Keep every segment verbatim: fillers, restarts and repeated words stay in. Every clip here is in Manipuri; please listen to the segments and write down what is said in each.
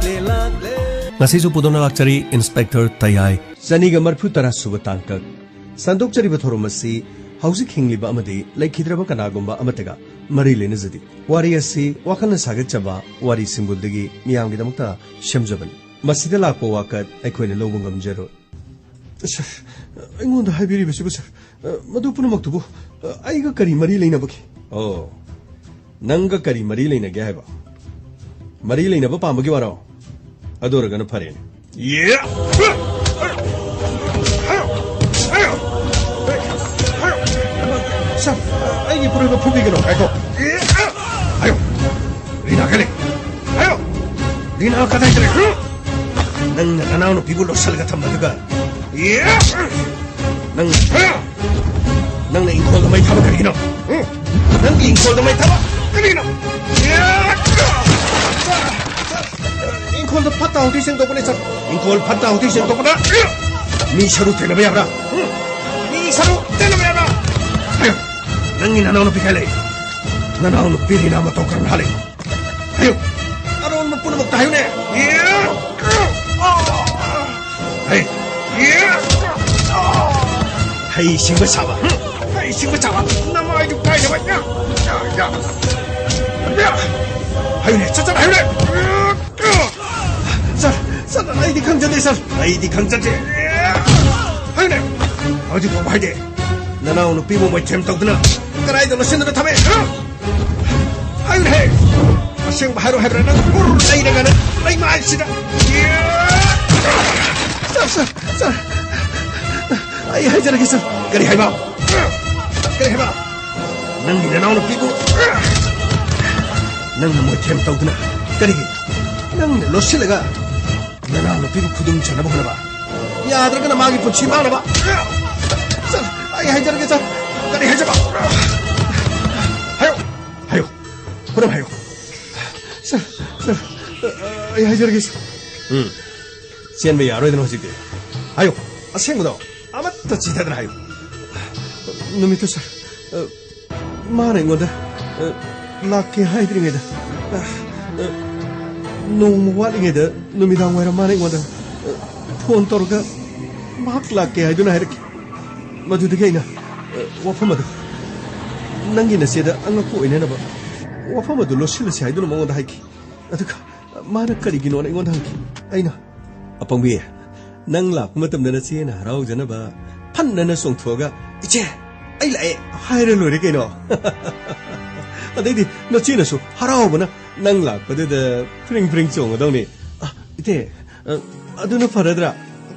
ꯉꯁꯤꯁꯨ ꯄꯨꯗꯨꯅ ꯂꯥꯛꯆꯔꯤ ꯏꯟꯁꯄꯦꯛꯇꯔ ꯇꯌꯥꯏ꯫ ꯆꯅꯤꯒ ꯃꯔꯤꯐꯨ ꯇꯔꯥ ꯁꯨꯕ ꯇꯥꯡꯀꯛ꯫ ꯁꯟꯗꯣꯛꯆꯔꯤꯕ ꯊꯧꯔꯝ ꯑꯁꯤ ꯍꯧꯖꯤꯛ ꯍꯤꯡꯂꯤꯕ ꯑꯃꯗꯤ ꯂꯩꯈꯤꯗ꯭ꯔꯕ ꯀꯅꯥꯒꯨꯝꯕ ꯑꯃꯠꯇꯒ ꯃꯔꯤ ꯂꯩꯅꯖꯗꯦ꯫ ꯋꯥꯔꯤ ꯑꯁꯤ ꯋꯥꯈꯜꯅ ꯁꯥꯒꯠꯆꯕ ꯋꯥꯔꯤ ꯁꯤꯡꯕꯨꯜꯗꯒꯤ ꯃꯤꯌꯥꯝꯒꯤꯗꯃꯛꯇ ꯁꯦꯝꯖꯕꯅꯤ꯫ ꯃꯁꯤꯗ ꯂꯥꯛꯄ ꯋꯥꯀꯠ ꯑꯩꯈꯣꯏꯅ ꯂꯧꯕ ꯉꯝꯖꯔꯣꯏ꯫ ꯁꯥꯔ, ꯑꯩꯉꯣꯟꯗ ꯍꯥꯏꯕꯤꯔꯤꯕꯁꯤꯕꯨ, ꯁꯥꯔ, ꯃꯗꯨ ꯄꯨꯝꯅꯃꯛꯇꯨꯕꯨ ꯑꯩꯒ ꯀꯔꯤ ꯃꯔꯤ ꯂꯩꯅꯕꯒꯦ? ꯑꯣ, ꯅꯪꯒ ꯀꯔꯤ ꯃꯔꯤ ꯂꯩꯅꯒꯦ ꯍꯥꯏꯕ? ꯃꯔꯤ ꯂꯩꯅꯕ ꯄꯥꯝꯕꯒꯤ ꯋꯥꯔꯣ? ꯑꯗꯨ ꯑꯣꯏꯔꯒꯅ ꯐꯔꯦꯅꯦ꯫ ꯌꯦ! ꯁꯥꯔ, ꯑꯩꯒꯤ ꯄꯨꯔꯣꯏꯕ ꯐꯨꯕꯤꯒꯅꯨ꯫ ꯉꯥꯏꯈꯣ꯫ ꯍꯥꯏꯌꯣ꯫ ꯔꯤꯅꯥ ꯀꯥꯏ ꯂꯩ? ꯍꯥꯏꯌꯣ꯫ ꯔꯤꯅꯥ ꯀꯗꯥꯏꯗ ꯂꯩ? ꯅꯪꯅ ꯅꯅꯥꯎꯅꯨꯄꯤꯕꯨ ꯂꯣꯠꯁꯤꯜꯂꯒ ꯊꯝꯕꯗꯨꯒ꯫ ꯌꯦ! ꯅꯪ, ꯅꯪꯅ ꯏꯪꯈꯣꯜꯗ ꯃꯩ ꯊꯥꯕ ꯀꯔꯤꯒꯤꯅꯣ? ꯎꯝ? ꯅꯪꯒꯤ ꯏꯪꯈꯣꯜꯗ ꯃꯩ ꯊꯥꯕ ꯀꯔꯤꯒꯤꯅꯣ? ꯌꯦ! ꯏꯪꯈꯣꯜꯗ ꯐꯠꯇ ꯍꯥꯎꯊꯤ ꯁꯦꯡꯗꯣꯛꯄꯅꯦ, ꯁꯥꯔ꯫ ꯏꯪꯈꯣꯜ ꯐꯠꯇ ꯍꯥꯎꯊꯤ ꯁꯦꯡꯗꯣꯛꯄꯗ ꯃꯤ ꯁꯔꯨ ꯊꯦꯡꯅꯕ ꯌꯥꯕ꯭ꯔꯥ? ꯎꯝ? ꯃꯤ ꯁꯔꯨ ꯊꯦꯡꯅꯕ ꯌꯥꯕ꯭ꯔꯥ? ꯍꯥꯏꯌꯨ, ꯅꯪꯒꯤ ꯅꯅꯥꯎꯅꯨꯄꯤ ꯀꯥꯏ ꯂꯩ? ꯅꯅꯥꯎꯅꯨꯄꯤ ꯔꯤꯅꯥ ꯃꯇꯧ ꯀꯔꯝꯅ ꯍꯥꯠꯂꯤ? ꯍꯥꯏꯌꯨ, ꯑꯔꯣꯟꯕ ꯄꯨꯝꯅꯃꯛꯇ ꯍꯥꯏꯌꯨꯅꯦ꯫ ꯍꯩ, ꯍꯩ ꯁꯤꯡꯕ ꯁꯥꯕ, ꯍꯩ ꯁꯤꯡꯕ ꯁꯥꯕ, ꯅꯃꯥꯏꯗꯨ ꯀꯥꯏꯅꯕ꯫ ꯍꯥꯏꯌꯨꯅꯦ, ꯁꯠ ꯁꯠ ꯍꯥꯏꯌꯨꯅꯦ꯫ ꯁꯥꯔ, ꯁꯥꯔ, ꯑꯩꯗꯤ ꯈꯪꯖꯗꯦ, ꯁꯥꯔ꯫ ꯑꯩꯗꯤ ꯈꯪꯖꯗꯦ꯫ ꯍꯥꯏꯌꯨꯅꯦ, ꯍꯧꯖꯤꯛ ꯐꯥꯎꯕ ꯍꯥꯏꯗꯦ꯫ ꯅꯅꯥꯎ ꯅꯨꯄꯤꯕꯨ ꯃꯣꯏꯊꯦꯝ ꯇꯧꯗꯨꯅ ꯀꯗꯥꯏꯗ ꯂꯣꯠꯁꯤꯟꯗꯨꯅ ꯊꯝꯃꯦ? ꯍꯥꯏꯌꯨꯅꯦ! ꯑꯁꯦꯡꯕ ꯍꯥꯏꯔꯣ ꯍꯥꯏꯕ꯭ꯔꯥ? ꯅꯪ ꯎꯔ ꯂꯩꯔꯒ ꯅꯪ ꯂꯩꯃꯥꯏꯁꯤꯗ꯫ ꯁꯥꯔ, ꯁꯥꯔ, ꯁꯥꯔ, ꯑꯩ ꯍꯥꯏꯖꯔꯒꯦ, ꯁꯥꯔ꯫ ꯀꯔꯤ ꯍꯥꯏꯕ? ꯀꯔꯤ ꯍꯥꯏꯕ? ꯅꯪꯒꯤ ꯅꯅꯥꯎ ꯅꯨꯄꯤꯕꯨ ꯅꯪꯅ ꯃꯣꯏꯊꯦꯝ ꯇꯧꯗꯨꯅ ꯀꯔꯤꯒꯤ? ꯅꯪꯅ ꯂꯣꯠꯁꯤꯜꯂꯒ ꯅꯅꯥꯎ ꯅꯨꯄꯤꯕꯨ ꯈꯨꯗꯨꯝ ꯆꯟꯅꯕ ꯍꯣꯠꯅꯕ꯫ ꯌꯥꯗ꯭ꯔꯒꯅ ꯃꯥꯒꯤ ꯄꯨꯟꯁꯤ ꯃꯥꯡꯅꯕ꯫ ꯁꯥꯔ, ꯑꯩ ꯍꯥꯏꯖꯔꯒꯦ, ꯁꯥꯔ꯫ ꯀꯔꯤ ꯍꯥꯏꯖꯕ? ꯍꯥꯏꯌꯨ, ꯍꯥꯏꯌꯨ꯫ ꯄꯨꯝꯅꯃꯛ ꯍꯥꯏꯌꯨ꯫ ꯁꯥꯔ, ꯁꯥꯔ, ꯑꯩ ꯍꯥꯏꯖꯔꯒꯦ, ꯁꯥꯔ꯫ ꯎꯝ꯫ ꯆꯦꯟꯕ ꯌꯥꯔꯣꯏꯗꯅ ꯍꯧꯖꯤꯛꯇꯤ꯫ ꯍꯥꯏꯌꯨ, ꯑꯁꯦꯡꯕꯗꯣ ꯑꯃꯠꯇ ꯆꯤꯊꯗꯅ ꯍꯥꯏꯌꯨ꯫ ꯅꯨꯃꯤꯠꯇꯨ, ꯁꯥꯔ, ꯃꯥꯅ ꯑꯩꯉꯣꯟꯗ, ꯑ, ꯂꯥꯛꯀꯦ ꯍꯥꯏꯗ꯭ꯔꯤꯉꯩꯗ, ꯑ, ꯑ, ꯅꯣꯡꯃ ꯋꯥꯠꯂꯤꯉꯩꯗ ꯅꯨꯃꯤꯗꯥꯡ ꯋꯥꯏꯔꯝ ꯃꯥꯅ ꯑꯩꯉꯣꯟꯗ, ꯑ, ꯐꯣꯟ ꯇꯧꯔꯒ ꯃꯍꯥꯛ ꯂꯥꯛꯀꯦ ꯍꯥꯏꯗꯨꯅ ꯍꯥꯏꯔꯛꯈꯤ꯫ ꯃꯗꯨꯗꯒꯤ ꯑꯩꯅ, ꯑ, ꯋꯥꯐꯝ ꯑꯗꯨ, ꯅꯪꯒꯤ ꯅꯆꯦꯗ ꯑꯉꯛꯄ ꯑꯣꯏꯅꯅꯕ ꯋꯥꯐꯝ ꯑꯗꯨ ꯂꯣꯠꯁꯤꯜꯂꯁꯤ ꯍꯥꯏꯗꯨꯅ ꯃꯉꯣꯟꯗ ꯍꯥꯏꯈꯤ꯫ ꯑꯗꯨꯒ ꯃꯥꯅ ꯀꯔꯤꯒꯤꯅꯣꯅ ꯑꯩꯉꯣꯟꯗ ꯍꯪꯈꯤ꯫ ꯑꯩꯅ, "ꯑꯄꯪꯕꯤ, ꯅꯪ ꯂꯥꯛꯄ ꯃꯇꯝꯗ ꯅꯆꯦꯅ ꯍꯔꯥꯎꯖꯅꯕ ꯐꯟꯅꯅ ꯆꯣꯡꯊꯣꯛꯑꯒ, 'ꯏꯆꯦ, ꯑꯩ ꯂꯥꯛꯑꯦ' ꯍꯥꯏꯔ ꯂꯣꯏꯔꯦ ꯀꯩꯅꯣ?" ꯑꯗꯩꯗꯤ ꯅꯆꯦꯅꯁꯨ ꯍꯔꯥꯎꯕꯅ ꯅꯪ ꯂꯥꯛꯄꯗꯨꯗ ꯐ꯭ꯔꯤꯡ ꯐ꯭ꯔꯤꯡ ꯆꯣꯡꯒꯗꯧꯅꯤ꯫ "ꯑ, ꯏꯇꯦ, ꯑ, ꯑꯗꯨꯅ ꯐꯔꯗ꯭ꯔꯥ?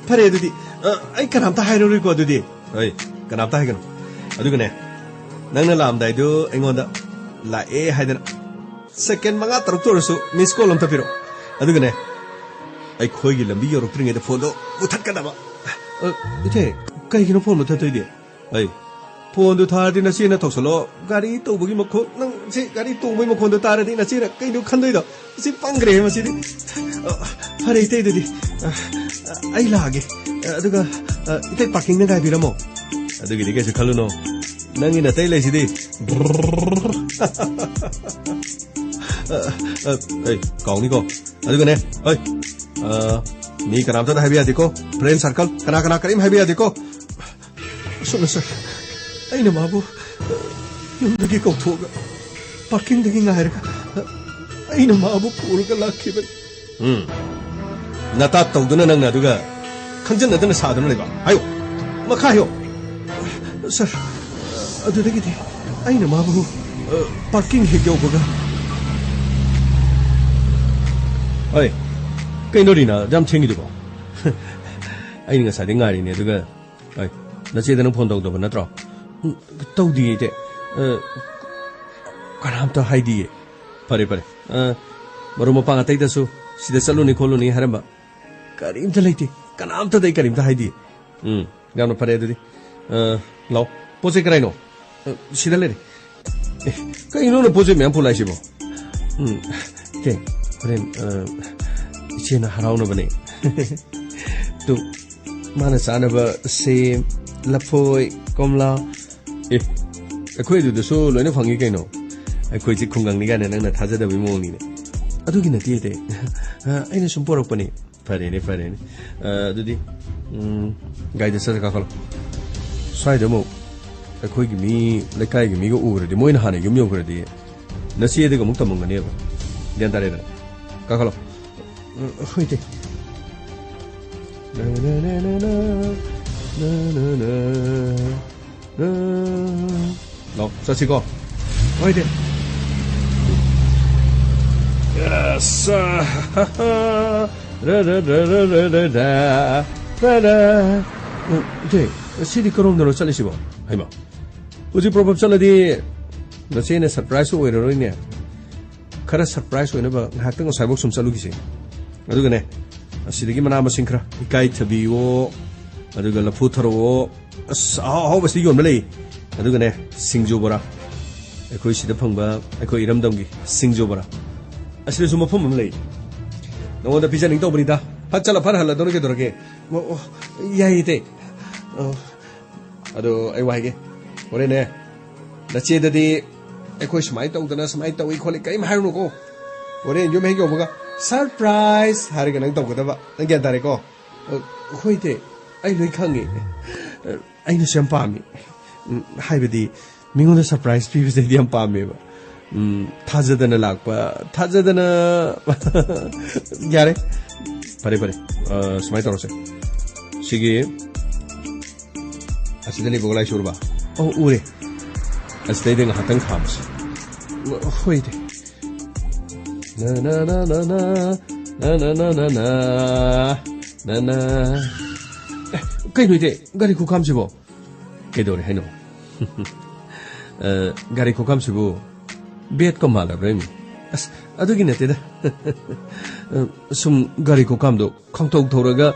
ꯐꯔꯦ ꯑꯗꯨꯗꯤ, ꯑ, ꯑꯩ ꯀꯅꯥꯝꯇ ꯍꯥꯏꯔꯔꯣꯏꯀꯣ ꯑꯗꯨꯗꯤ꯫" "ꯍꯣꯏ, ꯀꯅꯥꯝꯇ ꯍꯥꯏꯒꯅꯨ꯫ ꯑꯗꯨꯒꯅꯦ, ꯅꯪꯅ ꯂꯥꯛꯑꯝꯗꯥꯏꯗꯨ ꯑꯩꯉꯣꯟꯗ ꯂꯥꯛꯑꯦ ꯍꯥꯏꯗꯅ ꯁꯦꯀꯦꯟ ꯃꯉꯥ ꯇꯔꯨꯛꯇ ꯑꯣꯏꯔꯁꯨ ꯃꯤꯁ ꯀꯣꯜ ꯑꯝꯇ ꯄꯤꯔꯛꯑꯣ꯫ ꯑꯗꯨꯒꯅꯦ, ꯑꯩꯈꯣꯏꯒꯤ ꯂꯝꯕꯤ ꯌꯧꯔꯛꯇ꯭ꯔꯤꯉꯩꯗ ꯐꯣꯟꯗꯣ ꯃꯨꯊꯠꯀꯗꯕ꯫" "ꯑ, ꯏꯊꯦ, ꯀꯩꯒꯤꯅꯣ ꯐꯣꯟ ꯃꯨꯊꯠꯇꯣꯏꯗꯤ?" "ꯑꯩ, ꯐꯣꯟꯗꯨ ꯊꯥꯔꯗꯤ ꯅꯆꯦꯅ ꯇꯧꯁꯜꯂꯣ꯫ ꯒꯥꯔꯤ ꯇꯧꯕꯒꯤ ꯃꯈꯣꯟ, ꯅꯪ ꯁꯤ ꯒꯥꯔꯤ ꯇꯣꯡꯕꯒꯤ ꯃꯈꯣꯟꯗꯣ ꯇꯥꯔꯗꯤ ꯅꯆꯦꯅ ꯀꯩꯅꯣ ꯈꯟꯗꯣꯏꯗꯣ? ꯁꯤ ꯄꯪꯈ꯭ꯔꯦ ꯃꯁꯤꯗꯤ꯫ ꯑ, ꯐꯔꯦ, ꯏꯇꯩ, ꯑꯗꯨꯗꯤ, ꯑ, ꯑ, ꯑꯩ ꯂꯥꯛꯑꯒꯦ꯫ ꯑ, ꯑꯗꯨꯒ, ꯑ, ꯏꯇꯩ ꯄꯥꯔꯀꯤꯡꯗ ꯉꯥꯏꯕꯤꯔꯝꯃꯣ꯫ ꯑꯗꯨꯒꯤꯗꯤ ꯀꯩꯁꯨ ꯈꯜꯂꯨꯅꯣ꯫ ꯅꯪꯒꯤ ꯅꯇꯩ ꯂꯩꯁꯤꯗꯤ꯫ ꯑ, ꯑ, ꯑꯩ, ꯀꯥꯎꯅꯤꯀꯣ꯫ ꯑꯗꯨꯒꯅꯦ, ꯑꯩ, ꯑ, ꯃꯤ ꯀꯅꯥꯝꯇꯗ ꯍꯥꯏꯕ ꯌꯥꯗꯦꯀꯣ꯫ ꯐ꯭ꯔꯦꯟ ꯁꯥꯔꯀꯜ, ꯀꯅꯥ ꯀꯅꯥ ꯀꯔꯤꯝ ꯍꯥꯏꯕ ꯌꯥꯗꯦꯀꯣ꯫ ꯑꯁꯨꯝꯅ ꯁꯥꯔ, ꯑꯩꯅ ꯃꯥꯕꯨ, ꯑ, ꯌꯨꯝꯗꯒꯤ ꯀꯧꯊꯣꯛꯑꯒ, ꯄꯥꯔꯀꯤꯡꯗꯒꯤ ꯉꯥꯏꯔꯒ, ꯑ, ꯑꯩꯅ ꯃꯥꯕꯨ ꯄꯨꯔꯒ ꯂꯥꯛꯈꯤꯕꯅꯤ꯫ ꯎꯝ꯫ ꯅꯇꯥ ꯇꯧꯗꯨꯅ ꯅꯪꯅ ꯑꯗꯨꯒ ꯈꯪꯖꯟꯅꯗꯅ ꯁꯥꯗꯨꯅ ꯂꯩꯕ꯫ ꯍꯥꯏꯌꯣ꯫ ꯃꯈꯥ ꯍꯥꯏꯌꯣ꯫ ꯁꯥꯔ, ꯑꯗꯨꯗꯒꯤꯗꯤ ꯑꯩꯅ ꯃꯥꯕꯨ, ꯑ, ꯄꯥꯔꯀꯤꯡ ꯍꯦꯛ ꯌꯧꯕꯒ꯫ ꯍꯣꯏ꯫ ꯀꯩꯅꯣ ꯔꯤꯅꯥ, ꯌꯥꯝ ꯊꯦꯡꯉꯤꯗꯨꯕꯣ? ꯑꯩꯅ ꯉꯁꯥꯏꯗꯩ ꯉꯥꯏꯔꯤꯅꯦ, ꯑꯗꯨꯒ, ꯍꯣꯏ, ꯅꯆꯦꯗ ꯅꯪ ꯐꯣꯟ ꯇꯧꯗꯕ ꯅꯠꯇ꯭ꯔꯣ? ꯎꯝ, ꯇꯧꯗꯤꯌꯦ, ꯏꯆꯦ꯫ ꯑ, ꯀꯅꯥꯝꯇ ꯍꯥꯏꯗꯤꯌꯦ꯫ ꯐꯔꯦ, ꯐꯔꯦ꯫ ꯑ, ꯃꯔꯨꯞ ꯃꯄꯥꯡ ꯑꯇꯩꯗꯁꯨ ꯁꯤꯗ ꯆꯠꯂꯨꯅꯤ ꯈꯣꯠꯂꯨꯅꯤ ꯍꯥꯏꯔꯝꯕ ꯀꯔꯤꯝꯇ ꯂꯩꯇꯦ꯫ ꯀꯅꯥꯝꯇꯗ ꯑꯩ ꯀꯔꯤꯝꯇ ꯍꯥꯏꯗꯤꯌꯦ꯫ ꯎꯝ, ꯌꯥꯝꯅ ꯐꯔꯦ ꯑꯗꯨꯗꯤ꯫ ꯑ, ꯂꯥꯛꯑꯣ꯫ ꯄꯣꯠ ꯆꯩ ꯀꯗꯥꯏꯅꯣ? ꯑ, ꯁꯤꯗ ꯂꯩꯔꯦ꯫ ꯑꯦ, ꯀꯩꯅꯣ ꯅꯪ ꯄꯣꯠ ꯆꯩ ꯃꯌꯥꯝ ꯄꯨꯂꯥꯛꯏꯁꯤꯕꯣ? ꯎꯝ, ꯏꯆꯦ, ꯍꯣꯔꯦꯟ, ꯑ, ꯏꯆꯦꯅ ꯍꯔꯥꯎꯅꯕꯅꯦ꯫ ꯇꯨ, ꯃꯥꯅ ꯆꯥꯅꯕ ꯁꯦꯝ, ꯂꯐꯣꯏ, ꯀꯣꯝꯂꯥ꯫ ꯑꯦ, ꯑꯩꯈꯣꯏ ꯑꯗꯨꯗꯁꯨ ꯂꯣꯏꯅ ꯐꯪꯉꯤ ꯀꯩꯅꯣ꯫ ꯑꯩꯈꯣꯏꯁꯤ ꯈꯨꯡꯒꯪꯅꯤ ꯀꯥꯏꯅ ꯅꯪꯅ ꯊꯥꯖꯗꯕꯩ ꯃꯑꯣꯡꯅꯤꯅꯦ꯫ ꯑꯗꯨꯒꯤ ꯅꯠꯇꯦ, ꯏꯇꯩ꯫ ꯑ, ꯑꯩꯅ ꯁꯨꯝ ꯄꯣꯔꯛꯄꯅꯤ꯫ ꯐꯔꯦꯅꯦ, ꯐꯔꯦꯅꯦ꯫ ꯑ, ꯑꯗꯨꯗꯤ, ꯎꯝ, ꯒꯥꯔꯤꯗ ꯆꯠꯂ ꯀꯥꯈꯠꯂꯣ꯫ ꯁ꯭ꯋꯥꯏꯗ ꯑꯃꯨꯛ ꯑꯩꯈꯣꯏꯒꯤ ꯃꯤ, ꯂꯩꯀꯥꯏꯒꯤ ꯃꯤꯒ ꯎꯔꯗꯤ, ꯃꯣꯏꯅ ꯍꯥꯟꯅ ꯌꯨꯝ ꯌꯧꯈ꯭ꯔꯗꯤ, ꯅꯆꯦꯗꯒ ꯑꯃꯨꯛ ꯇꯝꯃꯝꯒꯅꯦꯕ꯫ ꯒ꯭ꯌꯥꯟ ꯇꯥꯔꯦꯗꯅ? ꯀꯥꯈꯠꯂꯣ꯫ ꯎꯝ, ꯍꯣꯏ, ꯏꯇꯩ꯫ ꯂꯥꯛꯑꯣ, ꯆꯠꯁꯤꯀꯣ꯫ ꯍꯣꯏ, ꯏꯇꯩ꯫ ꯑꯁ, ꯔ, ꯔ, ꯔ꯫ ꯎꯝ, ꯏꯇꯩ, ꯁꯤꯗꯤ ꯀꯔꯣꯝꯗꯅꯣ ꯆꯠꯂꯤꯁꯤꯕꯣ? ꯍꯩꯃꯥ, ꯍꯧꯖꯤꯛ ꯄ꯭ꯔꯣꯕꯞ ꯆꯠꯂꯗꯤ ꯅꯆꯦꯅ ꯁꯔꯄ꯭ꯔꯥꯏꯖ ꯑꯣꯏꯔꯔꯣꯏꯅꯦ꯫ ꯈꯔ ꯁꯔꯄ꯭ꯔꯥꯏꯖ ꯑꯣꯏꯅꯕ ꯉꯥꯏꯍꯥꯛꯇꯪ ꯑꯁ꯭ꯋꯥꯏꯐꯥꯎ ꯁꯨꯝ ꯆꯠꯂꯨꯈꯤꯁꯦ꯫ ꯑꯗꯨꯒꯅꯦ, ꯑꯁꯤꯗꯒꯤ ꯃꯅꯥ ꯃꯁꯤꯡ ꯈꯔ, ꯏꯀꯥꯏꯊꯕꯤꯑꯣ, ꯑꯗꯨꯒ ꯂꯐꯨ ꯊꯔꯣꯑꯣ, ꯑꯁ, ꯑꯍꯥꯎ ꯑꯍꯥꯎꯕꯁꯤꯗꯤ ꯌꯣꯟꯕ ꯂꯩ꯫ ꯑꯗꯨꯒꯅꯦ, ꯁꯤꯡꯖꯨ ꯕꯣꯔꯥ, ꯑꯩꯈꯣꯏ ꯁꯤꯗ ꯐꯪꯕ, ꯑꯩꯈꯣꯏ ꯏꯔꯝꯗꯝꯒꯤ ꯁꯤꯡꯖꯨ ꯕꯣꯔꯥ, ꯑꯁꯤꯗꯁꯨ ꯃꯐꯝ ꯑꯃ ꯂꯩ꯫ ꯅꯉꯣꯟꯗ ꯄꯤꯖꯅꯤꯡ ꯇꯧꯕꯅꯤꯗ꯫ ꯐꯠ ꯆꯠꯂ ꯐꯠ ꯍꯜꯂꯗꯧꯅꯤ, ꯀꯩꯗꯧꯔꯒꯦ? ꯑꯣ, ꯑꯣ, ꯌꯥꯏꯌꯦ, ꯏꯇꯩ꯫ ꯑꯣ, ꯑꯗꯣ ꯑꯩ ꯋꯥ ꯍꯥꯏꯒꯦ, ꯍꯣꯔꯦꯟꯅꯦ, ꯅꯆꯦꯗꯗꯤ ꯑꯩꯈꯣꯏ ꯁꯨꯃꯥꯏꯅ ꯇꯧꯗꯅ ꯁꯨꯃꯥꯏꯅ ꯇꯧꯏ ꯈꯣꯠꯂꯤ ꯀꯔꯤꯝ ꯍꯥꯏꯔꯨꯅꯨꯀꯣ꯫ ꯍꯣꯔꯦꯟ ꯌꯨꯝ ꯍꯦꯛ ꯌꯧꯕꯒ "ꯁꯔꯄ꯭ꯔꯥꯏꯖ" ꯍꯥꯏꯔꯒ ꯅꯪ ꯇꯧꯒꯗꯕ꯫ ꯅꯪ ꯒ꯭ꯌꯥꯟ ꯇꯥꯔꯦꯀꯣ? ꯑ, ꯍꯣꯏ, ꯏꯇꯩ, ꯑꯩ ꯂꯣꯏ ꯈꯪꯉꯦ꯫ ꯑ, ꯑꯩꯅꯁꯨ ꯌꯥꯝ ꯄꯥꯝꯃꯤ꯫ ꯎꯝ, ꯍꯥꯏꯕꯗꯤ, ꯃꯤꯉꯣꯟꯗ ꯁꯔꯄ꯭ꯔꯥꯏꯖ ꯄꯤꯕꯁꯦ ꯑꯩꯗꯤ ꯌꯥꯝ ꯄꯥꯝꯃꯦꯕ꯫ ꯎꯝ, ꯊꯥꯖꯗꯅ ꯂꯥꯛꯄ, ꯊꯥꯖꯗꯅ꯫ ꯌꯥꯔꯦ, ꯐꯔꯦ, ꯐꯔꯦ꯫ ꯑ, ꯁꯨꯃꯥꯏꯅ ꯇꯧꯔꯁꯦ꯫ ꯁꯤꯒꯤ ꯑꯁꯤꯗ ꯂꯩꯕ ꯒꯣꯂꯥꯏ ꯁꯨꯔꯕ? ꯑꯣ, ꯎꯔꯦ꯫ ꯑꯁꯤꯗꯩꯗ ꯉꯥꯏꯍꯥꯛꯇꯪ ꯈꯥꯝꯃꯁꯤ꯫ ꯍꯣꯏꯅꯦ꯫ ꯅ, ꯅ, ꯅ, ꯅ, ꯅ꯫ ꯅ, ꯅ, ꯅ, ꯅ, ꯅ꯫ ꯅ, ꯅ꯫ ꯑꯦ, ꯀꯩꯅꯣ ꯏꯇꯩ, ꯒꯥꯔꯤ ꯈꯨꯈꯥꯝꯁꯤꯕꯣ? ꯀꯩꯗꯧꯔꯦ ꯍꯥꯏꯅꯣ? ꯑ, ꯒꯥꯔꯤ ꯈꯨꯈꯥꯝꯁꯤꯕꯨ ꯕꯦꯠꯀ ꯃꯥꯜꯂꯕ꯭ꯔꯥ ꯏꯃꯤ? ꯑꯁ, ꯑꯗꯨꯒꯤ ꯅꯠꯇꯦꯗ꯫ ꯑ, ꯁꯨꯝ ꯒꯥꯔꯤ ꯈꯨꯈꯥꯝꯗꯣ ꯈꯪꯊꯧ ꯊꯧꯔꯒ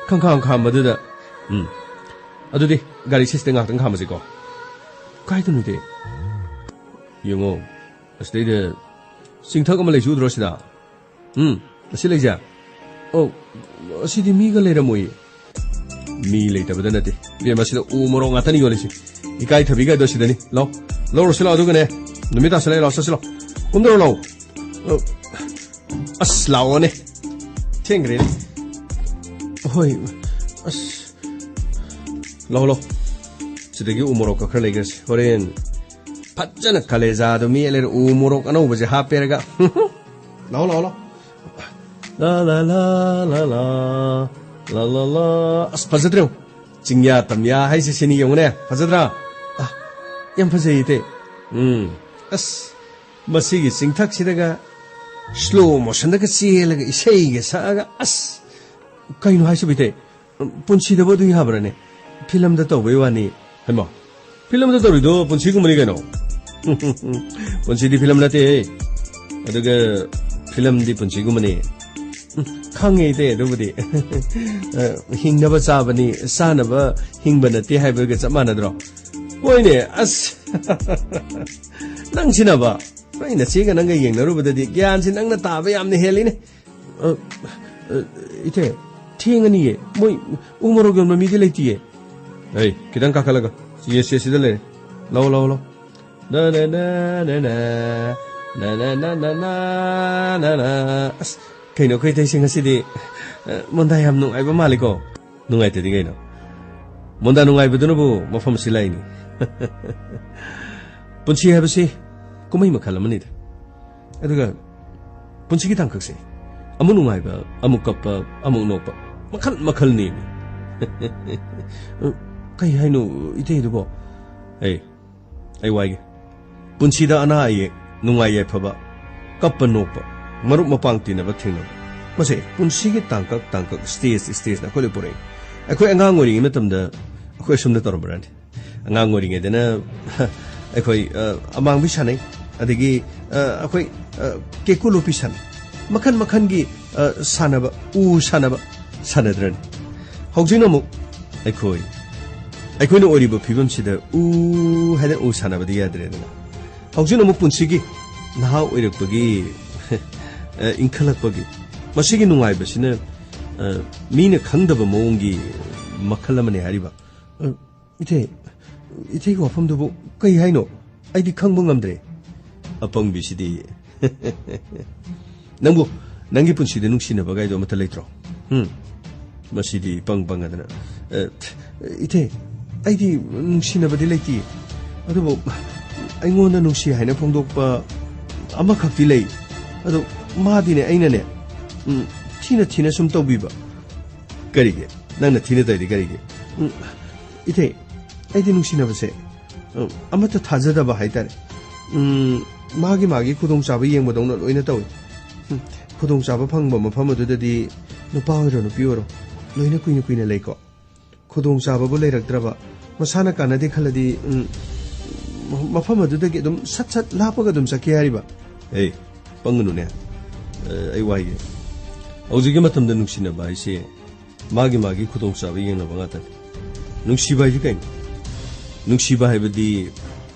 ꯈꯪꯈꯥꯝ ꯈꯥꯝꯕꯗꯨꯗ꯫ ꯎꯝ꯫ ꯑꯗꯨꯗꯤ ꯒꯥꯔꯤ ꯁꯤꯁꯤꯗ ꯉꯥꯛꯇꯪ ꯈꯥꯝꯃꯁꯤꯀꯣ꯫ ꯀꯥꯏꯗꯅꯣ ꯏꯇꯩ? ꯌꯦꯡꯉꯣ, ꯑꯁꯤꯗꯩꯗ ꯆꯤꯡꯊꯛ ꯑꯃ ꯂꯩꯁꯤ ꯎꯗ꯭ꯔꯣ ꯁꯤꯗ? ꯎꯝ, ꯑꯁꯤ ꯂꯩꯁꯦ? ꯑꯧ, ꯑꯁꯤꯗꯤ ꯃꯤꯒ ꯂꯩꯔꯝꯃꯣꯏꯌꯦ꯫ ꯃꯤ ꯂꯩꯇꯕꯗ ꯅꯠꯇꯦ ꯏꯕꯦꯝꯃ, ꯁꯤꯗ ꯎ ꯃꯣꯔꯣꯛ ꯉꯥꯛꯇꯅꯤ ꯌꯣꯜꯂꯤꯁꯤ꯫ ꯏꯀꯥꯏ ꯊꯕꯤꯒꯗꯣ ꯁꯤꯗꯅꯤ꯫ ꯂꯥꯎ, ꯂꯧꯔꯨꯁꯤ ꯂꯥꯎ, ꯑꯗꯨꯒꯅꯦ, ꯅꯨꯃꯤꯠ ꯇꯥꯁꯜꯂꯛꯑꯦ, ꯂꯥꯎ, ꯆꯠꯁꯤ ꯂꯥꯎ꯫ ꯀꯨꯝꯗꯔꯣ ꯂꯥꯎ꯫ ꯑ, ꯑꯁ, ꯂꯥꯛꯑꯣꯅꯦ꯫ ꯊꯦꯡꯈ꯭ꯔꯦꯅꯦ꯫ ꯍꯣꯏ, ꯑꯁ꯫ ꯂꯥꯛꯑꯣ, ꯂꯥꯛꯑꯣ꯫ ꯁꯤꯗꯒꯤ ꯎ ꯃꯣꯔꯣꯛꯀ ꯈꯔ ꯂꯩꯈ꯭ꯔꯁꯤ꯫ ꯍꯣꯔꯦꯟ ꯐꯖꯅ ꯀꯂꯦꯖꯥꯗꯣ ꯃꯦꯠꯂꯦꯔ ꯎ ꯃꯣꯔꯣꯛ ꯑꯅꯧꯕꯁꯦ ꯍꯥꯞꯄꯦꯔꯒ꯫ ꯂꯥꯛꯑꯣ, ꯂꯥꯛꯑꯣ, ꯂꯥꯛꯑꯣ꯫ ꯂꯥ, ꯂꯥ, ꯂꯥ, ꯂꯥ, ꯂꯥ, ꯂꯥ, ꯂꯥ, ꯂꯥ꯫ ꯑꯁ, ꯐꯖꯗ꯭ꯔꯣ? ꯆꯤꯡꯌꯥ ꯇꯝꯌꯥ ꯍꯥꯏꯁꯦ ꯁꯤꯅꯤ, ꯌꯦꯡꯉꯨꯅꯦ꯫ ꯐꯖꯗ꯭ꯔꯥ? ꯑ, ꯌꯥꯝ ꯐꯖꯩ, ꯏꯇꯩ꯫ ꯎꯝ꯫ ꯑꯁ, ꯃꯁꯤꯒꯤ ꯆꯤꯡꯊꯛꯁꯤꯗꯒ slow motionꯗꯒ ꯆꯦꯜꯂꯒ ꯏꯁꯩꯒ ꯁꯛꯑꯒ, ꯑꯁ, ꯀꯩꯅꯣ ꯍꯥꯏꯁꯤꯕꯨ, ꯏꯇꯩ? ꯄꯨꯟꯁꯤꯗꯕꯨ ꯑꯗꯨ ꯌꯥꯕ꯭ꯔꯅꯦ? ꯐꯤꯂꯝꯗ ꯇꯧꯕꯩ ꯋꯥꯅꯤ꯫ ꯍꯩꯃꯥ, ꯐꯤꯂꯝꯗ ꯇꯧꯔꯤꯗꯣ ꯄꯨꯟꯁꯤꯒꯨꯝꯕꯅꯤ ꯀꯩꯅꯣ꯫ ꯄꯨꯟꯁꯤꯗꯤ ꯐꯤꯂꯝ ꯅꯠꯇꯦꯍꯦ꯫ ꯑꯗꯨꯒ ꯐꯤꯂꯝꯗꯤ ꯄꯨꯟꯁꯤꯒꯨꯝꯕꯅꯤ꯫ ꯎꯝ, ꯈꯪꯉꯦ, ꯏꯇꯩ, ꯑꯗꯨꯕꯨꯗꯤ꯫ ꯑ, ꯍꯤꯡꯅꯕ ꯆꯥꯕꯅꯤ, ꯆꯥꯅꯕ ꯍꯤꯡꯕ ꯅꯠꯇꯦ ꯍꯥꯏꯕꯒ ꯆꯞ ꯃꯥꯟꯅꯗ꯭ꯔꯣ? ꯍꯣꯏꯅꯦ, ꯑꯁ꯫ ꯅꯪꯁꯤꯅꯕ, ꯅꯣꯏ ꯅꯆꯦꯒ ꯅꯪꯒ ꯌꯦꯡꯅꯔꯨꯕꯗꯗꯤ ꯒ꯭ꯌꯥꯟꯁꯤ ꯅꯪꯅ ꯇꯥꯕ ꯌꯥꯝꯅ ꯍꯦꯜꯂꯤꯅꯦ꯫ ꯑ, ꯑ, ꯏꯇꯩ, ꯊꯦꯡꯉꯅꯤꯌꯦ꯫ ꯃꯣꯏ ꯎ ꯃꯣꯔꯣꯛ ꯌꯣꯟꯕ ꯃꯤꯗꯤ ꯂꯩꯇꯤꯌꯦ꯫ ꯑꯩ, ꯈꯤꯇꯪ ꯀꯥꯈꯠꯂꯒ꯫ ꯌꯦꯁ, ꯌꯦꯁ, ꯁꯤꯗ ꯂꯩꯔꯦ꯫ ꯂꯧ, ꯂꯧ, ꯂꯧ꯫ ꯅ, ꯅ, ꯅ, ꯅ, ꯅ꯫ ꯅ, ꯅ, ꯅ, ꯅ, ꯅ, ꯅ, ꯅ꯫ ꯑꯁ, ꯀꯩꯅꯣ ꯑꯩꯈꯣꯏ ꯏꯇꯩꯁꯦ ꯉꯁꯤꯗꯤ, ꯑ, ꯃꯣꯟꯗꯥ ꯌꯥꯝ ꯅꯨꯡꯉꯥꯏꯕ ꯃꯥꯜꯂꯤꯀꯣ? ꯅꯨꯡꯉꯥꯏꯇꯗꯤ ꯀꯩꯅꯣ? ꯃꯣꯟꯗꯥ ꯅꯨꯡꯉꯥꯏꯕꯗꯨꯅꯕꯨ ꯃꯐꯝ ꯑꯁꯤ ꯂꯥꯛꯏꯅꯤ꯫ ꯄꯨꯟꯁꯤ ꯍꯥꯏꯕꯁꯤ ꯀꯨꯝꯍꯩ ꯃꯈꯜ ꯑꯃꯅꯤꯗ꯫ ꯑꯗꯨꯒ ꯄꯨꯟꯁꯤꯒꯤ ꯇꯥꯡꯀꯛꯁꯦ ꯑꯃꯨꯛ ꯅꯨꯡꯉꯥꯏꯕ, ꯑꯃꯨꯛ ꯀꯞꯄ, ꯑꯃꯨꯛ ꯅꯣꯛꯄ, ꯃꯈꯜ ꯃꯈꯜꯅꯦꯃꯤ꯫ ꯀꯩ ꯍꯥꯏꯅꯣ ꯏꯇꯩꯗꯨꯕꯣ? ꯑꯩ, ꯑꯩ ꯋꯥꯏꯒꯦ꯫ ꯄꯨꯟꯁꯤꯗ ꯑꯅꯥ ꯑꯌꯦꯛ, ꯅꯨꯡꯉꯥꯏ ꯌꯥꯏꯐꯕ, ꯀꯞꯄ ꯅꯣꯛꯄ, ꯃꯔꯨꯞ ꯃꯄꯥꯡ ꯇꯤꯟꯅꯕ ꯊꯦꯡꯅꯕ, ꯃꯁꯦ ꯄꯨꯟꯁꯤꯒꯤ ꯇꯥꯡꯀꯛ ꯇꯥꯡꯀꯛ, stage stageꯅ ꯑꯩꯈꯣꯏ ꯂꯣꯏ ꯄꯨꯔꯛꯏ꯫ ꯑꯩꯈꯣꯏ ꯑꯉꯥꯡ ꯑꯣꯏꯔꯤꯉꯩ ꯃꯇꯝꯗ ꯑꯩꯈꯣꯏ ꯑꯁꯨꯝꯅ ꯇꯧꯔꯝꯕ꯭ꯔꯥꯅꯦ? ꯑꯉꯥꯡ ꯑꯣꯏꯔꯤꯉꯩꯗꯅ ꯑꯩꯈꯣꯏ, ꯑ, ꯑꯃꯥꯡꯕꯤ ꯁꯥꯟꯅꯩ, ꯑꯗꯒꯤ, ꯑ, ꯑꯩꯈꯣꯏ, ꯑ, ꯀꯦꯀꯨ ꯂꯣꯠꯄꯤ ꯁꯥꯟꯅꯩ, ꯃꯈꯟ ꯃꯈꯟꯒꯤ, ꯑ, ꯁꯥꯟꯅꯕ, ꯎ ꯁꯥꯟꯅꯕ ꯁꯥꯟꯅꯗ꯭ꯔꯅꯤ? ꯍꯧꯖꯤꯛꯅ ꯑꯃꯨꯛ ꯑꯩꯈꯣꯏ, ꯑꯩꯈꯣꯏꯅ ꯑꯣꯏꯔꯤꯕ ꯐꯤꯕꯝꯁꯤꯗ ꯎ ꯍꯥꯏꯅ ꯎ ꯁꯥꯟꯅꯕꯗꯤ ꯌꯥꯗ꯭ꯔꯦꯗꯅ꯫ ꯍꯧꯖꯤꯛꯅ ꯑꯃꯨꯛ ꯄꯨꯟꯁꯤꯒꯤ ꯅꯍꯥ ꯑꯣꯏꯔꯛꯄꯒꯤ, ꯑ, ꯏꯟꯈꯠꯂꯛꯄꯒꯤ ꯃꯁꯤꯒꯤ ꯅꯨꯡꯉꯥꯏꯕꯁꯤꯅ, ꯑ, ꯃꯤꯅ ꯈꯪꯗꯕ ꯃꯑꯣꯡꯒꯤ ꯃꯈꯜ ꯑꯃꯅꯤ ꯍꯥꯏꯔꯤꯕ꯫ ꯑ, ꯏꯊꯦ, ꯏꯊꯦꯒꯤ ꯋꯥꯐꯝꯗꯨꯕꯨ ꯀꯩ ꯍꯥꯏꯅꯣ? ꯑꯩꯗꯤ ꯈꯪꯕ ꯉꯝꯗ꯭ꯔꯦ꯫ ꯑꯄꯪꯕꯤꯁꯤꯗꯤ꯫ ꯅꯪꯕꯨ ꯅꯪꯒꯤ ꯄꯨꯟꯁꯤꯗ ꯅꯨꯡꯁꯤꯅꯕ ꯀꯥꯏꯗꯣ ꯑꯃꯠꯇ ꯂꯩꯇ꯭ꯔꯣ? ꯎꯝ? ꯃꯁꯤꯗꯤ ꯏꯄꯪ ꯄꯪꯉꯗꯅ꯫ ꯑꯦ, ꯏꯊꯦ, ꯑꯩꯗꯤ ꯅꯨꯡꯁꯤꯅꯕꯗꯤ ꯂꯩꯇꯦ꯫ ꯑꯗꯨꯕꯨ ꯑꯩꯉꯣꯟꯗ ꯅꯨꯡꯁꯤ ꯍꯥꯏꯅ ꯐꯣꯡꯗꯣꯛꯄ ꯑꯃꯈꯛꯇꯤ ꯂꯩ꯫ ꯑꯗꯣ ꯃꯥꯗꯤꯅꯦ, ꯑꯩꯅꯅꯦ, ꯎꯝ, ꯊꯤꯅ ꯊꯤꯅ ꯁꯨꯝ ꯇꯧꯕꯤꯕ꯫ ꯀꯔꯤꯒꯤ? ꯅꯪꯅ ꯊꯤꯅ ꯇꯧꯔꯤꯗꯤ ꯀꯔꯤꯒꯤ? ꯎꯝ, ꯏꯊꯦ, ꯑꯩꯗꯤ ꯅꯨꯡꯁꯤꯅꯕꯁꯦ, ꯎꯝ, ꯑꯃꯠꯇ ꯊꯥꯖꯗꯕ ꯍꯥꯏꯇꯥꯔꯦ꯫ ꯎꯝ, ꯃꯥꯒꯤ ꯃꯥꯒꯤ ꯈꯨꯗꯣꯡꯆꯥꯕ ꯌꯦꯡꯕꯗꯧꯅ ꯂꯣꯏꯅ ꯇꯧꯏ꯫ ꯎꯝ, ꯈꯨꯗꯣꯡꯆꯥꯕ ꯐꯪꯕ ꯃꯐꯝ ꯑꯗꯨꯗꯗꯤ ꯅꯨꯄꯥ ꯑꯣꯏꯔꯣ ꯅꯨꯄꯤ ꯑꯣꯏꯔꯣ ꯂꯣꯏꯅ ꯀꯨꯏꯅ ꯀꯨꯏꯅ ꯂꯩꯀꯣ꯫ ꯈꯨꯗꯣꯡꯆꯥꯕꯕꯨ ꯂꯩꯔꯛꯇ꯭ꯔꯕ, ꯃꯁꯥꯅ ꯀꯥꯟꯅꯗꯦ ꯈꯜꯂꯗꯤ, ꯎꯝ, ꯃꯐꯝ ꯑꯗꯨꯗꯒꯤ ꯑꯗꯨꯝ ꯁꯠ ꯁꯠ ꯂꯥꯞꯄꯒ ꯑꯗꯨꯝ ꯆꯠꯈꯤ ꯍꯥꯏꯔꯤꯕ꯫ ꯑꯦ, ꯄꯪꯒꯅꯨꯅꯦ꯫ ꯑ, ꯑꯩ ꯋꯥꯍꯩꯒꯦ꯫ ꯍꯧꯖꯤꯛꯀꯤ ꯃꯇꯝꯗ ꯅꯨꯡꯁꯤꯅꯕ ꯍꯥꯏꯁꯦ ꯃꯥꯒꯤ ꯃꯥꯒꯤ ꯈꯨꯗꯣꯡꯆꯥꯕ ꯌꯦꯡꯅꯕ ꯉꯥꯛꯇꯅꯤ꯫ ꯅꯨꯡꯁꯤꯕ ꯍꯥꯏꯁꯤ ꯀꯩꯅꯣ? ꯅꯨꯡꯁꯤꯕ ꯍꯥꯏꯕꯗꯤ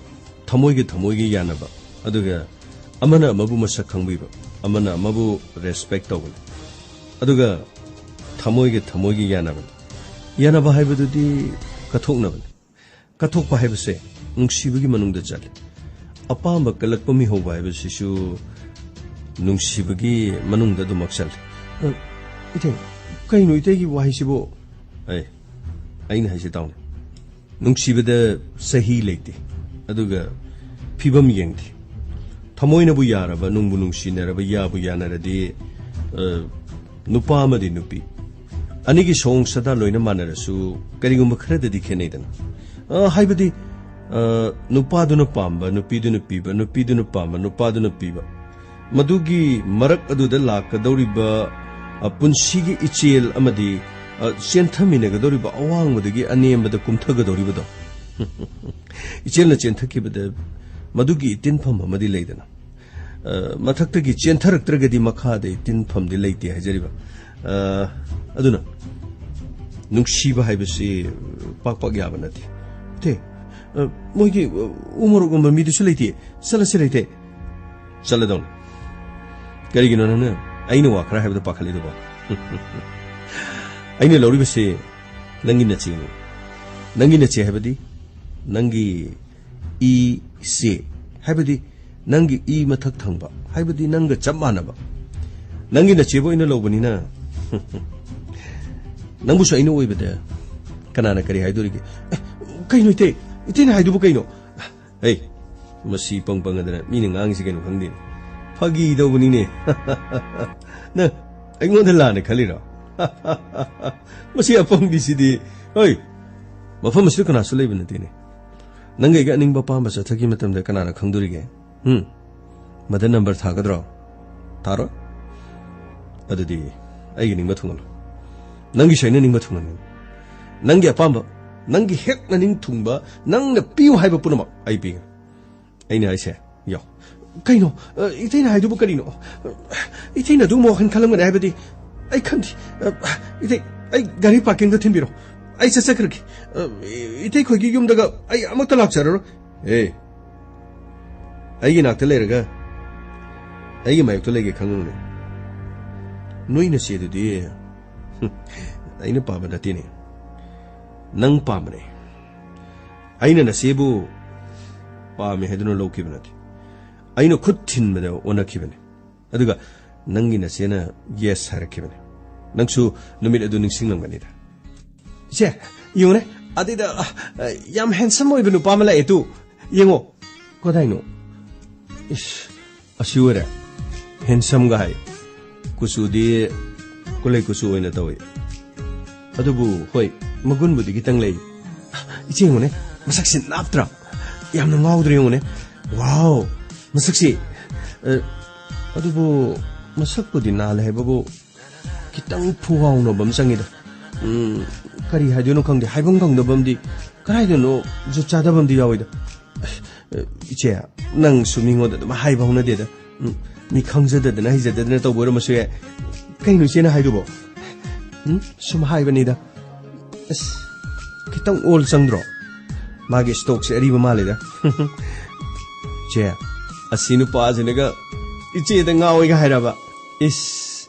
ꯊꯃꯣꯏꯒ ꯊꯃꯣꯏꯒ ꯌꯥꯅꯕ, ꯑꯗꯨꯒ ꯑꯃꯅ ꯑꯃꯕꯨ ꯃꯁꯛ ꯈꯪꯕꯤꯕ, ꯑꯃꯅ ꯑꯃꯕꯨ ꯔꯦꯁꯄꯦꯛ ꯇꯧꯕꯅꯤ꯫ ꯑꯗꯨꯒ ꯊꯃꯣꯏꯒ ꯊꯃꯣꯏꯒ ꯌꯥꯅꯕꯅꯤ꯫ ꯌꯥꯅꯕ ꯍꯥꯏꯕꯗꯨꯗꯤ ꯀꯠꯊꯣꯛꯅꯕꯅꯤ꯫ ꯀꯠꯊꯣꯛꯄ ꯍꯥꯏꯕꯁꯦ ꯅꯨꯡꯁꯤꯕꯒꯤ ꯃꯅꯨꯡꯗ ꯆꯜꯂꯤ꯫ ꯑꯄꯥꯝꯕ ꯀꯜꯂꯛꯄ ꯃꯤꯍꯧꯕ ꯍꯥꯏꯕꯁꯤꯁꯨ ꯅꯨꯡꯁꯤꯕꯒꯤ ꯃꯅꯨꯡꯗ ꯑꯗꯨꯃꯛ ꯆꯜꯂꯤ꯫ ꯑ, ꯏꯊꯦ, ꯀꯩꯅꯣ ꯏꯇꯩꯒꯤ ꯋꯥꯍꯩꯁꯤꯕꯨ? ꯑꯩ, ꯑꯩꯅ ꯍꯥꯏꯁꯦ ꯇꯥꯎꯅꯦ꯫ ꯅꯨꯡꯁꯤꯕꯗ ꯆꯍꯤ ꯂꯩꯇꯦ, ꯑꯗꯨꯒ ꯐꯤꯕꯝ ꯌꯦꯡꯗꯦ꯫ ꯊꯃꯣꯏꯅꯕꯨ ꯌꯥꯔꯕ, ꯅꯨꯡꯕꯨ ꯅꯨꯡꯁꯤꯅꯔꯕ, ꯌꯥꯕꯨ ꯌꯥꯅꯔꯗꯤ, ꯑ, ꯅꯨꯄꯥ ꯑꯃꯗꯤ ꯅꯨꯄꯤ ꯑꯅꯤꯒꯤ ꯁꯑꯣꯡ ꯁꯥꯗꯥ ꯂꯣꯏꯅ ꯃꯥꯟꯅꯔꯁꯨ ꯀꯔꯤꯒꯨꯝꯕ ꯈꯔꯗꯗꯤ ꯈꯦꯠꯅꯩꯗꯅ꯫ ꯑ, ꯍꯥꯏꯕꯗꯤ, ꯑ, ꯅꯨꯄꯥꯗꯨꯅ ꯄꯥꯝꯕ, ꯅꯨꯄꯤꯗꯨꯅ ꯄꯤꯕ, ꯅꯨꯄꯤꯗꯨꯅ ꯄꯥꯝꯕ, ꯅꯨꯄꯥꯗꯨꯅ ꯄꯤꯕ꯫ ꯃꯗꯨꯒꯤ ꯃꯔꯛ ꯑꯗꯨꯗ ꯂꯥꯛꯀꯗꯧꯔꯤꯕ, ꯑ, ꯄꯨꯟꯁꯤꯒꯤ ꯏꯆꯦꯜ ꯑꯃꯗꯤ, ꯑ, ꯆꯦꯟꯊꯃꯤꯟꯅꯒꯗꯧꯔꯤꯕ ꯑꯋꯥꯡꯕꯗꯒꯤ ꯑꯅꯦꯝꯕꯗ ꯀꯨꯝꯊꯒꯗꯧꯔꯤꯕꯗꯣ꯫ ꯏꯆꯦꯜꯅ ꯆꯦꯟꯊꯈꯤꯕꯗ ꯃꯗꯨꯒꯤ ꯏꯇꯤꯟꯐꯝ ꯑꯃꯗꯤ ꯂꯩꯗꯅ꯫ ꯑ, ꯃꯊꯛꯇꯒꯤ ꯆꯦꯟꯊꯔꯛꯇ꯭ꯔꯒꯗꯤ ꯃꯈꯥꯗ ꯏꯇꯤꯟꯐꯝꯗꯤ ꯂꯩꯇꯦ ꯍꯥꯏꯖꯔꯤꯕ꯫ ꯑ, ꯑꯗꯨꯅ ꯅꯨꯡꯁꯤꯕ ꯍꯥꯏꯕꯁꯤ ꯄꯥꯛ ꯄꯥꯛ ꯌꯥꯕ ꯅꯠꯇꯦ꯫ ꯏꯊꯦ, ꯑ, ꯃꯣꯏꯒꯤ, ꯑ, ꯎ ꯃꯣꯔꯣꯛ ꯌꯣꯟꯕ ꯃꯤꯗꯨꯁꯨ ꯂꯩꯇꯦ꯫ ꯆꯠꯂꯁꯤꯔ ꯏꯊꯦ? ꯆꯠꯂꯗꯧꯅꯤ꯫ ꯀꯔꯤꯒꯤꯅꯣ ꯅꯪꯅ ꯑꯩꯅ ꯋꯥ ꯈꯔ ꯍꯥꯏꯕꯗ ꯄꯥꯈꯠꯂꯤꯗꯨꯕꯣ? ꯑꯩꯅ ꯂꯧꯔꯤꯕꯁꯤ ꯅꯪꯒꯤ ꯅꯆꯦꯅꯤ꯫ ꯅꯪꯒꯤ ꯅꯆꯦ ꯍꯥꯏꯕꯗꯤ ꯅꯪꯒꯤ ꯏꯆꯦ, ꯍꯥꯏꯕꯗꯤ ꯅꯪꯒꯤ ꯏ ꯃꯊꯛ ꯊꯪꯕ, ꯍꯥꯏꯕꯗꯤ ꯅꯪꯒ ꯆꯞ ꯃꯥꯟꯅꯕ, ꯅꯪꯒꯤ ꯅꯆꯦꯕꯨ ꯑꯩꯅ ꯂꯧꯕꯅꯤꯅ ꯅꯪꯕꯨꯁꯨ ꯑꯩꯅ ꯑꯣꯏꯕꯗ ꯀꯅꯥꯅ ꯀꯔꯤ ꯍꯥꯏꯗꯣꯔꯤꯒꯦ? ꯑꯦ, ꯀꯩꯅꯣ ꯏꯇꯩ? ꯏꯇꯩꯅ ꯍꯥꯏꯗꯨꯕꯨ ꯀꯩꯅꯣ? ꯑꯩ ꯃꯁꯤ ꯄꯪ ꯄꯪꯉꯗꯅ ꯃꯤꯅ ꯉꯥꯡꯉꯤꯁꯤ ꯀꯩꯅꯣ ꯈꯪꯗꯦ꯫ ꯐꯥꯒꯤ ꯇꯧꯕꯅꯤꯅꯦ꯫ ꯅꯪ ꯑꯩꯉꯣꯟꯗ ꯂꯥꯟꯅ ꯈꯜꯂꯤꯔꯣ? ꯃꯁꯤ ꯑꯄꯪꯕꯤꯁꯤꯗꯤ꯫ ꯍꯣꯏ, ꯃꯐꯝ ꯑꯁꯤꯗ ꯀꯅꯥꯁꯨ ꯂꯩꯕ ꯅꯠꯇꯦꯅꯦ꯫ ꯅꯪꯒ ꯑꯩꯒ ꯑꯅꯤꯡꯕ ꯑꯄꯥꯝꯕ ꯆꯠꯊꯈꯤ ꯃꯇꯝꯗ ꯀꯅꯥꯅ ꯈꯪꯗꯣꯔꯤꯒꯦ? ꯎꯝ? ꯃꯗ ꯅꯝꯕꯔ ꯊꯥꯒꯗ꯭ꯔꯣ? ꯊꯥꯔꯣꯏ꯫ ꯑꯗꯨꯗꯤ ꯑꯩꯒꯤ ꯅꯤꯡꯕ ꯊꯨꯡꯍꯜꯂꯣ꯫ ꯅꯪꯒꯤ ꯁꯣꯏꯅ ꯅꯤꯡꯕ ꯊꯨꯡꯍꯟꯒꯅꯤ꯫ ꯅꯪꯒꯤ ꯑꯄꯥꯝꯕ, ꯅꯪꯒꯤ ꯍꯦꯛ ꯅꯅꯤꯡ ꯊꯨꯡꯕ, ꯅꯪꯅ ꯄꯤꯌꯨ ꯍꯥꯏꯕ ꯄꯨꯝꯅꯃꯛ ꯑꯩ ꯄꯤꯒꯅꯤ꯫ ꯑꯩꯅ ꯍꯥꯏꯁꯦ, ꯌꯥꯎ꯫ ꯀꯩꯅꯣ? ꯑ, ꯏꯇꯩꯅ ꯍꯥꯏꯗꯨꯕꯨ ꯀꯔꯤꯅꯣ? ꯏꯇꯩꯅ ꯑꯗꯨꯒꯨꯝꯕ ꯋꯥꯈꯜ ꯈꯜꯂꯝꯒꯅꯤ ꯍꯥꯏꯕꯗꯤ ꯑꯩ ꯈꯟꯗꯦ꯫ ꯑ, ꯏꯇꯩ, ꯑꯩ ꯒꯥꯔꯤ ꯄꯥꯔꯀꯤꯡꯗ ꯊꯤꯟꯕꯤꯔꯣ꯫ ꯑꯩ ꯆꯠꯆꯈ꯭ꯔꯒꯦ꯫ ꯑ, ꯏꯇꯩ ꯈꯣꯏꯒꯤ ꯌꯨꯝꯗꯒ ꯑꯩ ꯑꯃꯨꯛꯇ ꯂꯥꯛꯆꯔꯔꯣꯏ꯫ ꯑꯦ, ꯑꯩꯒꯤ ꯅꯥꯛꯇ ꯂꯩꯔꯒ ꯑꯩꯒꯤ ꯃꯥꯌꯣꯛꯇ ꯂꯩꯒꯦ ꯈꯪꯉꯨꯅꯦ꯫ ꯅꯣꯏ ꯅꯆꯦꯗꯨꯗꯤ ꯑꯩꯅ ꯄꯥꯝꯕ ꯅꯠꯇꯦꯅꯦ, ꯅꯪ ꯄꯥꯝꯕꯅꯦ꯫ ꯑꯩꯅ ꯅꯆꯦꯕꯨ ꯄꯥꯝꯃꯦ ꯍꯥꯏꯗꯨꯅ ꯂꯧꯈꯤꯕ ꯅꯠꯇꯦ꯫ ꯑꯩꯅ ꯈꯨꯠ ꯊꯤꯟꯕꯗ ꯑꯣꯟꯅꯈꯤꯕꯅꯦ꯫ ꯑꯗꯨꯒ ꯅꯪꯒꯤ ꯅꯆꯦꯅ ꯌꯦꯁ ꯍꯥꯏꯔꯛꯈꯤꯕꯅꯦ꯫ ꯅꯪꯁꯨ ꯅꯨꯃꯤꯠ ꯑꯗꯨ ꯅꯤꯡꯁꯤꯡꯂꯝꯒꯅꯤꯗ꯫ ꯏꯆꯦ, ꯌꯦꯡꯉꯨꯅꯦ, ꯑꯗꯩꯗ, ꯑ, ꯌꯥꯝ ꯍꯦꯟꯁꯝ ꯑꯣꯏꯕ ꯅꯨꯄꯥ ꯑꯃ ꯂꯥꯛꯑꯦ ꯇꯨ꯫ ꯌꯦꯡꯉꯣ꯫ ꯀꯗꯥꯏꯅꯣ? ꯏꯁ, ꯑꯁꯤ ꯑꯣꯏꯔꯦ꯫ ꯍꯦꯟꯁꯝꯒ ꯍꯥꯏ꯫ ꯀꯨꯆꯨꯗꯤ ꯀꯨꯂꯩ ꯀꯨꯆꯨ ꯑꯣꯏꯅ ꯇꯧꯏ꯫ ꯑꯗꯨꯕꯨ ꯍꯣꯏ, ꯃꯒꯨꯟꯕꯨꯗꯤ ꯈꯤꯇꯪ ꯂꯩ꯫ ꯏꯆꯦ ꯌꯦꯡꯉꯨꯅꯦ, ꯃꯁꯛꯁꯤ ꯅꯥꯞꯇ꯭ꯔꯥ? ꯌꯥꯝꯅ ꯉꯥꯎꯗ꯭ꯔꯥ ꯌꯦꯡꯉꯨꯅꯦ꯫ ꯋꯥꯎ, ꯃꯁꯛꯁꯤ, ꯑ, ꯑꯗꯨꯕꯨ ꯃꯁꯛꯄꯨꯗꯤ ꯅꯥꯜꯂꯦ ꯍꯥꯏꯕꯕꯨ ꯈꯤꯇꯪ ꯐꯨꯍꯥꯎꯅꯕ ꯑꯃ ꯆꯪꯉꯤꯗ꯫ ꯎꯝ, ꯀꯔꯤ ꯍꯥꯏꯗꯣꯏꯅꯣ ꯈꯪꯗꯦ, ꯍꯥꯏꯐꯝ ꯈꯪꯗꯕ ꯑꯃꯗꯤ, ꯀꯗꯥꯏꯗꯅꯣ ꯖꯨꯠ ꯆꯥꯗꯕ ꯑꯃꯗꯤ ꯌꯥꯎꯋꯤꯗ꯫ ꯑꯁ, ꯏꯆꯦ, ꯅꯪꯁꯨ ꯃꯤꯉꯣꯟꯗ ꯑꯗꯨꯝ ꯍꯥꯏꯕ ꯍꯧꯅꯗꯦꯗ꯫ ꯎꯝ, ꯃꯤ ꯈꯪꯖꯗꯗꯅ ꯍꯩꯖꯗꯗꯅ ꯇꯧꯕ ꯑꯣꯏꯔꯝꯃꯁꯨ ꯌꯥꯏ꯫ ꯀꯩꯅꯣ ꯏꯆꯦꯅ ꯍꯥꯏꯗꯨꯕꯣ? ꯎꯝ, ꯁꯨꯝ ꯍꯥꯏꯕꯅꯤꯗ꯫ ꯑꯁ, ꯈꯤꯇꯪ ꯑꯣꯜ ꯆꯪꯗ꯭ꯔꯣ? ꯃꯥꯒꯤ ꯁ꯭ꯇꯣꯛꯁꯦ ꯑꯔꯤꯕ ꯃꯥꯜꯂꯦꯗ꯫ ꯆꯦ, ꯑꯁꯤ ꯅꯨꯄꯥꯁꯤꯅꯒ ꯏꯆꯦꯗ ꯉꯥꯎꯋꯦꯒ ꯍꯥꯏꯔꯕ? ꯏꯁ,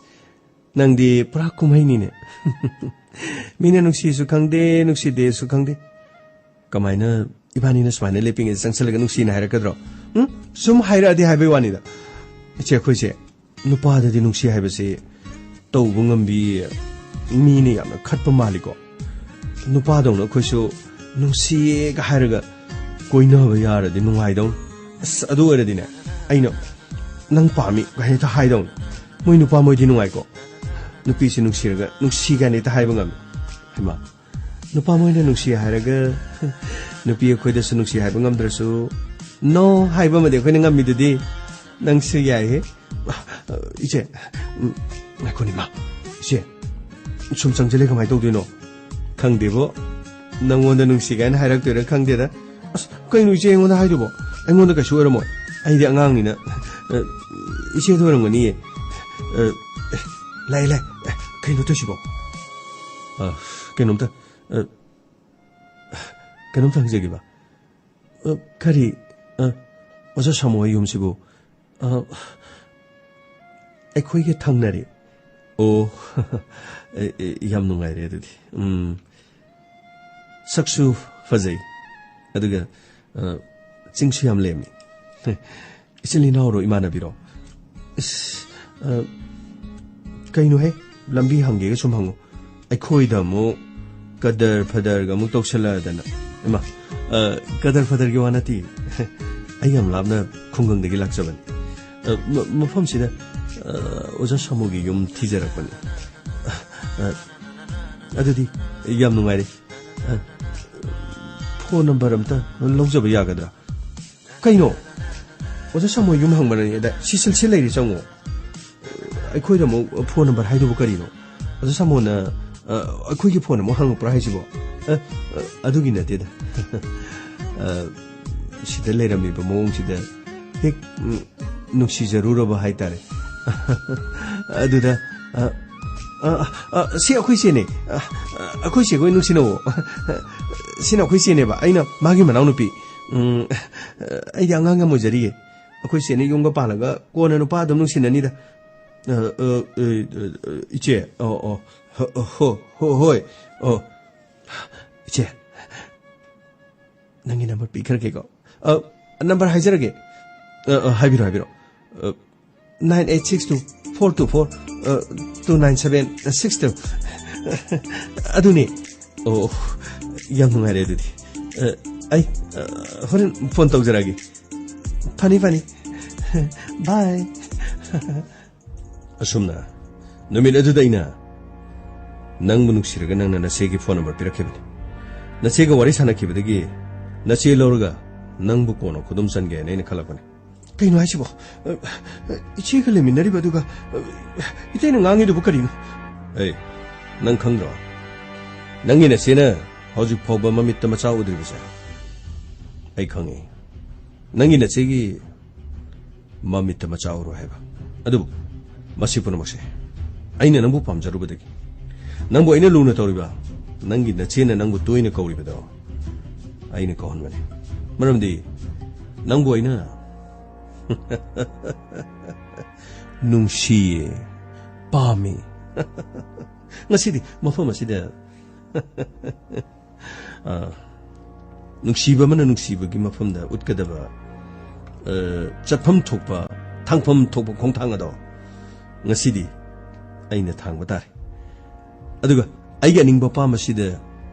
ꯅꯪꯗꯤ ꯄꯨꯔꯥ ꯀꯨꯝꯍꯩꯅꯤꯅꯦ꯫ ꯃꯤꯅ ꯅꯨꯡꯁꯤꯁꯨ ꯈꯪꯗꯦ, ꯅꯨꯡꯁꯤꯗꯦꯁꯨ ꯈꯪꯗꯦ꯫ ꯀꯃꯥꯏꯅ ꯏꯕꯥꯅꯤꯅ ꯁꯨꯃꯥꯏꯅ ꯂꯦꯞꯄꯤꯉꯩꯗ ꯆꯪꯁꯜꯂꯒ ꯅꯨꯡꯁꯤꯅ ꯍꯥꯏꯔꯛꯀꯗ꯭ꯔꯣ? ꯎꯝ? ꯁꯨꯝ ꯍꯥꯏꯔꯛꯑꯗꯤ ꯍꯥꯏꯕꯩ ꯋꯥꯅꯤꯗ꯫ ꯏꯆꯦ, ꯑꯩꯈꯣꯏꯁꯦ ꯅꯨꯄꯥꯗꯗꯤ ꯅꯨꯡꯁꯤ ꯍꯥꯏꯕꯁꯤ ꯇꯧꯕ ꯉꯝꯕꯤ ꯃꯤꯅ ꯌꯥꯝꯅ ꯈꯠꯄ ꯃꯥꯜꯂꯤꯀꯣ꯫ ꯅꯨꯄꯥꯗꯧꯅ ꯑꯩꯈꯣꯏꯁꯨ ꯅꯨꯡꯁꯤꯌꯦꯒ ꯍꯥꯏꯔꯒ ꯀꯣꯏꯅꯕ ꯌꯥꯔꯗꯤ ꯅꯨꯡꯉꯥꯏꯗꯧꯅꯤ꯫ ꯑꯁ, ꯑꯗꯨ ꯑꯣꯏꯔꯗꯤꯅꯦ, ꯑꯩꯅ "ꯅꯪ ꯄꯥꯝꯃꯤ" ꯀꯥꯏꯅ ꯍꯦꯛꯇ ꯍꯥꯏꯗꯧꯅꯤ꯫ ꯃꯣꯏ ꯅꯨꯄꯥ ꯃꯣꯏꯗꯤ ꯅꯨꯡꯉꯥꯏꯀꯣ꯫ ꯅꯨꯄꯤꯁꯤ ꯅꯨꯡꯁꯤꯔꯒ "ꯅꯨꯡꯁꯤ" ꯀꯥꯏꯅ ꯍꯦꯛꯇ ꯍꯥꯏꯕ ꯉꯝꯃꯤ꯫ ꯍꯩꯃꯥ, ꯅꯨꯄꯥ ꯃꯣꯏꯅ ꯅꯨꯡꯁꯤ ꯍꯥꯏꯔꯒ ꯅꯨꯄꯤ ꯑꯩꯈꯣꯏꯗꯁꯨ ꯅꯨꯡꯁꯤ ꯍꯥꯏꯕ ꯉꯝꯗ꯭ꯔꯁꯨ "no" ꯍꯥꯏꯕ ꯑꯃꯗꯤ ꯑꯩꯈꯣꯏꯅ ꯉꯝꯃꯤꯗꯨꯗꯤ꯫ ꯅꯪꯁꯨ ꯌꯥꯏꯍꯦ꯫ ꯏꯆꯦ, ꯎꯝ, ꯉꯥꯏꯈꯣꯅꯦ, ꯏꯃꯥ꯫ ꯏꯆꯦ, ꯁꯨꯝ ꯆꯪꯁꯤꯜꯂꯦ, ꯀꯃꯥꯏꯅ ꯇꯧꯗꯣꯏꯅꯣ? ꯈꯪꯗꯦꯕꯣ, ꯅꯪꯉꯣꯟꯗ ꯅꯨꯡꯁꯤ ꯀꯥꯏꯅ ꯍꯥꯏꯔꯛꯇꯣꯏꯔꯥ ꯈꯪꯗꯦꯗ꯫ ꯑꯁ, ꯀꯩꯅꯣ ꯏꯆꯦ ꯑꯩꯉꯣꯟꯗ ꯍꯥꯏꯗꯨꯕꯣ? ꯑꯩꯉꯣꯟꯗ ꯀꯩꯁꯨ ꯑꯣꯏꯔꯝꯃꯣꯏ꯫ ꯑꯩꯗꯤ ꯑꯉꯥꯡꯅꯤꯅ꯫ ꯑ, ꯏꯆꯦꯗ ꯑꯣꯏꯔꯝꯒꯅꯤꯌꯦ꯫ ꯑ, ꯑꯦ, ꯂꯥꯛꯑꯦ, ꯂꯥꯛꯑꯦ꯫ ꯑꯦ, ꯀꯩꯅꯣ ꯇꯧꯏꯁꯤꯕꯣ? ꯑ, ꯀꯩꯅꯣꯝꯇ, ꯑ, ꯀꯩꯅꯣꯝꯇ ꯍꯪꯖꯒꯦꯕ꯫ ꯑ, ꯀꯔꯤ? ꯑ, ꯑꯣꯖꯥ ꯁꯥꯃꯨ ꯍꯣꯏ ꯌꯨꯝꯁꯤꯕꯨ? ꯑ, ꯑꯩꯈꯣꯏꯒ ꯊꯪꯅꯔꯦ꯫ ꯑꯣ, ꯑꯦ, ꯑꯦ, ꯌꯥꯝ ꯅꯨꯡꯉꯥꯏꯔꯦ ꯑꯗꯨꯗꯤ꯫ ꯎꯝ, ꯁꯛꯁꯨ ꯐꯖꯩ, ꯑꯗꯨꯒ, ꯑ, ꯆꯤꯡꯁꯨ ꯌꯥꯝ ꯂꯦꯝꯃꯤ꯫ ꯏꯆꯤꯜ ꯏꯅꯥꯎꯔꯣ, ꯏꯃꯥꯟꯅꯕꯤꯔꯣ? ꯏꯁ, ꯑ, ꯀꯩꯅꯣꯍꯦ, ꯂꯝꯕꯤ ꯍꯪꯒꯦꯒ ꯁꯨꯝ ꯍꯪꯉꯨ꯫ ꯑꯩꯈꯣꯏꯗ ꯑꯃꯨꯛ ꯀꯗꯔ ꯐꯗꯔꯒ ꯑꯃꯨꯛ ꯇꯧꯁꯜꯂꯛꯑꯗꯅ꯫ ꯏꯃꯥ, ꯑ, ꯀꯗꯔ ꯐꯗꯔꯒꯤ ꯋꯥ ꯅꯠꯇꯦ꯫ ꯑꯩ ꯌꯥꯝ ꯂꯥꯞꯅ ꯈꯨꯡꯒꯪꯗꯒꯤ ꯂꯥꯛꯆꯕꯅꯤ꯫ ꯑ, ꯃ-, ꯃꯐꯝꯁꯤꯗ, ꯑ, ꯑꯣꯖꯥ ꯁꯥꯃꯨꯒꯤ ꯌꯨꯝ ꯊꯤꯖꯔꯛꯄꯅꯤ꯫ ꯑ, ꯑ, ꯑꯗꯨꯗꯤ ꯌꯥꯝ ꯅꯨꯡꯉꯥꯏꯔꯦ꯫ ꯑ, ꯐꯣꯟ ꯅꯝꯕꯔ ꯑꯝꯇ ꯂꯧꯖꯕ ꯌꯥꯒꯗ꯭ꯔꯥ? ꯀꯩꯅꯣ? ꯑꯣꯖꯥ ꯁꯥꯃꯨ ꯌꯨꯝ ꯍꯪꯕꯅꯅꯤ꯫ ꯑꯗ ꯁꯤ ꯁꯤꯜꯁꯤ ꯂꯩꯔꯤ, ꯆꯪꯉꯣ꯫ ꯑꯩꯈꯣꯏꯗ ꯑꯃꯨꯛ ꯐꯣꯟ ꯅꯝꯕꯔ ꯍꯥꯏꯗꯨꯕꯨ ꯀꯔꯤꯅꯣ? ꯑꯣꯖꯥ ꯁꯥꯃꯨꯅ, ꯑ, ꯑꯩꯈꯣꯏꯒꯤ ꯐꯣꯟ ꯑꯃꯨꯛ ꯍꯪꯉꯛꯄ꯭ꯔꯥ ꯍꯥꯏꯁꯤꯕꯣ? ꯑ, ꯑ, ꯑꯗꯨꯒꯤ ꯅꯠꯇꯦꯗ꯫ ꯑ, ꯁꯤꯗ ꯂꯩꯔꯝꯃꯤꯕ ꯃꯑꯣꯡꯁꯤꯗ ꯍꯦꯛ, ꯎꯝ, ꯅꯨꯡꯁꯤꯖꯔꯨꯔꯕ ꯍꯥꯏꯇꯥꯔꯦ꯫ ꯑꯗꯨꯗ, ꯑ, ꯑ, ꯑ, ꯁꯤ ꯑꯩꯈꯣꯏ ꯆꯦꯅꯦ꯫ ꯑ, ꯑ, ꯑꯩꯈꯣꯏ ꯆꯦꯒ ꯑꯣꯏꯅ ꯅꯨꯡꯁꯤꯅꯧꯋꯣ꯫ ꯁꯤꯅ ꯑꯩꯈꯣꯏ ꯆꯦꯅꯦꯕ, ꯑꯩꯅ ꯃꯥꯒꯤ ꯃꯅꯥꯎꯅꯨꯄꯤ꯫ ꯎꯝ, ꯑꯩꯗꯤ ꯑꯉꯥꯡ ꯌꯥꯝ ꯑꯣꯏꯖꯔꯤꯌꯦ꯫ ꯑꯩꯈꯣꯏ ꯆꯦꯅ ꯌꯨꯝꯒ ꯄꯥꯜꯂꯒ ꯀꯣꯟꯅ ꯅꯨꯄꯥ ꯑꯗꯨꯝ ꯅꯨꯡꯁꯤꯅꯅꯤꯗ꯫ ꯑ, ꯑ, ꯑ, ꯑ, ꯏꯆꯦ, ꯑꯣ, ꯑꯣ, ꯍꯣ, ꯍꯣ, ꯍꯣ, ꯍꯣꯏ, ꯑꯣ, ꯏꯆꯦ, ꯅꯪꯒꯤ ꯅꯝꯕꯔ ꯄꯤꯈ꯭ꯔꯒꯦꯀꯣ꯫ ꯑ, ꯅꯝꯕꯔ ꯍꯥꯏꯖꯔꯒꯦ꯫ ꯑ, ꯑ, ꯍꯥꯏꯕꯤꯔꯣ, ꯍꯥꯏꯕꯤꯔꯣ꯫ ꯑ, Nine eight six two four two four two nine seven six two. ꯑꯗꯨꯅꯦ. ꯑꯣ, ꯌꯥꯝ ꯅꯨꯡꯉꯥꯏꯔꯦ ꯑꯗꯨꯗꯤ꯫ ꯑ, ꯑꯩ, ꯑ, ꯍꯣꯔꯦꯟ ꯐꯣꯟ ꯇꯧꯖꯔꯛꯑꯒꯦ꯫ ꯐꯅꯤ, ꯐꯅꯤ꯫ ꯕꯥꯏ꯫ ꯑꯁꯨꯝꯅ ꯅꯨꯃꯤꯠ ꯑꯗꯨꯗ ꯑꯩꯅ ꯅꯪꯕꯨ ꯅꯨꯡꯁꯤꯔꯒ ꯅꯪꯅ ꯅꯆꯦꯒꯤ ꯐꯣꯟ ꯅꯝꯕꯔ ꯄꯤꯔꯛꯈꯤꯕꯅꯤ꯫ ꯅꯆꯦꯒ ꯋꯥꯔꯤ ꯁꯥꯟꯅꯈꯤꯕꯗꯒꯤ ꯅꯆꯦ ꯂꯧꯔꯒ ꯅꯪꯕꯨ ꯀꯣꯟꯅ ꯈꯨꯗꯨꯝ ꯆꯟꯒꯦ ꯍꯥꯏꯅ ꯑꯩꯅ ꯈꯜꯂꯛꯄꯅꯤ꯫ ꯀꯩꯅꯣ ꯍꯥꯏꯁꯤꯕꯣ? ꯑ, ꯏꯆꯦꯒ ꯂꯩꯃꯤꯟꯅꯔꯤꯕ ꯑꯗꯨꯒ, ꯑ, ꯏꯇꯩꯅ ꯉꯥꯡꯉꯤꯗꯨꯕꯨ ꯀꯔꯤꯅꯣ? ꯑꯦ, ꯅꯪ ꯈꯪꯗ꯭ꯔꯣ? ꯅꯪꯒꯤ ꯅꯆꯦꯅ ꯍꯧꯖꯤꯛ ꯐꯥꯎꯕ ꯃꯃꯤꯠꯇ ꯃꯆꯥ ꯎꯗ꯭ꯔꯤꯕꯁꯦ ꯑꯩ ꯈꯪꯉꯤ꯫ ꯅꯪꯒꯤ ꯅꯆꯦꯒꯤ ꯃꯃꯤꯠꯇ ꯃꯆꯥ ꯎꯔꯣꯏ ꯍꯥꯏꯕ꯫ ꯑꯗꯨꯕꯨ ꯃꯁꯤ ꯄꯨꯝꯅꯃꯛꯁꯦ ꯑꯩꯅ ꯅꯪꯕꯨ ꯄꯥꯝꯖꯔꯨꯕꯗꯒꯤ, ꯅꯪꯕꯨ ꯑꯩꯅ ꯂꯨꯅ ꯇꯧꯔꯤꯕ, ꯅꯪꯒꯤ ꯅꯆꯦꯅ ꯅꯪꯕꯨ ꯇꯣꯏꯅ ꯀꯧꯔꯤꯕꯗꯣ ꯑꯩꯅ ꯀꯧꯍꯟꯕꯅꯤ꯫ ꯃꯔꯝꯗꯤ ꯅꯪꯕꯨ ꯑꯩꯅ ꯅꯨꯡꯁꯤꯌꯦ, ꯄꯥꯝꯃꯤ꯫ ꯉꯁꯤꯗꯤ ꯃꯐꯝ ꯑꯁꯤꯗ ꯑ, ꯅꯨꯡꯁꯤꯕ ꯑꯃꯅ ꯅꯨꯡꯁꯤꯕꯒꯤ ꯃꯐꯝꯗ ꯎꯠꯀꯗꯕ, ꯑ, ꯆꯠꯐꯝ ꯊꯣꯛꯄ, ꯊꯥꯡꯐꯝ ꯊꯣꯛꯄ ꯈꯣꯡꯊꯥꯡ ꯑꯗꯣ ꯉꯁꯤꯗꯤ ꯑꯩꯅ ꯊꯥꯡꯕ ꯇꯥꯔꯦ꯫ ꯑꯗꯨꯒ ꯑꯩꯒꯤ ꯑꯅꯤꯡꯕ ꯑꯄꯥꯝꯕꯁꯤꯗ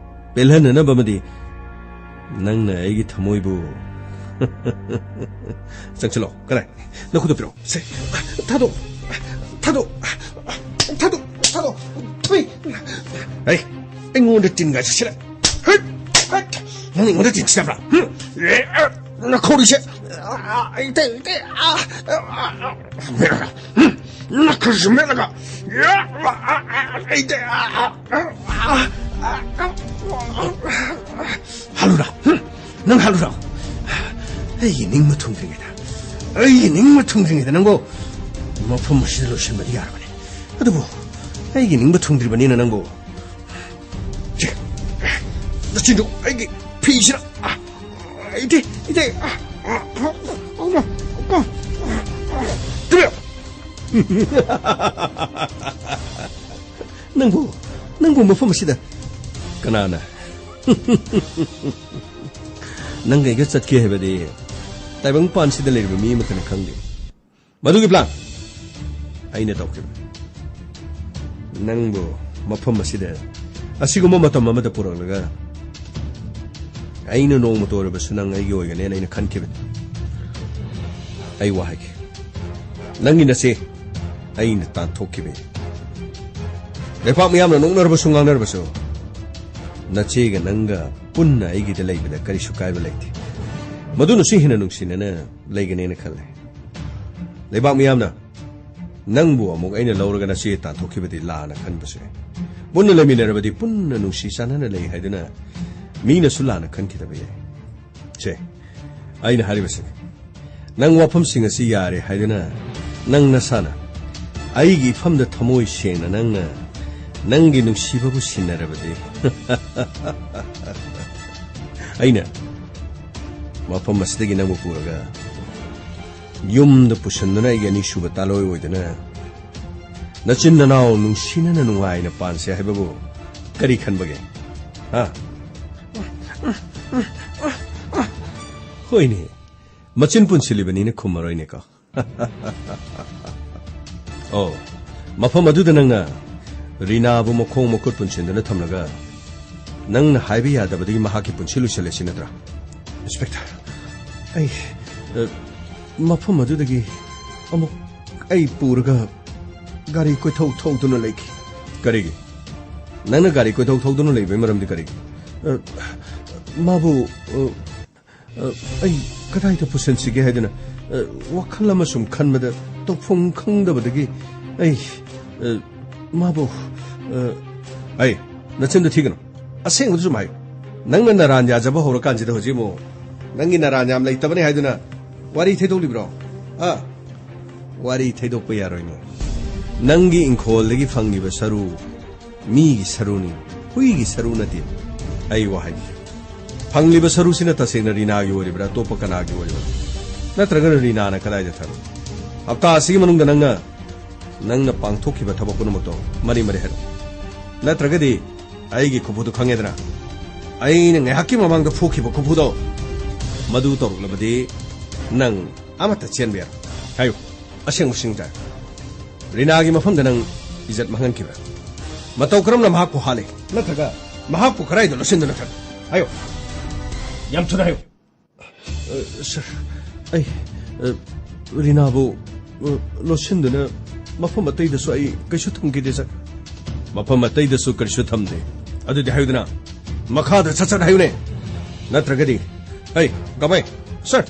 ꯄꯦꯜꯍꯟꯅꯅꯕ ꯑꯃꯗꯤ ꯅꯪꯅ ꯑꯩꯒꯤ ꯊꯃꯣꯏꯕꯨ ꯆꯪꯁꯤꯜꯂꯣ꯫ ꯀꯗꯥꯏ? ꯅꯈꯨꯠꯇꯣ ꯄꯤꯔꯛꯑꯣ꯫ ꯁꯦ, ꯊꯥꯗꯣꯛ꯫ ꯊꯥꯗꯣꯛ꯫ ꯊꯥꯗꯣꯛ꯫ ꯊꯥꯗꯣꯛ꯫ ꯊꯨꯏ꯫ ꯑꯩ, ꯑꯩꯉꯣꯟꯗ ꯇꯤꯟ ꯉꯥꯏ ꯆꯠꯁꯤꯜꯂꯦ꯫ ꯍꯠ! ꯍꯠ! ꯅꯪ ꯑꯩꯉꯣꯟꯗ ꯇꯤꯟ ꯆꯠꯄ꯭ꯔꯥ? ꯍꯨꯝ? ꯑꯦ, ꯑ, ꯅꯈꯧꯔꯤꯁꯦ꯫ ꯑ, ꯑ, ꯑꯩ ꯇꯩ, ꯑꯩ ꯇꯩ꯫ ꯑ, ꯑ, ꯑ, ꯑ, ꯃꯦꯠꯂꯒ꯫ ꯍꯨꯝ? ꯅꯈꯧꯔꯤꯁꯦ ꯃꯦꯠꯂꯒ꯫ ꯑ, ꯑ, ꯑ, ꯑ, ꯑꯩ ꯇꯩ꯫ ꯑ, ꯑ, ꯑ, ꯑ, ꯑ, ꯑ, ꯑ, ꯑ, ꯍꯜꯂꯨꯔꯥ? ꯍꯨꯝ? ꯅꯪ ꯍꯜꯂꯨꯔꯥ? ꯑꯩꯒꯤ ꯅꯤꯡꯕ ꯊꯨꯡꯗ꯭ꯔꯤꯉꯩꯗ, ꯑꯩꯒꯤ ꯅꯤꯡꯕ ꯊꯨꯡꯗ꯭ꯔꯤꯉꯩꯗ ꯅꯪꯕꯨ ꯃꯐꯝ ꯑꯁꯤꯗ ꯂꯣꯏꯁꯤꯟꯕꯗꯤ ꯌꯥꯔꯕꯅꯤ꯫ ꯑꯗꯨꯕꯨ ꯑꯩꯒꯤ ꯅꯤꯡꯕ ꯊꯨꯡꯗ꯭ꯔꯤꯕꯅꯤꯅ ꯅꯪꯕꯨ, ꯁꯦ, ꯅꯆꯤꯟꯗꯨ ꯑꯩꯒꯤ ꯐꯤꯁꯤꯗ, ꯑ, ꯏꯇꯦ, ꯏꯇꯦ, ꯑ, ꯑ, ꯑ, ꯑ, ꯑ, ꯇꯨꯃꯤꯟ! ꯅꯪꯕꯨ, ꯅꯪꯕꯨ ꯃꯐꯝ ꯑꯁꯤꯗ ꯀꯅꯥꯅ ꯅꯪꯒ ꯑꯩꯒ ꯆꯠꯀꯦ ꯍꯥꯏꯕꯗꯤ ꯇꯥꯏꯕꯪꯄꯥꯟꯁꯤꯗ ꯂꯩꯔꯤꯕ ꯃꯤ ꯑꯃꯠꯇꯅ ꯈꯪꯗꯦ꯫ ꯃꯗꯨꯒꯤ ꯄ꯭ꯂꯥꯟ ꯑꯩꯅ ꯇꯧꯈꯤꯕ꯫ ꯅꯪꯕꯨ ꯃꯐꯝ ꯑꯁꯤꯗ ꯑꯁꯤꯒꯨꯝꯕ ꯃꯇꯝ ꯑꯃꯗ ꯄꯨꯔꯛꯂꯒ ꯑꯩꯅ ꯅꯣꯡꯃꯇ ꯑꯣꯏꯔꯕꯁꯨ ꯅꯪ ꯑꯩꯒꯤ ꯑꯣꯏꯒꯅꯦꯅ ꯑꯩꯅ ꯈꯟꯈꯤꯕꯅꯤ꯫ ꯑꯩ ꯋꯥ ꯍꯥꯏꯒꯦ꯫ ꯅꯪꯒꯤ ꯅꯆꯦ ꯑꯩꯅ ꯇꯥꯟꯊꯣꯛꯈꯤꯕꯅꯤ꯫ ꯂꯩꯄꯥꯛ ꯃꯤꯌꯥꯝꯅ ꯅꯣꯛꯅꯔꯕꯁꯨ ꯉꯥꯡꯅꯔꯕꯁꯨ ꯅꯆꯦꯒ ꯅꯪꯒ ꯄꯨꯟꯅ ꯑꯩꯒꯤꯗ ꯂꯩꯕꯗ ꯀꯔꯤꯁꯨ ꯀꯥꯏꯕ ꯂꯩꯇꯦ꯫ ꯃꯗꯨꯅꯁꯨ ꯍꯦꯟꯅ ꯅꯨꯡꯁꯤꯅꯅ ꯂꯩꯒꯅꯦꯅ ꯈꯜꯂꯦ꯫ ꯂꯩꯕꯥꯛ ꯃꯤꯌꯥꯝꯅ ꯅꯪꯕꯨ ꯑꯃꯨꯛ ꯑꯩꯅ ꯂꯧꯔꯒ ꯅꯆꯦ ꯇꯥꯟꯊꯣꯛꯈꯤꯕꯗꯤ ꯂꯥꯟꯅ ꯈꯟꯕꯁꯨ ꯌꯥꯏ꯫ ꯄꯨꯟꯅ ꯂꯩꯃꯤꯟꯅꯔꯕꯗꯤ ꯄꯨꯟꯅ ꯅꯨꯡꯁꯤ ꯆꯥꯟꯅꯅ ꯂꯩ ꯍꯥꯏꯗꯨꯅ ꯃꯤꯅꯁꯨ ꯂꯥꯟꯅ ꯈꯟꯈꯤꯗꯕ ꯌꯥꯏ꯫ ꯁꯦ, ꯑꯩꯅ ꯍꯥꯏꯔꯤꯕꯁꯤꯅꯤ꯫ ꯅꯪ ꯋꯥꯐꯝꯁꯤꯡ ꯑꯁꯤ ꯌꯥꯔꯦ ꯍꯥꯏꯗꯨꯅ ꯅꯪ ꯅꯁꯥꯅ ꯑꯩꯒꯤ ꯏꯐꯝꯗ ꯊꯃꯣꯏ ꯁꯦꯡꯅ ꯅꯪꯅ ꯅꯪꯒꯤ ꯅꯨꯡꯁꯤꯕꯕꯨ ꯁꯤꯟꯅꯔꯕꯗꯤ ꯑꯩꯅ ꯃꯐꯝ ꯑꯁꯤꯗꯒꯤ ꯅꯪꯕꯨ ꯄꯨꯔꯒ ꯌꯨꯝꯗ ꯄꯨꯁꯤꯟꯗꯨꯅ ꯑꯩꯒꯤ ꯑꯅꯤꯁꯨꯕ ꯇꯥꯂꯣꯏ ꯑꯣꯏꯗꯨꯅ ꯅꯆꯤꯟ ꯅꯅꯥꯎ ꯅꯨꯡꯁꯤꯅꯅ ꯅꯨꯡꯉꯥꯏꯅ ꯄꯥꯟꯁꯦ ꯍꯥꯏꯕꯕꯨ ꯀꯔꯤ ꯈꯟꯕꯒꯦ? ꯍꯥ? ꯍꯣꯏꯅꯦ, ꯃꯆꯤꯟ ꯄꯨꯟꯁꯤꯜꯂꯤꯕꯅꯤꯅ ꯈꯨꯝꯃꯔꯣꯏꯅꯦꯀꯣ꯫ ꯑꯣ, ꯃꯐꯝ ꯑꯗꯨꯗ ꯅꯪꯅ ꯔꯤꯅꯥꯕꯨ ꯃꯈꯣꯡ ꯃꯈꯨꯠ ꯄꯨꯟꯁꯤꯟꯗꯨꯅ ꯊꯝꯂꯒ ꯅꯪꯅ ꯍꯥꯏꯕ ꯌꯥꯗꯕꯗꯒꯤ ꯃꯍꯥꯛꯀꯤ ꯄꯨꯟꯁꯤ ꯂꯣꯏꯁꯤꯜꯂꯦ ꯁꯤ ꯅꯠꯇ꯭ꯔꯥ? ꯏꯟꯁꯄꯦꯛꯇꯔ, ꯑꯩ, ꯑ, ꯃꯐꯝ ꯑꯗꯨꯗꯒꯤ ꯑꯃꯨꯛ ꯑꯩ ꯄꯨꯔꯒ ꯒꯥꯔꯤ ꯀꯣꯏꯊꯧ ꯊꯧꯗꯨꯅ ꯂꯩꯈꯤ꯫ ꯀꯔꯤꯒꯤ? ꯅꯪꯅ ꯒꯥꯔꯤ ꯀꯣꯏꯊꯧ ꯊꯧꯗꯨꯅ ꯂꯩꯕꯒꯤ ꯃꯔꯝꯗꯤ ꯀꯔꯤꯒꯤ? ꯑ, ꯃꯥꯕꯨ, ꯑ, ꯑ, ꯑꯩ ꯀꯗꯥꯏꯗ ꯄꯨꯁꯤꯟꯁꯤꯒꯦ ꯍꯥꯏꯗꯨꯅ, ꯑ, ꯋꯥꯈꯜ ꯑꯃ ꯁꯨꯝ ꯈꯟꯕꯗ ꯇꯧꯐꯝ ꯈꯪꯗꯕꯗꯒꯤ ꯑꯩ, ꯑ, ꯃꯥꯕꯨ, ꯑ, ꯑꯩ, ꯅꯆꯤꯟꯗꯣ ꯊꯤꯒꯅꯨ꯫ ꯑꯁꯦꯡꯕꯗꯨ ꯁꯨꯝ ꯍꯥꯏꯌꯨ꯫ ꯅꯪꯅ ꯅꯔꯥꯟ ꯌꯥꯖꯕ ꯍꯧꯔꯀꯥꯟꯁꯤꯗ ꯍꯧꯖꯤꯛ ꯑꯃꯨꯛ ꯅꯪꯒꯤ ꯅꯔꯥꯟ ꯌꯥꯝ ꯂꯩꯇꯕꯅꯤ ꯍꯥꯏꯗꯨꯅ ꯋꯥꯔꯤ ꯊꯩꯗꯣꯛꯂꯤꯕ꯭ꯔꯣ? ꯑ? ꯋꯥꯔꯤ ꯊꯩꯗꯣꯛꯄ ꯌꯥꯔꯣꯏꯅꯦ꯫ ꯅꯪꯒꯤ ꯏꯪꯈꯣꯜꯗꯒꯤ ꯐꯪꯂꯤꯕ ꯁꯔꯨ ꯃꯤꯒꯤ ꯁꯔꯨꯅꯤ, ꯍꯨꯏꯒꯤ ꯁꯔꯨ ꯅꯠꯇꯦ꯫ ꯑꯩ ꯋꯥ ꯍꯥꯏꯒꯦ꯫ ꯐꯪꯂꯤꯕ ꯁꯔꯨꯁꯤꯅ ꯇꯁꯦꯡꯅ ꯔꯤꯅꯥꯒꯤ ꯑꯣꯏꯔꯤꯕ꯭ꯔꯥ, ꯑꯇꯣꯞꯄ ꯀꯅꯥꯒꯤ ꯑꯣꯏꯔꯤꯕ꯭ꯔꯥ? ꯅꯠꯇ꯭ꯔꯒꯅ ꯔꯤꯅꯥꯅ ꯀꯗꯥꯏꯗ ꯊꯥꯔꯨ? ꯍꯞꯇꯥ ꯑꯁꯤꯒꯤ ꯃꯅꯨꯡꯗ ꯅꯪꯅ, ꯅꯪꯅ ꯄꯥꯡꯊꯣꯛꯈꯤꯕ ꯊꯕꯛ ꯄꯨꯝꯅꯃꯛꯇꯣ ꯃꯔꯤ ꯃꯔꯤ ꯍꯥꯏꯔꯛꯎ꯫ ꯅꯠꯇ꯭ꯔꯒꯗꯤ ꯑꯩꯒꯤ ꯈꯨꯐꯨꯗꯨ ꯈꯪꯉꯦꯗꯅ? ꯑꯩꯅ ꯉꯥꯏꯍꯥꯛꯀꯤ ꯃꯃꯥꯡꯗ ꯐꯨꯈꯤꯕ ꯈꯨꯐꯨꯗꯣ, ꯃꯗꯨ ꯇꯧꯔꯛꯂꯕꯗꯤ ꯅꯪ ꯑꯃꯠꯇ ꯆꯦꯟꯕ ꯌꯥꯔꯣꯏ꯫ ꯍꯥꯏꯌꯨ, ꯑꯁꯦꯡꯕꯁꯤꯡ ꯇꯥꯏ꯫ ꯔꯤꯅꯥꯒꯤ ꯃꯐꯝꯗ ꯅꯪ ꯏꯖꯠ ꯃꯥꯡꯍꯟꯈꯤꯕ꯭ꯔꯥ? ꯃꯇꯧ ꯀꯔꯝꯅ ꯃꯍꯥꯛꯄꯨ ꯍꯥꯠꯂꯤ? ꯅꯠꯇ꯭ꯔꯒ ꯃꯍꯥꯛꯄꯨ ꯀꯗꯥꯏꯗ ꯂꯣꯠꯁꯤꯟꯗꯨꯅ ꯊꯝꯃꯤ? ꯍꯥꯏꯌꯨ꯫ ꯌꯥꯝ ꯊꯨꯅ ꯍꯥꯏꯌꯨ꯫ ꯑ, ꯁꯥꯔ, ꯑꯩ, ꯑ, ꯔꯤꯅꯥꯕꯨ, ꯑ, ꯂꯣꯠꯁꯤꯟꯗꯨꯅ ꯃꯐꯝ ꯑꯇꯩꯗꯁꯨ ꯑꯩ ꯀꯩꯁꯨ ꯊꯝꯈꯤꯗꯦ, ꯁꯥꯔ꯫ ꯃꯐꯝ ꯑꯇꯩꯗꯁꯨ ꯀꯔꯤꯁꯨ ꯊꯝꯗꯦ꯫ ꯑꯗꯨꯗꯤ ꯍꯥꯏꯌꯨꯗꯅ, ꯃꯈꯥꯗ ꯁꯠ ꯁꯠ ꯍꯥꯏꯌꯨꯅꯦ꯫ ꯅꯠꯇ꯭ꯔꯒꯗꯤ, ꯍꯩ, ꯀꯃꯥꯏ? ꯁꯥꯔ,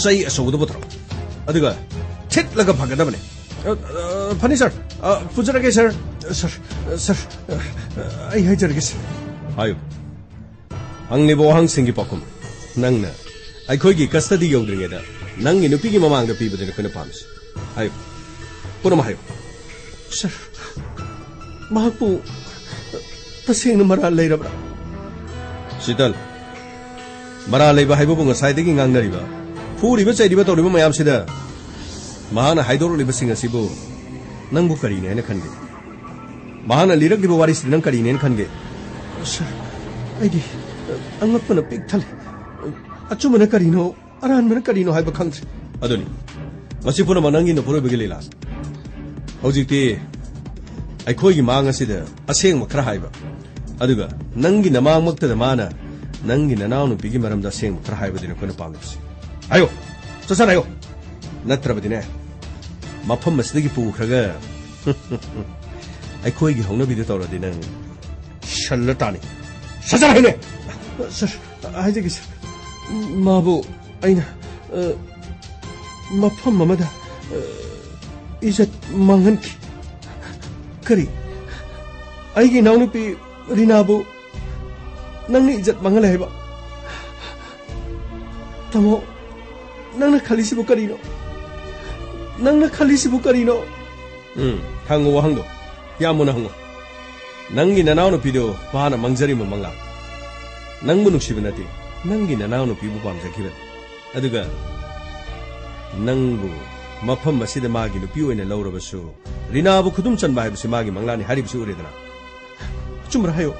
ꯆꯩ ꯑꯆꯧꯕꯗꯨ ꯄꯨꯊꯣꯔꯛꯑꯣ꯫ ꯑꯗꯨꯒ ꯊꯤꯠꯂꯒ ꯐꯒꯗꯕꯅꯦ꯫ ꯑ, ꯑ, ꯐꯅꯤ, ꯁꯥꯔ꯫ ꯑ, ꯄꯨꯖꯔꯒꯦ, ꯁꯥꯔ꯫ ꯁꯥꯔ, ꯁꯥꯔ, ꯑ, ꯑꯩ ꯍꯥꯏꯖꯔꯒꯦ, ꯁꯥꯔ꯫ ꯍꯥꯏꯌꯨ꯫ ꯍꯪꯂꯤꯕ ꯋꯥꯍꯪꯁꯤꯡꯒꯤ ꯄꯥꯎꯈꯨꯝ ꯅꯪꯅ ꯑꯩꯈꯣꯏꯒꯤ ꯀꯁꯇꯗꯤ ꯌꯧꯗ꯭ꯔꯤꯉꯩꯗ ꯅꯪꯒꯤ ꯅꯨꯄꯤꯒꯤ ꯃꯃꯥꯡꯗ ꯄꯤꯕꯗꯨꯅꯤ ꯑꯩꯈꯣꯏꯅ ꯄꯥꯝꯃꯤꯁꯤ꯫ ꯍꯥꯏꯌꯨ꯫ ꯄꯨꯝꯅꯃꯛ ꯍꯥꯏꯌꯨ꯫ ꯁꯥꯔ, ꯃꯍꯥꯛꯄꯨ ꯇꯁꯦꯡꯅ ꯃꯔꯥꯜ ꯂꯩꯔꯕ꯭ꯔꯥ? ꯁꯤꯇꯜ, ꯃꯔꯥꯜ ꯂꯩꯕ ꯍꯥꯏꯕꯕꯨ ꯉꯁꯥꯏꯗꯒꯤ ꯉꯥꯡꯅꯔꯤꯕ, ꯐꯨꯔꯤꯕ ꯆꯩꯔꯤꯕ ꯇꯧꯔꯤꯕ ꯃꯌꯥꯝꯁꯤꯗ ꯃꯍꯥꯛꯅ ꯍꯥꯏꯗꯣꯔꯛꯂꯤꯕꯁꯤꯡ ꯑꯁꯤꯕꯨ ꯅꯪꯕꯨ ꯀꯔꯤꯅꯤ ꯍꯥꯏꯅ ꯈꯟꯒꯦ? ꯃꯍꯥꯛꯅ ꯂꯤꯔꯛꯂꯤꯕ ꯋꯥꯔꯤꯁꯤꯗ ꯅꯪ ꯀꯔꯤꯅꯦꯅ ꯈꯟꯒꯦ? ꯁꯥꯔ, ꯑꯩꯗꯤ ꯑꯉꯛꯄꯅ ꯄꯤꯛ ꯊꯜꯂꯤ꯫ ꯑꯆꯨꯝꯕꯅ ꯀꯔꯤꯅꯣ, ꯑꯔꯥꯟꯕꯅ ꯀꯔꯤꯅꯣ ꯍꯥꯏꯕ ꯈꯪꯗ꯭ꯔꯦ꯫ ꯑꯗꯨꯅꯤ, ꯃꯁꯤ ꯄꯨꯝꯅꯃꯛ ꯅꯪꯒꯤ ꯅꯄꯨꯔꯣꯏꯕꯒꯤ ꯂꯤꯂꯥ꯫ ꯍꯧꯖꯤꯛꯇꯤ ꯑꯩꯈꯣꯏꯒꯤ ꯃꯥꯡ ꯑꯁꯤꯗ ꯑꯁꯦꯡꯕ ꯈꯔ ꯍꯥꯏꯕ, ꯑꯗꯨꯒ ꯅꯪꯒꯤ ꯅꯃꯥꯡꯃꯛꯇꯗ ꯃꯥꯅ ꯅꯪꯒꯤ ꯅꯅꯥꯎꯅꯨꯄꯤꯒꯤ ꯃꯔꯝꯗ ꯑꯁꯦꯡꯕ ꯈꯔ ꯍꯥꯏꯕꯗꯨꯅꯤ ꯑꯩꯈꯣꯏꯅ ꯄꯥꯝꯂꯤꯕꯁꯤ꯫ ꯍꯥꯏꯌꯣ, ꯁꯠ ꯁꯠ ꯍꯥꯏꯌꯣ꯫ ꯅꯠꯇ꯭ꯔꯕꯗꯤꯅꯦ, ꯃꯐꯝ ꯑꯁꯤꯗꯒꯤ ꯄꯨꯈ꯭ꯔꯒ ꯑꯩꯈꯣꯏꯒꯤ ꯍꯧꯅꯕꯤꯗꯨ ꯇꯧꯔꯗꯤ ꯅꯪ ꯁꯜꯂ ꯇꯥꯅꯤ꯫ ꯁꯠ ꯁꯠ ꯍꯥꯏꯅꯦ꯫ ꯁꯥꯔ, ꯍꯥꯏꯖꯒꯦ, ꯁꯥꯔ꯫ ꯃꯥꯕꯨ ꯑꯩꯅ, ꯑ, ꯃꯐꯝ ꯑꯃꯗ, ꯑ, ꯏꯖꯠ ꯃꯥꯡꯍꯟꯈꯤ꯫ ꯀꯔꯤ? ꯑꯩꯒꯤ ꯏꯅꯥꯎꯅꯨꯄꯤ ꯔꯤꯅꯥꯕꯨ ꯅꯪꯅ ꯏꯖꯠ ꯃꯥꯡꯍꯜꯂꯦ ꯍꯥꯏꯕ? ꯇꯥꯃꯣ, ꯅꯪꯅ ꯈꯜꯂꯤꯁꯤꯕꯨ ꯀꯔꯤꯅꯣ? ꯅꯪꯅ ꯈꯜꯂꯤꯁꯤꯕꯨ ꯀꯔꯤꯅꯣ? ꯎꯝ, ꯍꯪꯉꯨ ꯋꯥꯍꯪꯗꯣ꯫ ꯌꯥꯝ ꯃꯨꯟꯅ ꯍꯪꯉꯨ꯫ ꯅꯪꯒꯤ ꯅꯅꯥꯎꯅꯨꯄꯤꯗꯨ ꯃꯥꯅ ꯃꯪꯖꯔꯤꯕ ꯃꯪꯂꯥꯟ꯫ ꯅꯪꯕꯨ ꯅꯨꯡꯁꯤꯕ ꯅꯠꯇꯦ, ꯅꯪꯒꯤ ꯅꯅꯥꯎꯅꯨꯄꯤꯕꯨ ꯄꯥꯝꯖꯈꯤꯕꯅꯤ꯫ ꯑꯗꯨꯒ ꯅꯪꯕꯨ ꯃꯐꯝ ꯑꯁꯤꯗ ꯃꯥꯒꯤ ꯅꯨꯄꯤ ꯑꯣꯏꯅ ꯂꯧꯔꯕꯁꯨ, ꯔꯤꯅꯥꯕꯨ ꯈꯨꯗꯨꯝ ꯆꯟꯕ ꯍꯥꯏꯕꯁꯤ ꯃꯥꯒꯤ ꯃꯪꯂꯥꯟꯅꯤ ꯍꯥꯏꯔꯤꯕꯁꯤ ꯎꯔꯦꯗꯅ? ꯑꯆꯨꯝꯕꯔ ꯍꯥꯏꯌꯣ꯫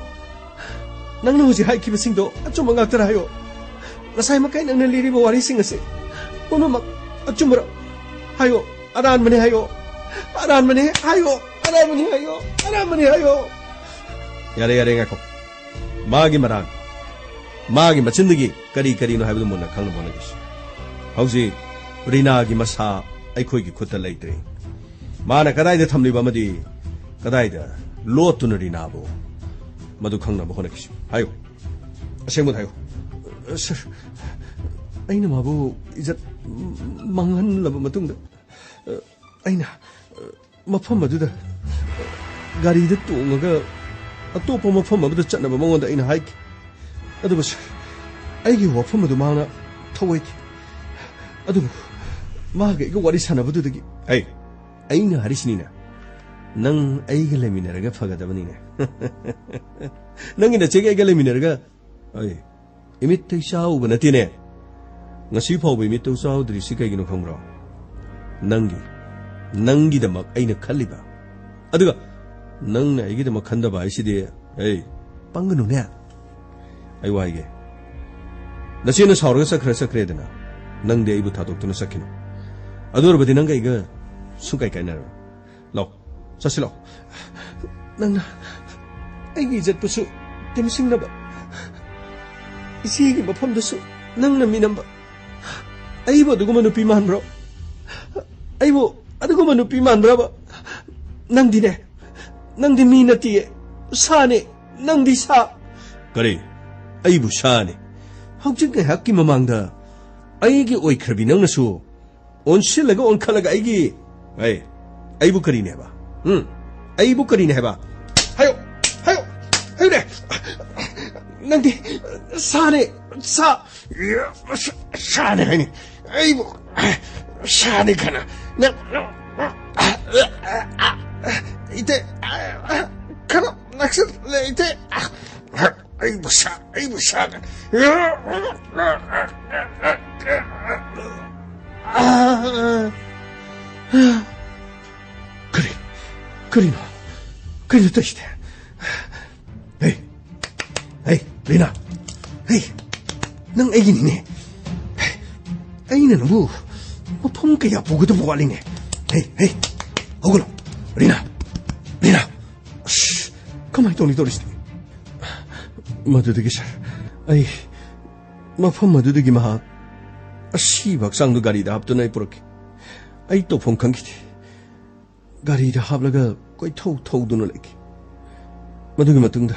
ꯅꯪꯅ ꯍꯧꯖꯤꯛ ꯍꯥꯏꯈꯤꯕꯁꯤꯡꯗꯣ ꯑꯆꯨꯝꯕ ꯉꯥꯛꯇꯔ ꯍꯥꯏꯌꯣ꯫ ꯉꯁꯥꯏ ꯃꯈꯩ ꯅꯪꯅ ꯂꯤꯔꯤꯕ ꯋꯥꯔꯤꯁꯤꯡ ꯑꯁꯤ ꯄꯨꯝꯅꯃꯛ ꯑꯆꯨꯝꯕꯔ? ꯍꯥꯏꯌꯣ, ꯑꯔꯥꯟꯕꯅꯤ ꯍꯥꯏꯌꯣ꯫ ꯑꯔꯥꯟꯕꯅꯤ ꯍꯥꯏꯌꯣ, ꯑꯔꯥꯟꯕꯅꯤ ꯍꯥꯏꯌꯣ, ꯑꯔꯥꯟꯕꯅꯤ ꯍꯥꯏꯌꯣ꯫ ꯌꯥꯔꯦ, ꯌꯥꯔꯦ, ꯉꯥꯏꯈꯣ꯫ ꯃꯥꯒꯤ ꯃꯔꯥꯜ, ꯃꯥꯒꯤ ꯃꯆꯤꯟꯗꯒꯤ ꯀꯔꯤ ꯀꯔꯤꯅꯣ ꯍꯥꯏꯕꯗꯨ ꯃꯨꯟꯅ ꯈꯪꯅꯕ ꯍꯣꯠꯅꯈꯤꯁꯤ꯫ ꯍꯧꯖꯤꯛ ꯔꯤꯅꯥꯒꯤ ꯃꯁꯥ ꯑꯩꯈꯣꯏꯒꯤ ꯈꯨꯠꯇ ꯂꯩꯇ꯭ꯔꯦ꯫ ꯃꯥꯅ ꯀꯗꯥꯏꯗ ꯊꯝꯂꯤꯕ ꯑꯃꯗꯤ ꯀꯗꯥꯏꯗ ꯂꯣꯠꯇꯨꯅ ꯔꯤꯅꯥꯕꯨ, ꯃꯗꯨ ꯈꯪꯅꯕ ꯍꯣꯠꯅꯈꯤꯁꯤ꯫ ꯍꯥꯏꯌꯨ, ꯑꯁꯦꯡꯕꯗ ꯍꯥꯏꯌꯨ꯫ ꯁꯔ, ꯑꯩꯅ ꯃꯥꯕꯨ ꯏꯖꯠ ꯃꯥꯡꯍꯜꯂꯕ ꯃꯇꯨꯡꯗ, ꯑꯩꯅ ꯃꯐꯝ ꯑꯗꯨꯗ ꯒꯥꯔꯤꯗ ꯇꯣꯡꯉꯒ ꯑꯇꯣꯞꯄ ꯃꯐꯝ ꯑꯃꯗ ꯆꯠꯅꯕ ꯃꯉꯣꯟꯗ ꯑꯩꯅ ꯍꯥꯏꯈꯤ꯫ ꯑꯗꯨꯕꯨ ꯁꯔ, ꯑꯩꯒꯤ ꯋꯥꯐꯝ ꯑꯗꯨ ꯃꯥꯅ ꯊꯧꯑꯣꯏꯗꯦ꯫ ꯑꯗꯨꯕꯨ ꯃꯥꯒ ꯑꯩꯒ ꯋꯥꯔꯤ ꯁꯥꯟꯅꯕꯗꯨꯗꯒꯤ ꯑꯩ, ꯑꯩꯅ ꯍꯥꯏꯔꯤꯁꯤꯅꯤꯅꯦ, ꯅꯪ ꯑꯩꯒ ꯂꯩꯃꯤꯟꯅꯔꯒ ꯐꯒꯗꯕꯅꯤꯅꯦ꯫ ꯅꯪꯒꯤ ꯅꯆꯦꯒ ꯑꯩꯒ ꯂꯩꯃꯤꯟꯅꯔꯒ, ꯑꯩ, ꯏꯃꯤꯠꯇ ꯏꯆꯥ ꯎꯕ ꯅꯠꯇꯦꯅꯦ꯫ ꯉꯁꯤ ꯐꯥꯎꯕ ꯏꯃꯤꯠꯇ ꯏꯆꯥ ꯎꯗ꯭ꯔꯤꯁꯤ ꯀꯩꯒꯤꯅꯣ ꯈꯪꯕ꯭ꯔꯣ? ꯅꯪꯒꯤ, ꯅꯪꯒꯤꯗꯃꯛ ꯑꯩꯅ ꯈꯜꯂꯤꯕ꯫ ꯑꯗꯨꯒ ꯅꯪꯅ ꯑꯩꯒꯤꯗꯃꯛ ꯈꯟꯗꯕ ꯍꯥꯏꯁꯤꯗꯤ, ꯑꯩ, ꯄꯪꯒꯅꯨꯅꯦ꯫ ꯑꯩ ꯋꯥ ꯍꯥꯏꯒꯦ꯫ ꯅꯆꯦꯅ ꯁꯥꯎꯔꯒ ꯆꯠꯈ꯭ꯔ ꯆꯠꯈ꯭ꯔꯦꯗꯅ, ꯅꯪꯗꯤ ꯑꯩꯕꯨ ꯊꯥꯗꯣꯛꯇꯨꯅ ꯆꯠꯈꯤꯅꯨ꯫ ꯑꯗꯨ ꯑꯣꯏꯔꯕꯗꯤ ꯅꯪꯒ ꯑꯩꯒ ꯁꯨꯡꯀꯥꯏ ꯀꯥꯏꯅꯔꯣꯏ꯫ ꯂꯥꯛꯑꯣ, ꯆꯠꯁꯤ ꯂꯥꯛꯑꯣ꯫ ꯅꯪꯅ ꯑꯩꯒꯤ ꯏꯖꯠꯄꯨꯁꯨ ꯇꯦꯝꯁꯤꯡꯅꯕ, ꯏꯆꯦꯒꯤ ꯃꯐꯝꯗꯁꯨ ꯅꯪꯅ ꯃꯤꯅꯝꯕ꯫ ꯑꯩꯕꯨ ꯑꯗꯨꯒꯨꯝꯕ ꯅꯨꯄꯤ ꯃꯥꯟꯕ꯭ꯔꯣ? ꯑꯩꯕꯨ ꯑꯗꯨꯒꯨꯝꯕ ꯅꯨꯄꯤ ꯃꯥꯟꯕ꯭ꯔꯕ? ꯅꯪꯗꯤꯅꯦ, ꯅꯪꯗꯤ ꯃꯤ ꯅꯠꯇꯤꯌꯦ, ꯁꯥꯅꯦ꯫ ꯅꯪꯗꯤ ꯁꯥ꯫ ꯀꯔꯤ? ꯑꯩꯕꯨ ꯁꯥꯅꯦ? ꯍꯧꯖꯤꯛ ꯉꯥꯏꯍꯥꯛꯀꯤ ꯃꯃꯥꯡꯗ ꯑꯩꯒꯤ ꯑꯣꯏꯈ꯭ꯔꯕꯤ ꯅꯪꯅꯁꯨ ꯑꯣꯟꯁꯤꯜꯂꯒ ꯑꯣꯟꯈꯠꯂꯒ ꯑꯩꯒꯤ, ꯑꯩ, ꯑꯩꯕꯨ ꯀꯔꯤꯅꯦ ꯍꯥꯏꯕ? ꯎꯝ? ꯑꯩꯕꯨ ꯀꯔꯤꯅꯦ ꯍꯥꯏꯕ? ꯍꯥꯏꯌꯨ! ꯍꯥꯏꯌꯨ! ꯍꯥꯏꯌꯨꯅꯦ! ꯅꯪꯗꯤ ꯁꯥꯅꯦ! ꯁꯥ! ꯁꯥꯅꯦ ꯍꯥꯏꯅꯤ! ꯑꯩꯕꯨ ꯁꯥꯅꯦ ꯈꯅ! ꯅꯪ, ꯏꯇꯦ! ꯈꯅ ꯅꯛꯁꯤꯜꯂꯦ, ꯏꯇꯦ! ꯑꯩꯕꯨ ꯁꯥ, ꯑꯩꯕꯨ ꯁꯥ꯫ ꯀꯔꯤ? ꯀꯔꯤꯅꯣ? ꯀꯔꯤꯅꯣ ꯇꯧꯔꯤꯁꯤꯗꯤ? ꯍꯦ! ꯍꯦ, ꯔꯤꯅꯥ! ꯍꯦ! ꯅꯪ ꯑꯩꯒꯤꯅꯤꯅꯦ! ꯍꯦ! ꯑꯩꯅ ꯅꯪꯕꯨ ꯃꯐꯝ ꯀꯌꯥ ꯄꯨꯒꯗꯕ ꯋꯥꯠꯂꯤꯅꯦ! ꯍꯦ! ꯍꯦ! ꯍꯧꯒꯠꯂꯣ꯫ ꯔꯤꯅꯥ! ꯔꯤꯅꯥ! ꯑꯁ, ꯀꯃꯥꯏꯅ ꯇꯧꯅꯤ ꯇꯧꯔꯤꯁꯤꯗꯤ? ꯃꯗꯨꯗꯒꯤ ꯁꯥꯔ, ꯑꯩ ꯃꯐꯝ ꯑꯗꯨꯗꯒꯤ ꯃꯍꯥꯛ ꯑꯁꯤꯕ ꯍꯛꯆꯥꯡꯗꯨ ꯒꯥꯔꯤꯗ ꯍꯥꯞꯇꯨꯅ ꯑꯩ ꯄꯨꯔꯛꯈꯤ꯫ ꯑꯩ ꯇꯧꯐꯝ ꯈꯪꯈꯤꯗꯦ꯫ ꯒꯥꯔꯤꯗ ꯍꯥꯞꯂꯒ ꯀꯣꯏꯊꯧ ꯊꯧꯗꯨꯅ ꯂꯩꯈꯤ꯫ ꯃꯗꯨꯒꯤ ꯃꯇꯨꯡꯗ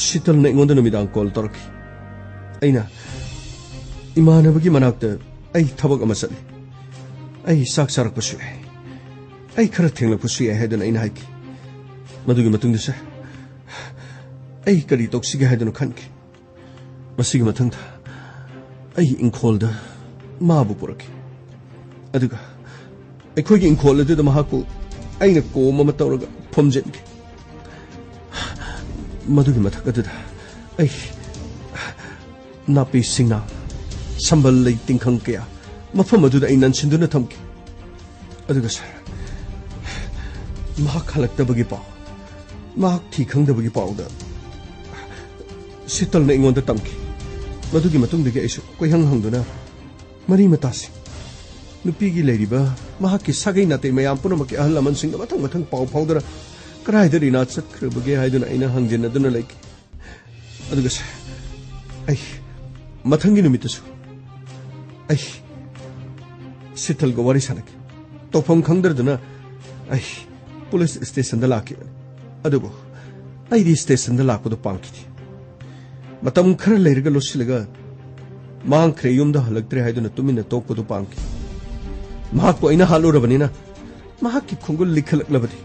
ꯁꯤꯇꯜꯅ ꯑꯩꯉꯣꯟꯗ ꯅꯨꯃꯤꯗꯥꯡ ꯀꯣꯜ ꯇꯧꯔꯛꯈꯤ꯫ ꯑꯩꯅ ꯏꯃꯥꯟꯅꯕꯒꯤ ꯃꯅꯥꯛꯇ ꯑꯩ ꯊꯕꯛ ꯑꯃ ꯆꯠꯂꯤ, ꯑꯩ ꯆꯥꯛ ꯆꯥꯔꯛꯄꯁꯨ ꯌꯥꯏ, ꯑꯩ ꯈꯔ ꯊꯦꯡꯂꯛꯄꯁꯨ ꯌꯥꯏ ꯍꯥꯏꯗꯨꯅ ꯑꯩꯅ ꯍꯥꯏꯈꯤ꯫ ꯃꯗꯨꯒꯤ ꯃꯇꯨꯡꯗ ꯁꯥꯔ, ꯑꯩ ꯀꯔꯤ ꯇꯧꯁꯤꯒꯦ ꯍꯥꯏꯗꯨꯅ ꯈꯟꯈꯤ꯫ ꯃꯁꯤꯒꯤ ꯃꯊꯪꯗ ꯑꯩ ꯏꯪꯈꯣꯜꯗ ꯃꯥꯕꯨ ꯄꯨꯔꯛꯈꯤ꯫ ꯑꯗꯨꯒ ꯑꯩꯈꯣꯏꯒꯤ ꯏꯪꯈꯣꯜ ꯑꯗꯨꯗ ꯃꯍꯥꯛꯄꯨ ꯑꯩꯅ ꯀꯣꯝ ꯑꯃ ꯇꯧꯔꯒ ꯐꯝꯖꯤꯟꯈꯤ꯫ ꯃꯗꯨꯒꯤ ꯃꯊꯛ ꯑꯗꯨꯗ ꯑꯩ ꯅꯥꯄꯤ ꯁꯤꯡꯅꯥ, ꯁꯝꯕꯜ ꯂꯩ ꯇꯤꯡꯈꯪ ꯀꯌꯥ ꯃꯐꯝ ꯑꯗꯨꯗ ꯑꯩ ꯅꯟꯁꯤꯟꯗꯨꯅ ꯊꯝꯈꯤ꯫ ꯑꯗꯨꯒ ꯁꯥꯔ, ꯃꯍꯥꯛ ꯍꯜꯂꯛꯇꯕꯒꯤ ꯄꯥꯎ, ꯃꯍꯥꯛ ꯊꯤ ꯈꯪꯗꯕꯒꯤ ꯄꯥꯎꯗ ꯁꯤꯇꯜꯅ ꯑꯩꯉꯣꯟꯗ ꯇꯝꯈꯤ꯫ ꯃꯗꯨꯒꯤ ꯃꯇꯨꯡꯗꯒꯤ ꯑꯩꯁꯨ ꯀꯣꯏꯍꯪ ꯍꯪꯗꯨꯅ ꯃꯔꯤ ꯃꯇꯥꯁꯤꯡ, ꯅꯨꯄꯤꯒꯤ ꯂꯩꯔꯤꯕ ꯃꯍꯥꯛꯀꯤ ꯁꯥꯒꯩ ꯅꯥꯇꯩ ꯃꯌꯥꯝ ꯄꯨꯝꯅꯃꯛꯀꯤ ꯑꯍꯜ ꯂꯃꯟꯁꯤꯡꯗ ꯃꯊꯪ ꯃꯊꯪ ꯄꯥꯎ ꯐꯥꯎꯗꯨꯅ ꯀꯗꯥꯏꯗ ꯔꯤꯅꯥ ꯆꯠꯈ꯭ꯔꯕꯒꯦ ꯍꯥꯏꯗꯨꯅ ꯑꯩꯅ ꯍꯪꯖꯤꯟꯅꯗꯨꯅ ꯂꯩꯈꯤ꯫ ꯑꯗꯨꯒ ꯁꯥꯔ, ꯑꯩ ꯃꯊꯪꯒꯤ ꯅꯨꯃꯤꯠꯇꯁꯨ ꯑꯩ ꯁꯤꯇꯜꯒ ꯋꯥꯔꯤ ꯁꯥꯟꯅꯈꯤ꯫ ꯇꯧꯐꯝ ꯈꯪꯗꯗꯨꯅ ꯑꯩ ꯄꯨꯂꯤꯁ ꯁ꯭ꯇꯦꯁꯟꯗ ꯂꯥꯛꯈꯤꯕꯅꯤ꯫ ꯑꯗꯨꯕꯨ ꯑꯩꯗꯤ ꯁ꯭ꯇꯦꯁꯟꯗ ꯂꯥꯛꯄꯗꯨ ꯄꯥꯝꯈꯤꯗꯦ꯫ ꯃꯇꯝ ꯈꯔ ꯂꯩꯔꯒ ꯂꯣꯠꯁꯤꯜꯂꯒ ꯃꯥꯡꯈ꯭ꯔꯦ, ꯌꯨꯝꯗ ꯍꯜꯂꯛꯇ꯭ꯔꯦ ꯍꯥꯏꯗꯨꯅ ꯇꯨꯃꯤꯟꯅ ꯇꯣꯛꯄꯗꯨ ꯄꯥꯝꯈꯤ꯫ ꯃꯍꯥꯛꯄꯨ ꯑꯩꯅ ꯍꯥꯠꯂꯨꯔꯕꯅꯤꯅ ꯃꯍꯥꯛꯀꯤ ꯈꯣꯡꯒꯨꯜ ꯂꯤꯈꯠꯂꯛꯂꯕꯗꯤ,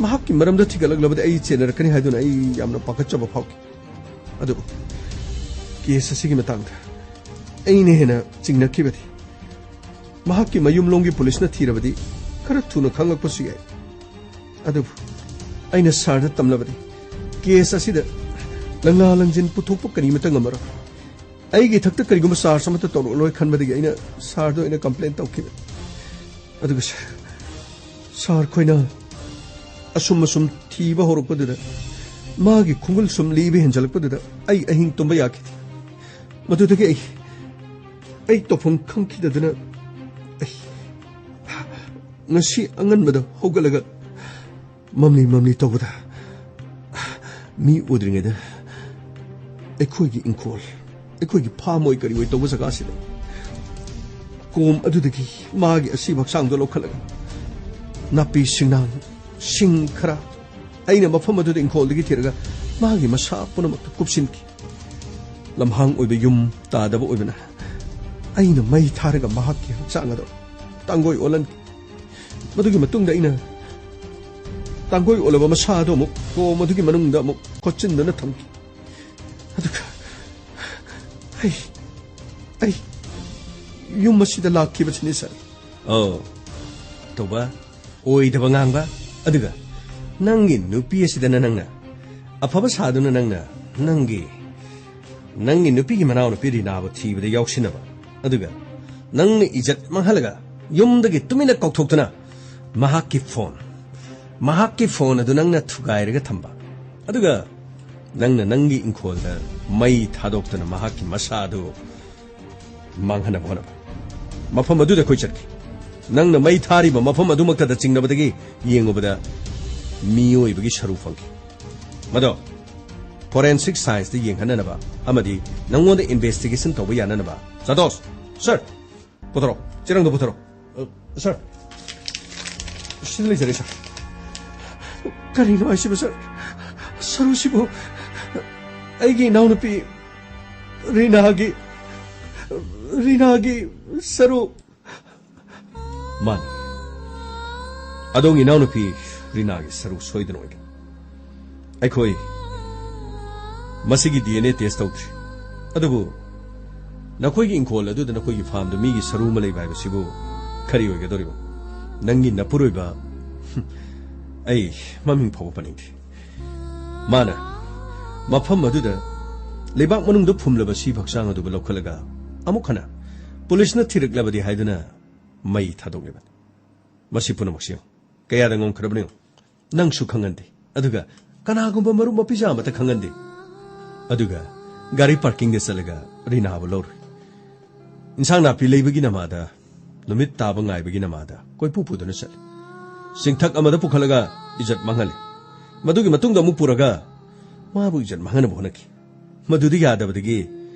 ꯃꯍꯥꯛꯀꯤ ꯃꯔꯝꯗ ꯊꯤꯒꯠꯂꯛꯂꯕꯗꯤ ꯑꯩ ꯆꯦꯟꯅꯔꯛꯀꯅꯤ ꯍꯥꯏꯗꯨꯅ ꯑꯩ ꯌꯥꯝꯅ ꯄꯥꯈꯠꯆꯕ ꯐꯥꯎꯈꯤ꯫ ꯑꯗꯨꯕꯨ ꯀꯦꯁ ꯑꯁꯤꯒꯤ ꯃꯇꯥꯡꯗ ꯑꯩꯅ ꯍꯦꯟꯅ ꯆꯤꯡꯅꯈꯤꯕꯗꯤ ꯃꯍꯥꯛꯀꯤ ꯃꯌꯨꯝꯂꯣꯝꯒꯤ ꯄꯨꯂꯤꯁꯅ ꯊꯤꯔꯕꯗꯤ ꯈꯔ ꯊꯨꯅ ꯈꯪꯂꯛꯄꯁꯨ ꯌꯥꯏ꯫ ꯑꯗꯨꯕꯨ ꯑꯩꯅ ꯁꯥꯔꯗ ꯇꯝꯂꯕꯗꯤ ꯀꯦꯁ ꯑꯁꯤꯗ ꯂꯪꯂꯥ ꯂꯪꯖꯤꯟ ꯄꯨꯊꯣꯛꯄ ꯀꯔꯤꯃꯠꯇ ꯉꯝꯃꯔꯣꯏ꯫ ꯑꯩꯒꯤ ꯏꯊꯛꯇ ꯀꯔꯤꯒꯨꯝꯕ ꯆꯥꯔꯖ ꯑꯃꯠꯇ ꯇꯧꯔꯛꯂꯣꯏ ꯈꯟꯕꯗꯒꯤ ꯑꯩꯅ ꯁꯥꯔꯗ ꯑꯣꯏꯅ ꯀꯝꯄ꯭ꯂꯦꯟ ꯇꯧꯈꯤꯕꯅꯤ꯫ ꯑꯗꯨꯒ ꯁꯥꯔ, ꯁꯥꯔ ꯈꯣꯏꯅ ꯑꯁꯨꯝ ꯑꯁꯨꯝ ꯊꯤꯕ ꯍꯧꯔꯛꯄꯗꯨꯗ ꯃꯥꯒꯤ ꯈꯣꯡꯒꯨꯜ ꯁꯨꯝ ꯂꯤꯕ ꯍꯦꯟꯖꯜꯂꯛꯄꯗꯨꯗ ꯑꯩ ꯑꯍꯤꯡ ꯇꯨꯝꯕ ꯌꯥꯈꯤꯗꯦ꯫ ꯃꯗꯨꯗꯒꯤ ꯑꯩ, ꯑꯩ ꯇꯧꯐꯝ ꯈꯪꯈꯤꯗꯗꯨꯅ ꯑꯩ ꯉꯁꯤ ꯑꯉꯟꯕꯗ ꯍꯧꯒꯠꯂꯒ ꯃꯝꯂꯤ ꯃꯝꯂꯤ ꯇꯧꯕꯗ ꯃꯤ ꯎꯗ꯭ꯔꯤꯉꯩꯗ ꯑꯩꯈꯣꯏꯒꯤ ꯏꯪꯈꯣꯜ, ꯑꯩꯈꯣꯏꯒꯤ ꯐꯥꯝ ꯑꯣꯏ ꯀꯔꯤ ꯑꯣꯏ ꯇꯧꯕ ꯖꯒꯥꯁꯤꯗ ꯀꯣꯝ ꯑꯗꯨꯗꯒꯤ ꯃꯥꯒꯤ ꯑꯁꯤꯕ ꯍꯛꯆꯥꯡꯗꯣ ꯂꯧꯈꯠꯂꯒ ꯅꯥꯄꯤ ꯁꯤꯡꯅꯥꯡ, ꯁꯤꯡ ꯈꯔ ꯑꯩꯅ ꯃꯐꯝ ꯑꯗꯨꯗ ꯏꯪꯈꯣꯜꯗꯒꯤ ꯊꯤꯔꯒ ꯃꯥꯒꯤ ꯃꯁꯥ ꯄꯨꯝꯅꯃꯛꯇ ꯀꯨꯞꯁꯤꯟꯈꯤ꯫ ꯂꯝꯍꯥꯡ ꯑꯣꯏꯕ ꯌꯨꯝ ꯇꯥꯗꯕ ꯑꯣꯏꯕꯅ ꯑꯩꯅ ꯃꯩ ꯊꯥꯔꯒ ꯃꯍꯥꯛꯀꯤ ꯍꯛꯆꯥꯡ ꯑꯗꯨ ꯇꯥꯡꯒꯣꯏ ꯑꯣꯜꯍꯟꯈꯤ꯫ ꯃꯗꯨꯒꯤ ꯃꯇꯨꯡꯗ ꯑꯩꯅ ꯇꯥꯡꯒꯣꯏ ꯑꯣꯜꯂꯕ ꯃꯁꯥ ꯑꯗꯨ ꯑꯃꯨꯛ ꯀꯣꯝ ꯑꯗꯨꯒꯤ ꯃꯅꯨꯡꯗ ꯑꯃꯨꯛ ꯈꯣꯠꯆꯤꯟꯗꯨꯅ ꯊꯝꯈꯤ꯫ ꯑꯗꯨꯒ ꯑꯩ, ꯑꯩ ꯌꯨꯝ ꯑꯁꯤꯗ ꯂꯥꯛꯈꯤꯕꯁꯤꯅꯤ, ꯁꯥꯔ꯫ ꯑꯣ, ꯇꯧꯕ, ꯑꯣꯏꯗꯕ ꯉꯥꯡꯕ, ꯑꯗꯨꯒ ꯅꯪꯒꯤ ꯅꯨꯄꯤ ꯑꯁꯤꯗꯅ ꯅꯪꯅ, ꯑꯐꯕ ꯁꯥꯗꯨꯅ ꯅꯪꯅ, ꯅꯪꯒꯤ, ꯅꯪꯒꯤ ꯅꯨꯄꯤꯒꯤ ꯃꯅꯥꯎꯅꯨꯄꯤ ꯔꯤꯅꯥꯕꯨ ꯊꯤꯕꯗ ꯌꯥꯎꯁꯤꯟꯅꯕ, ꯑꯗꯨꯒ ꯅꯪꯅ ꯏꯖꯠ ꯃꯥꯡꯍꯜꯂꯒ ꯌꯨꯝꯗꯒꯤ ꯇꯨꯃꯤꯟꯅ ꯀꯥꯎꯊꯣꯛꯇꯨꯅ ꯃꯍꯥꯛꯀꯤ ꯐꯣꯟ, ꯃꯍꯥꯛꯀꯤ ꯐꯣꯟ ꯑꯗꯨ ꯅꯪꯅ ꯊꯨꯒꯥꯏꯔꯒ ꯊꯝꯕ, ꯑꯗꯨꯒ ꯅꯪꯅ ꯅꯪꯒꯤ ꯏꯪꯈꯣꯜꯗ ꯃꯩ ꯊꯥꯗꯣꯛꯇꯨꯅ ꯃꯍꯥꯛꯀꯤ ꯃꯁꯥ ꯑꯗꯨ ꯃꯥꯡꯍꯟꯅꯕ ꯍꯣꯠꯅꯕ꯫ ꯃꯐꯝ ꯑꯗꯨꯗ ꯑꯩꯈꯣꯏ ꯆꯠꯈꯤ꯫ ꯅꯪꯅ ꯃꯩ ꯊꯥꯔꯤꯕ ꯃꯐꯝ ꯑꯗꯨꯃꯛꯇꯗ ꯆꯤꯡꯅꯕꯗꯒꯤ ꯌꯦꯡꯉꯨꯕꯗ ꯃꯤꯑꯣꯏꯕꯒꯤ ꯁꯔꯨ ꯐꯪꯈꯤ꯫ ꯃꯗꯣ ꯐꯣꯔꯦꯟꯁꯤꯛ ꯁꯥꯏꯟꯁꯇ ꯌꯦꯡꯍꯟꯅꯅꯕ ꯑꯃꯗꯤ ꯅꯪꯉꯣꯟꯗ ꯏꯟꯚꯦꯁꯇꯤꯒꯦꯁꯟ ꯇꯧꯕ ꯌꯥꯅꯅꯕ꯫ ꯁꯥꯟꯇꯣꯁ, ꯁꯥꯔ, ꯄꯨꯊꯣꯔꯛꯑꯣ, ꯆꯦꯔꯪꯗꯣ ꯄꯨꯊꯣꯔꯛꯑꯣ꯫ ꯑ, ꯁꯥꯔ, ꯁꯤꯗ ꯂꯩꯖꯔꯦ, ꯁꯥꯔ꯫ ꯀꯔꯤꯅꯣ ꯍꯥꯏꯁꯤꯕꯨ, ꯁꯥꯔ? ꯁꯔꯨꯁꯤꯕꯨ ꯑꯩꯒꯤ ꯏꯅꯥꯎꯅꯨꯄꯤ ꯔꯤꯅꯥꯒꯤ, ꯔꯤꯅꯥꯒꯤ ꯁꯔꯨ꯫ ꯃꯥꯅꯤ꯫ ꯑꯗꯣꯝꯒꯤ ꯏꯅꯥꯎꯅꯨꯄꯤ ꯔꯤꯅꯥꯒꯤ ꯁꯔꯨ ꯁꯣꯏꯗꯅ ꯑꯣꯏꯒꯅꯤ꯫ ꯑꯩꯈꯣꯏ ꯃꯁꯤꯒꯤ ꯗꯤ ꯑꯦꯟ ꯑꯦ ꯇꯦꯁ ꯇꯧꯗ꯭ꯔꯤ꯫ ꯑꯗꯨꯕꯨ ꯅꯈꯣꯏꯒꯤ ꯏꯪꯈꯣꯜ ꯑꯗꯨꯗ ꯅꯈꯣꯏꯒꯤ ꯐꯥꯝꯗ ꯃꯤꯒꯤ ꯁꯔꯨ ꯑꯃ ꯂꯩꯕ ꯍꯥꯏꯕꯁꯤꯕꯨ ꯀꯔꯤ ꯑꯣꯏꯒꯗꯧꯔꯤꯕ? ꯅꯪꯒꯤ ꯅꯄꯨꯔꯣꯏꯕ, ꯑꯩ ꯃꯃꯤꯡ ꯐꯥꯎꯕ ꯄꯟꯅꯤꯡꯗꯦ꯫ ꯃꯥꯅ ꯃꯐꯝ ꯑꯗꯨꯗ ꯂꯩꯕꯥꯛ ꯃꯅꯨꯡꯗ ꯐꯨꯝꯂꯕ ꯁꯤ ꯍꯛꯆꯥꯡ ꯑꯗꯨꯕꯨ ꯂꯧꯈꯠꯂꯒ ꯑꯃꯨꯛ ꯍꯟꯅ ꯄꯨꯂꯤꯁꯅ ꯊꯤꯔꯛꯂꯕꯗꯤ ꯍꯥꯏꯗꯨꯅ ꯃꯩ ꯊꯥꯗꯣꯛꯂꯤꯕꯅꯤ꯫ ꯃꯁꯤ ꯄꯨꯝꯅꯃꯛꯁꯤ ꯌꯦꯡꯉꯨ꯫ ꯀꯌꯥꯗ ꯉꯝꯈ꯭ꯔꯕꯅꯣ ꯌꯦꯡꯉꯨ꯫ ꯅꯪꯁꯨ ꯈꯪꯍꯟꯗꯦ꯫ ꯑꯗꯨꯒ ꯀꯅꯥꯒꯨꯝꯕ ꯃꯔꯨꯞ ꯃꯄꯤꯖꯥ ꯑꯃꯠꯇ ꯈꯪꯍꯟꯗꯦ꯫ ꯑꯗꯨꯒ ꯒꯥꯔꯤ ꯄꯥꯔꯀꯤꯡꯗ ꯆꯠꯂꯒ ꯔꯤꯅꯥꯕꯨ ꯂꯧꯔꯨꯏ꯫ ꯏꯟꯁꯥꯡ ꯅꯥꯄꯤ ꯂꯩꯕꯒꯤ ꯅꯃꯥꯗ ꯅꯨꯃꯤꯠ ꯇꯥꯕ ꯉꯥꯏꯕꯒꯤ ꯅꯃꯥꯗ ꯀꯣꯏꯄꯨ ꯄꯨꯗꯨꯅ ꯆꯠꯂꯤ꯫ ꯆꯤꯡꯊꯛ ꯑꯃꯗ ꯄꯨꯈꯠꯂꯒ ꯏꯖꯠ ꯃꯥꯡꯍꯜꯂꯤ꯫ ꯃꯗꯨꯒꯤ ꯃꯇꯨꯡꯗ ꯑꯃꯨꯛ ꯄꯨꯔꯒ ꯃꯥꯕꯨ ꯏꯖꯠ ꯃꯥꯡꯍꯟꯅꯕ ꯍꯣꯠꯅꯈꯤ꯫ ꯃꯗꯨꯗ ꯌꯥꯗꯕꯗꯒꯤ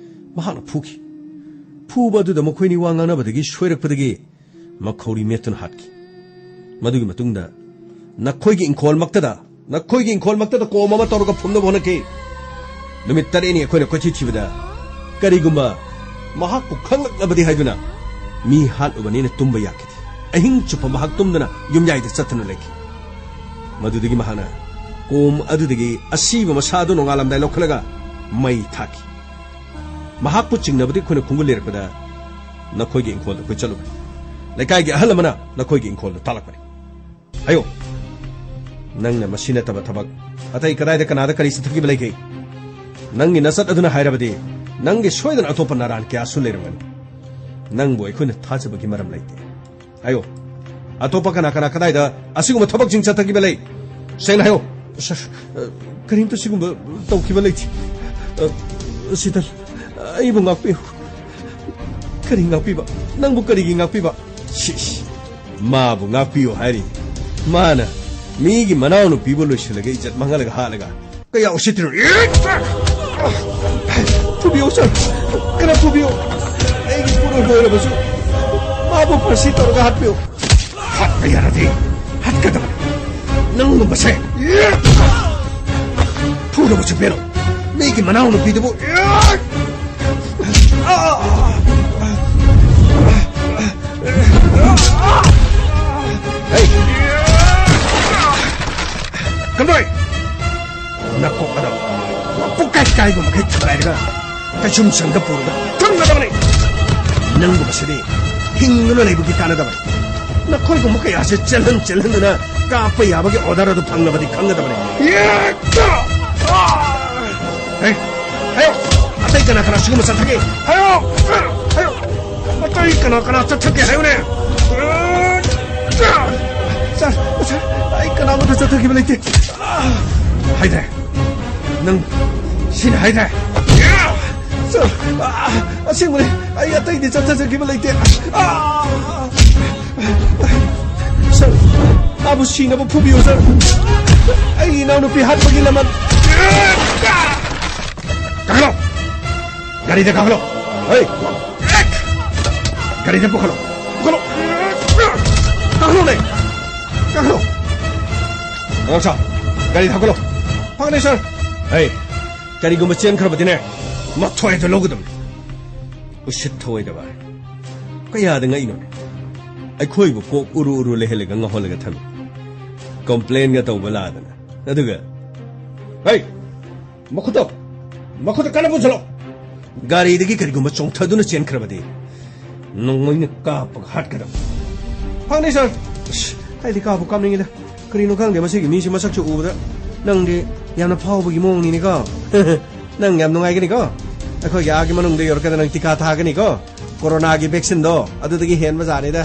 ꯃꯍꯥꯛꯅ ꯐꯨꯈꯤ꯫ ꯐꯨꯕ ꯑꯗꯨꯗ ꯃꯈꯣꯏꯅꯤ ꯋꯥ ꯉꯥꯡꯅꯕꯗꯒꯤ ꯁꯣꯏꯔꯛꯄꯗꯒꯤ ꯃꯈꯧꯔꯤ ꯃꯦꯠꯇꯨꯅ ꯍꯥꯠꯈꯤ꯫ ꯃꯗꯨꯒꯤ ꯃꯇꯨꯡꯗ ꯅꯈꯣꯏꯒꯤ ꯏꯪꯈꯣꯜꯃꯛꯇꯗ, ꯅꯈꯣꯏꯒꯤ ꯏꯪꯈꯣꯜꯃꯛꯇꯗ ꯀꯣꯝ ꯑꯃ ꯇꯧꯔꯒ ꯐꯨꯝꯅꯕ ꯍꯣꯠꯅꯈꯤ꯫ ꯅꯨꯃꯤꯠ ꯇꯔꯦꯠꯅꯤ ꯑꯩꯈꯣꯏꯅ ꯀꯣꯏꯊꯤ ꯊꯤꯕꯗ, ꯀꯔꯤꯒꯨꯝꯕ ꯃꯍꯥꯛꯄꯨ ꯈꯪꯂꯛꯂꯕꯗꯤ ꯍꯥꯏꯗꯨꯅ ꯃꯤ ꯍꯥꯠꯂꯨꯕꯅꯤꯅ ꯇꯨꯝꯕ ꯌꯥꯈꯤꯗꯦ꯫ ꯑꯍꯤꯡ ꯆꯨꯞꯄ ꯃꯍꯥꯛ ꯇꯨꯝꯗꯅ ꯌꯨꯝꯌꯥꯏꯗ ꯆꯠꯇꯨꯅ ꯂꯩꯈꯤ꯫ ꯃꯗꯨꯗꯒꯤ ꯃꯍꯥꯛꯅ ꯀꯣꯝ ꯑꯗꯨꯗꯒꯤ ꯑꯁꯤꯕ ꯃꯁꯥ ꯑꯗꯨ ꯅꯣꯡꯉꯥꯜꯂꯝꯗꯥꯏ ꯂꯧꯈꯠꯂꯒ ꯃꯩ ꯊꯥꯈꯤ꯫ ꯃꯍꯥꯛꯄꯨ ꯆꯤꯡꯅꯕꯗꯤ ꯑꯩꯈꯣꯏꯅ ꯈꯣꯡꯒꯨꯜ ꯂꯩꯔꯛꯄꯗ ꯅꯈꯣꯏꯒꯤ ꯏꯪꯈꯣꯜꯗ ꯑꯩꯈꯣꯏ ꯆꯠꯂꯨꯕꯅꯤ꯫ ꯂꯩꯀꯥꯏꯒꯤ ꯑꯍꯜ ꯑꯃꯅ ꯅꯈꯣꯏꯒꯤ ꯏꯪꯈꯣꯜꯗ ꯇꯥꯛꯂꯛꯄꯅꯤ꯫ ꯍꯥꯏꯌꯣ, ꯅꯪꯅ ꯃꯁꯤ ꯅꯠꯇꯕ ꯊꯕꯛ ꯑꯇꯩ ꯀꯗꯥꯏꯗ ꯀꯅꯥꯗ ꯀꯔꯤ ꯆꯠꯊꯈꯤꯕ ꯂꯩꯒꯦ? ꯅꯪꯒꯤ ꯅꯆꯠ ꯑꯗꯨꯅ ꯍꯥꯏꯔꯕꯗꯤ ꯅꯪꯒꯤ ꯁꯣꯏꯗꯅ ꯑꯇꯣꯞꯄ ꯅꯔꯥꯟ ꯀꯌꯥꯁꯨ ꯂꯩꯔꯝꯒꯅꯤ꯫ ꯅꯪꯕꯨ ꯑꯩꯈꯣꯏꯅ ꯊꯥꯖꯕꯒꯤ ꯃꯔꯝ ꯂꯩꯇꯦ꯫ ꯍꯥꯏꯌꯣ, ꯑꯇꯣꯞꯄ ꯀꯅꯥ ꯀꯅꯥ ꯀꯗꯥꯏꯗ ꯑꯁꯤꯒꯨꯝꯕ ꯊꯕꯛꯁꯤꯡ ꯆꯠꯊꯈꯤꯕ ꯂꯩ? ꯁꯦꯡꯅ ꯍꯥꯏꯌꯣ꯫ ꯁꯥꯔ, ꯑ, ꯀꯔꯤꯝꯇ ꯁꯤꯒꯨꯝꯕ ꯇꯧꯈꯤꯕ ꯂꯩꯇꯦ꯫ ꯑ, ꯁꯤꯗ ꯑꯩꯕꯨ ꯉꯥꯛꯄꯤꯌꯨ꯫ ꯀꯔꯤ ꯉꯥꯛꯄꯤꯕ? ꯅꯪꯕꯨ ꯀꯔꯤꯒꯤ ꯉꯥꯛꯄꯤꯕ? ꯁꯤꯁ, ꯃꯥꯕꯨ ꯉꯥꯛꯄꯤꯌꯨ ꯍꯥꯏꯔꯤ꯫ ꯃꯥꯅ ꯃꯤꯒꯤ ꯃꯅꯥꯎꯅꯨꯄꯤꯕꯨ ꯂꯣꯏꯁꯤꯜꯂꯒ ꯏꯖꯠ ꯃꯥꯡꯍꯜꯂꯒ ꯍꯥꯠꯂꯒ ꯀꯌꯥ ꯎꯁꯤꯠꯇ꯭ꯔꯤꯅꯣ? ꯐꯨꯕꯤꯌꯣ ꯁꯥꯔ, ꯈꯔ ꯐꯨꯕꯤꯌꯣ꯫ ꯑꯩꯒꯤ ꯄꯣꯠꯂꯣꯏ ꯂꯣꯏꯔꯕꯁꯨ ꯃꯥꯕꯨ ꯐꯥꯔꯁꯤ ꯇꯧꯔꯒ ꯍꯥꯠꯄꯤꯌꯨ꯫ ꯍꯥꯠꯄ ꯌꯥꯔꯗꯤ ꯍꯥꯠꯀꯗꯕꯅꯤ꯫ ꯅꯪꯒꯨꯝꯕꯁꯦ ꯐꯨꯔꯕꯁꯨ ꯄꯦꯜꯂꯣꯏ꯫ ꯃꯤꯒꯤ ꯃꯅꯥꯎꯅꯨꯄꯤꯗꯨꯕꯨ ꯍꯩ! ꯀꯝꯗꯣꯏ! ꯅꯀꯣꯛ ꯑꯗꯣ ꯄꯨꯀꯥꯏ ꯀꯥꯏꯕ ꯃꯈꯩ ꯊꯨꯒꯥꯏꯔꯒ ꯀꯩꯁꯨꯝꯁꯪꯗ ꯄꯨꯔꯒ ꯊꯝꯒꯗꯕꯅꯤ꯫ ꯅꯪꯒꯨꯝꯕꯁꯤꯗꯤ ꯍꯤꯡꯗꯨꯅ ꯂꯩꯕꯒꯤ ꯀꯥꯟꯅꯗꯕꯅꯤ꯫ ꯅꯈꯣꯏꯒꯨꯝꯕ ꯀꯌꯥꯁꯦ ꯆꯦꯜꯍꯟ ꯆꯦꯜꯍꯟꯗꯨꯅ ꯀꯥꯞꯄ ꯌꯥꯕꯒꯤ ꯑꯣꯔꯗꯔ ꯑꯗꯨ ꯐꯪꯂꯕꯗꯤ ꯈꯪꯒꯗꯕꯅꯤ꯫ ꯍꯦ! ꯍꯥꯏꯌꯣ! ꯑꯇꯩ ꯀꯅꯥ ꯀꯅꯥ ꯁꯤꯒꯨꯝꯕ ꯆꯠꯊꯒꯦ? ꯍꯥꯏꯌꯣ! ꯍꯥꯏꯌꯣ! ꯑꯇꯩ ꯀꯅꯥ ꯀꯅꯥ ꯆꯠꯊꯒꯦ ꯍꯥꯏꯌꯨꯅꯦ! ꯁꯥꯔ, ꯁꯥꯔ, ꯑꯩ ꯀꯅꯥꯃꯠꯇ ꯆꯠꯊꯈꯤꯕ ꯂꯩꯇꯦ꯫ ꯍꯥꯏꯗ꯭ꯔꯦ꯫ ꯅꯪ ꯁꯤꯅ ꯍꯥꯏꯗ꯭ꯔꯦ꯫ ꯁꯥꯔ, ꯑꯥ, ꯑꯁꯦꯡꯕꯅꯤ, ꯑꯩ ꯑꯇꯩꯗꯤ ꯆꯠꯊꯖꯈꯤꯕ ꯂꯩꯇꯦ꯫ ꯑꯥ! ꯁꯥꯔ, ꯃꯥꯕꯨ ꯁꯤꯅꯕ ꯐꯨꯕꯤꯌꯨ, ꯁꯥꯔ꯫ ꯑꯩꯒꯤ ꯏꯅꯥꯎꯅꯨꯄꯤ ꯍꯥꯠꯄꯒꯤ ꯂꯃꯟ꯫ ꯀꯥꯈꯠꯂꯣ! ꯒꯥꯔꯤꯗ ꯀꯥꯈꯠꯂꯣ! ꯍꯣꯏ! ꯒꯥꯔꯤꯗ ꯄꯨꯈꯠꯂꯣ! ꯄꯨꯈꯠꯂꯣ! ꯀꯥꯈꯠꯂꯣꯅꯦ! ꯀꯥꯈꯠꯂꯣ! ꯑꯉꯥꯡ ꯁꯥ, ꯒꯥꯔꯤ ꯊꯧꯒꯠꯂꯣ! ꯐꯒꯅꯤ, ꯁꯥꯔ꯫ ꯍꯩ, ꯀꯔꯤꯒꯨꯝꯕ ꯆꯦꯟꯈ꯭ꯔꯕꯗꯤꯅꯦ, ꯃꯊ꯭ꯋꯥꯏꯗ ꯂꯧꯒꯗꯕꯅꯤ꯫ ꯎꯁꯤꯠ ꯊꯑꯣꯏꯗꯕ꯫ ꯀꯌꯥꯗ ꯉꯛꯏꯅꯣ? ꯑꯩꯈꯣꯏꯕꯨ ꯀꯣꯛ ꯎꯔꯨ ꯎꯔꯨ ꯂꯩꯍꯜꯂꯒ ꯉꯥꯎꯍꯜꯂꯒ ꯊꯝꯃꯤ꯫ ꯀꯝꯄ꯭ꯂꯦꯟꯒ ꯇꯧꯕ ꯂꯥꯛꯗꯅ꯫ ꯑꯗꯨꯒ, ꯍꯩ! ꯃꯈꯨꯠꯇꯣ! ꯃꯈꯨꯠꯇꯣ ꯀꯟꯅ ꯄꯨꯟꯁꯤꯜꯂꯣ! ꯒꯥꯔꯤꯗꯒꯤ ꯀꯔꯤꯒꯨꯝꯕ ꯆꯣꯡꯊꯗꯨꯅ ꯆꯦꯟꯈ꯭ꯔꯕꯗꯤ ꯅꯣꯡꯃꯩꯅ ꯀꯥꯞꯄꯒ ꯍꯥꯠꯀꯗꯕ꯫ ꯐꯪꯅꯤ, ꯁꯥꯔ꯫ ꯑꯁ, ꯑꯩꯗꯤ ꯀꯥꯞꯄꯨ ꯀꯥꯞꯅꯤꯡꯉꯤꯗ꯫ ꯀꯔꯤꯅꯣ ꯈꯪꯗꯦ, ꯃꯁꯤꯒꯤ ꯃꯤꯁꯤ ꯃꯁꯛꯁꯨ ꯎꯕꯗ ꯅꯪꯗꯤ ꯌꯥꯝꯅ ꯐꯥꯎꯕꯒꯤ ꯃꯑꯣꯡꯅꯤꯅꯦꯀꯣ꯫ ꯅꯪ ꯌꯥꯝ ꯅꯨꯡꯉꯥꯏꯒꯅꯤꯀꯣ꯫ ꯑꯩꯈꯣꯏꯒꯤ ꯑꯥꯒꯤ ꯃꯅꯨꯡꯗ ꯌꯧꯔꯛꯀꯗ ꯅꯪ ꯇꯤꯀꯥ ꯊꯥꯒꯅꯤꯀꯣ꯫ ꯀꯣꯔꯣꯅꯥꯒꯤ ꯚꯦꯛꯁꯤꯟꯗꯣ ꯑꯗꯨꯗꯒꯤ ꯍꯦꯟꯕ ꯖꯥꯠꯅꯤꯗ꯫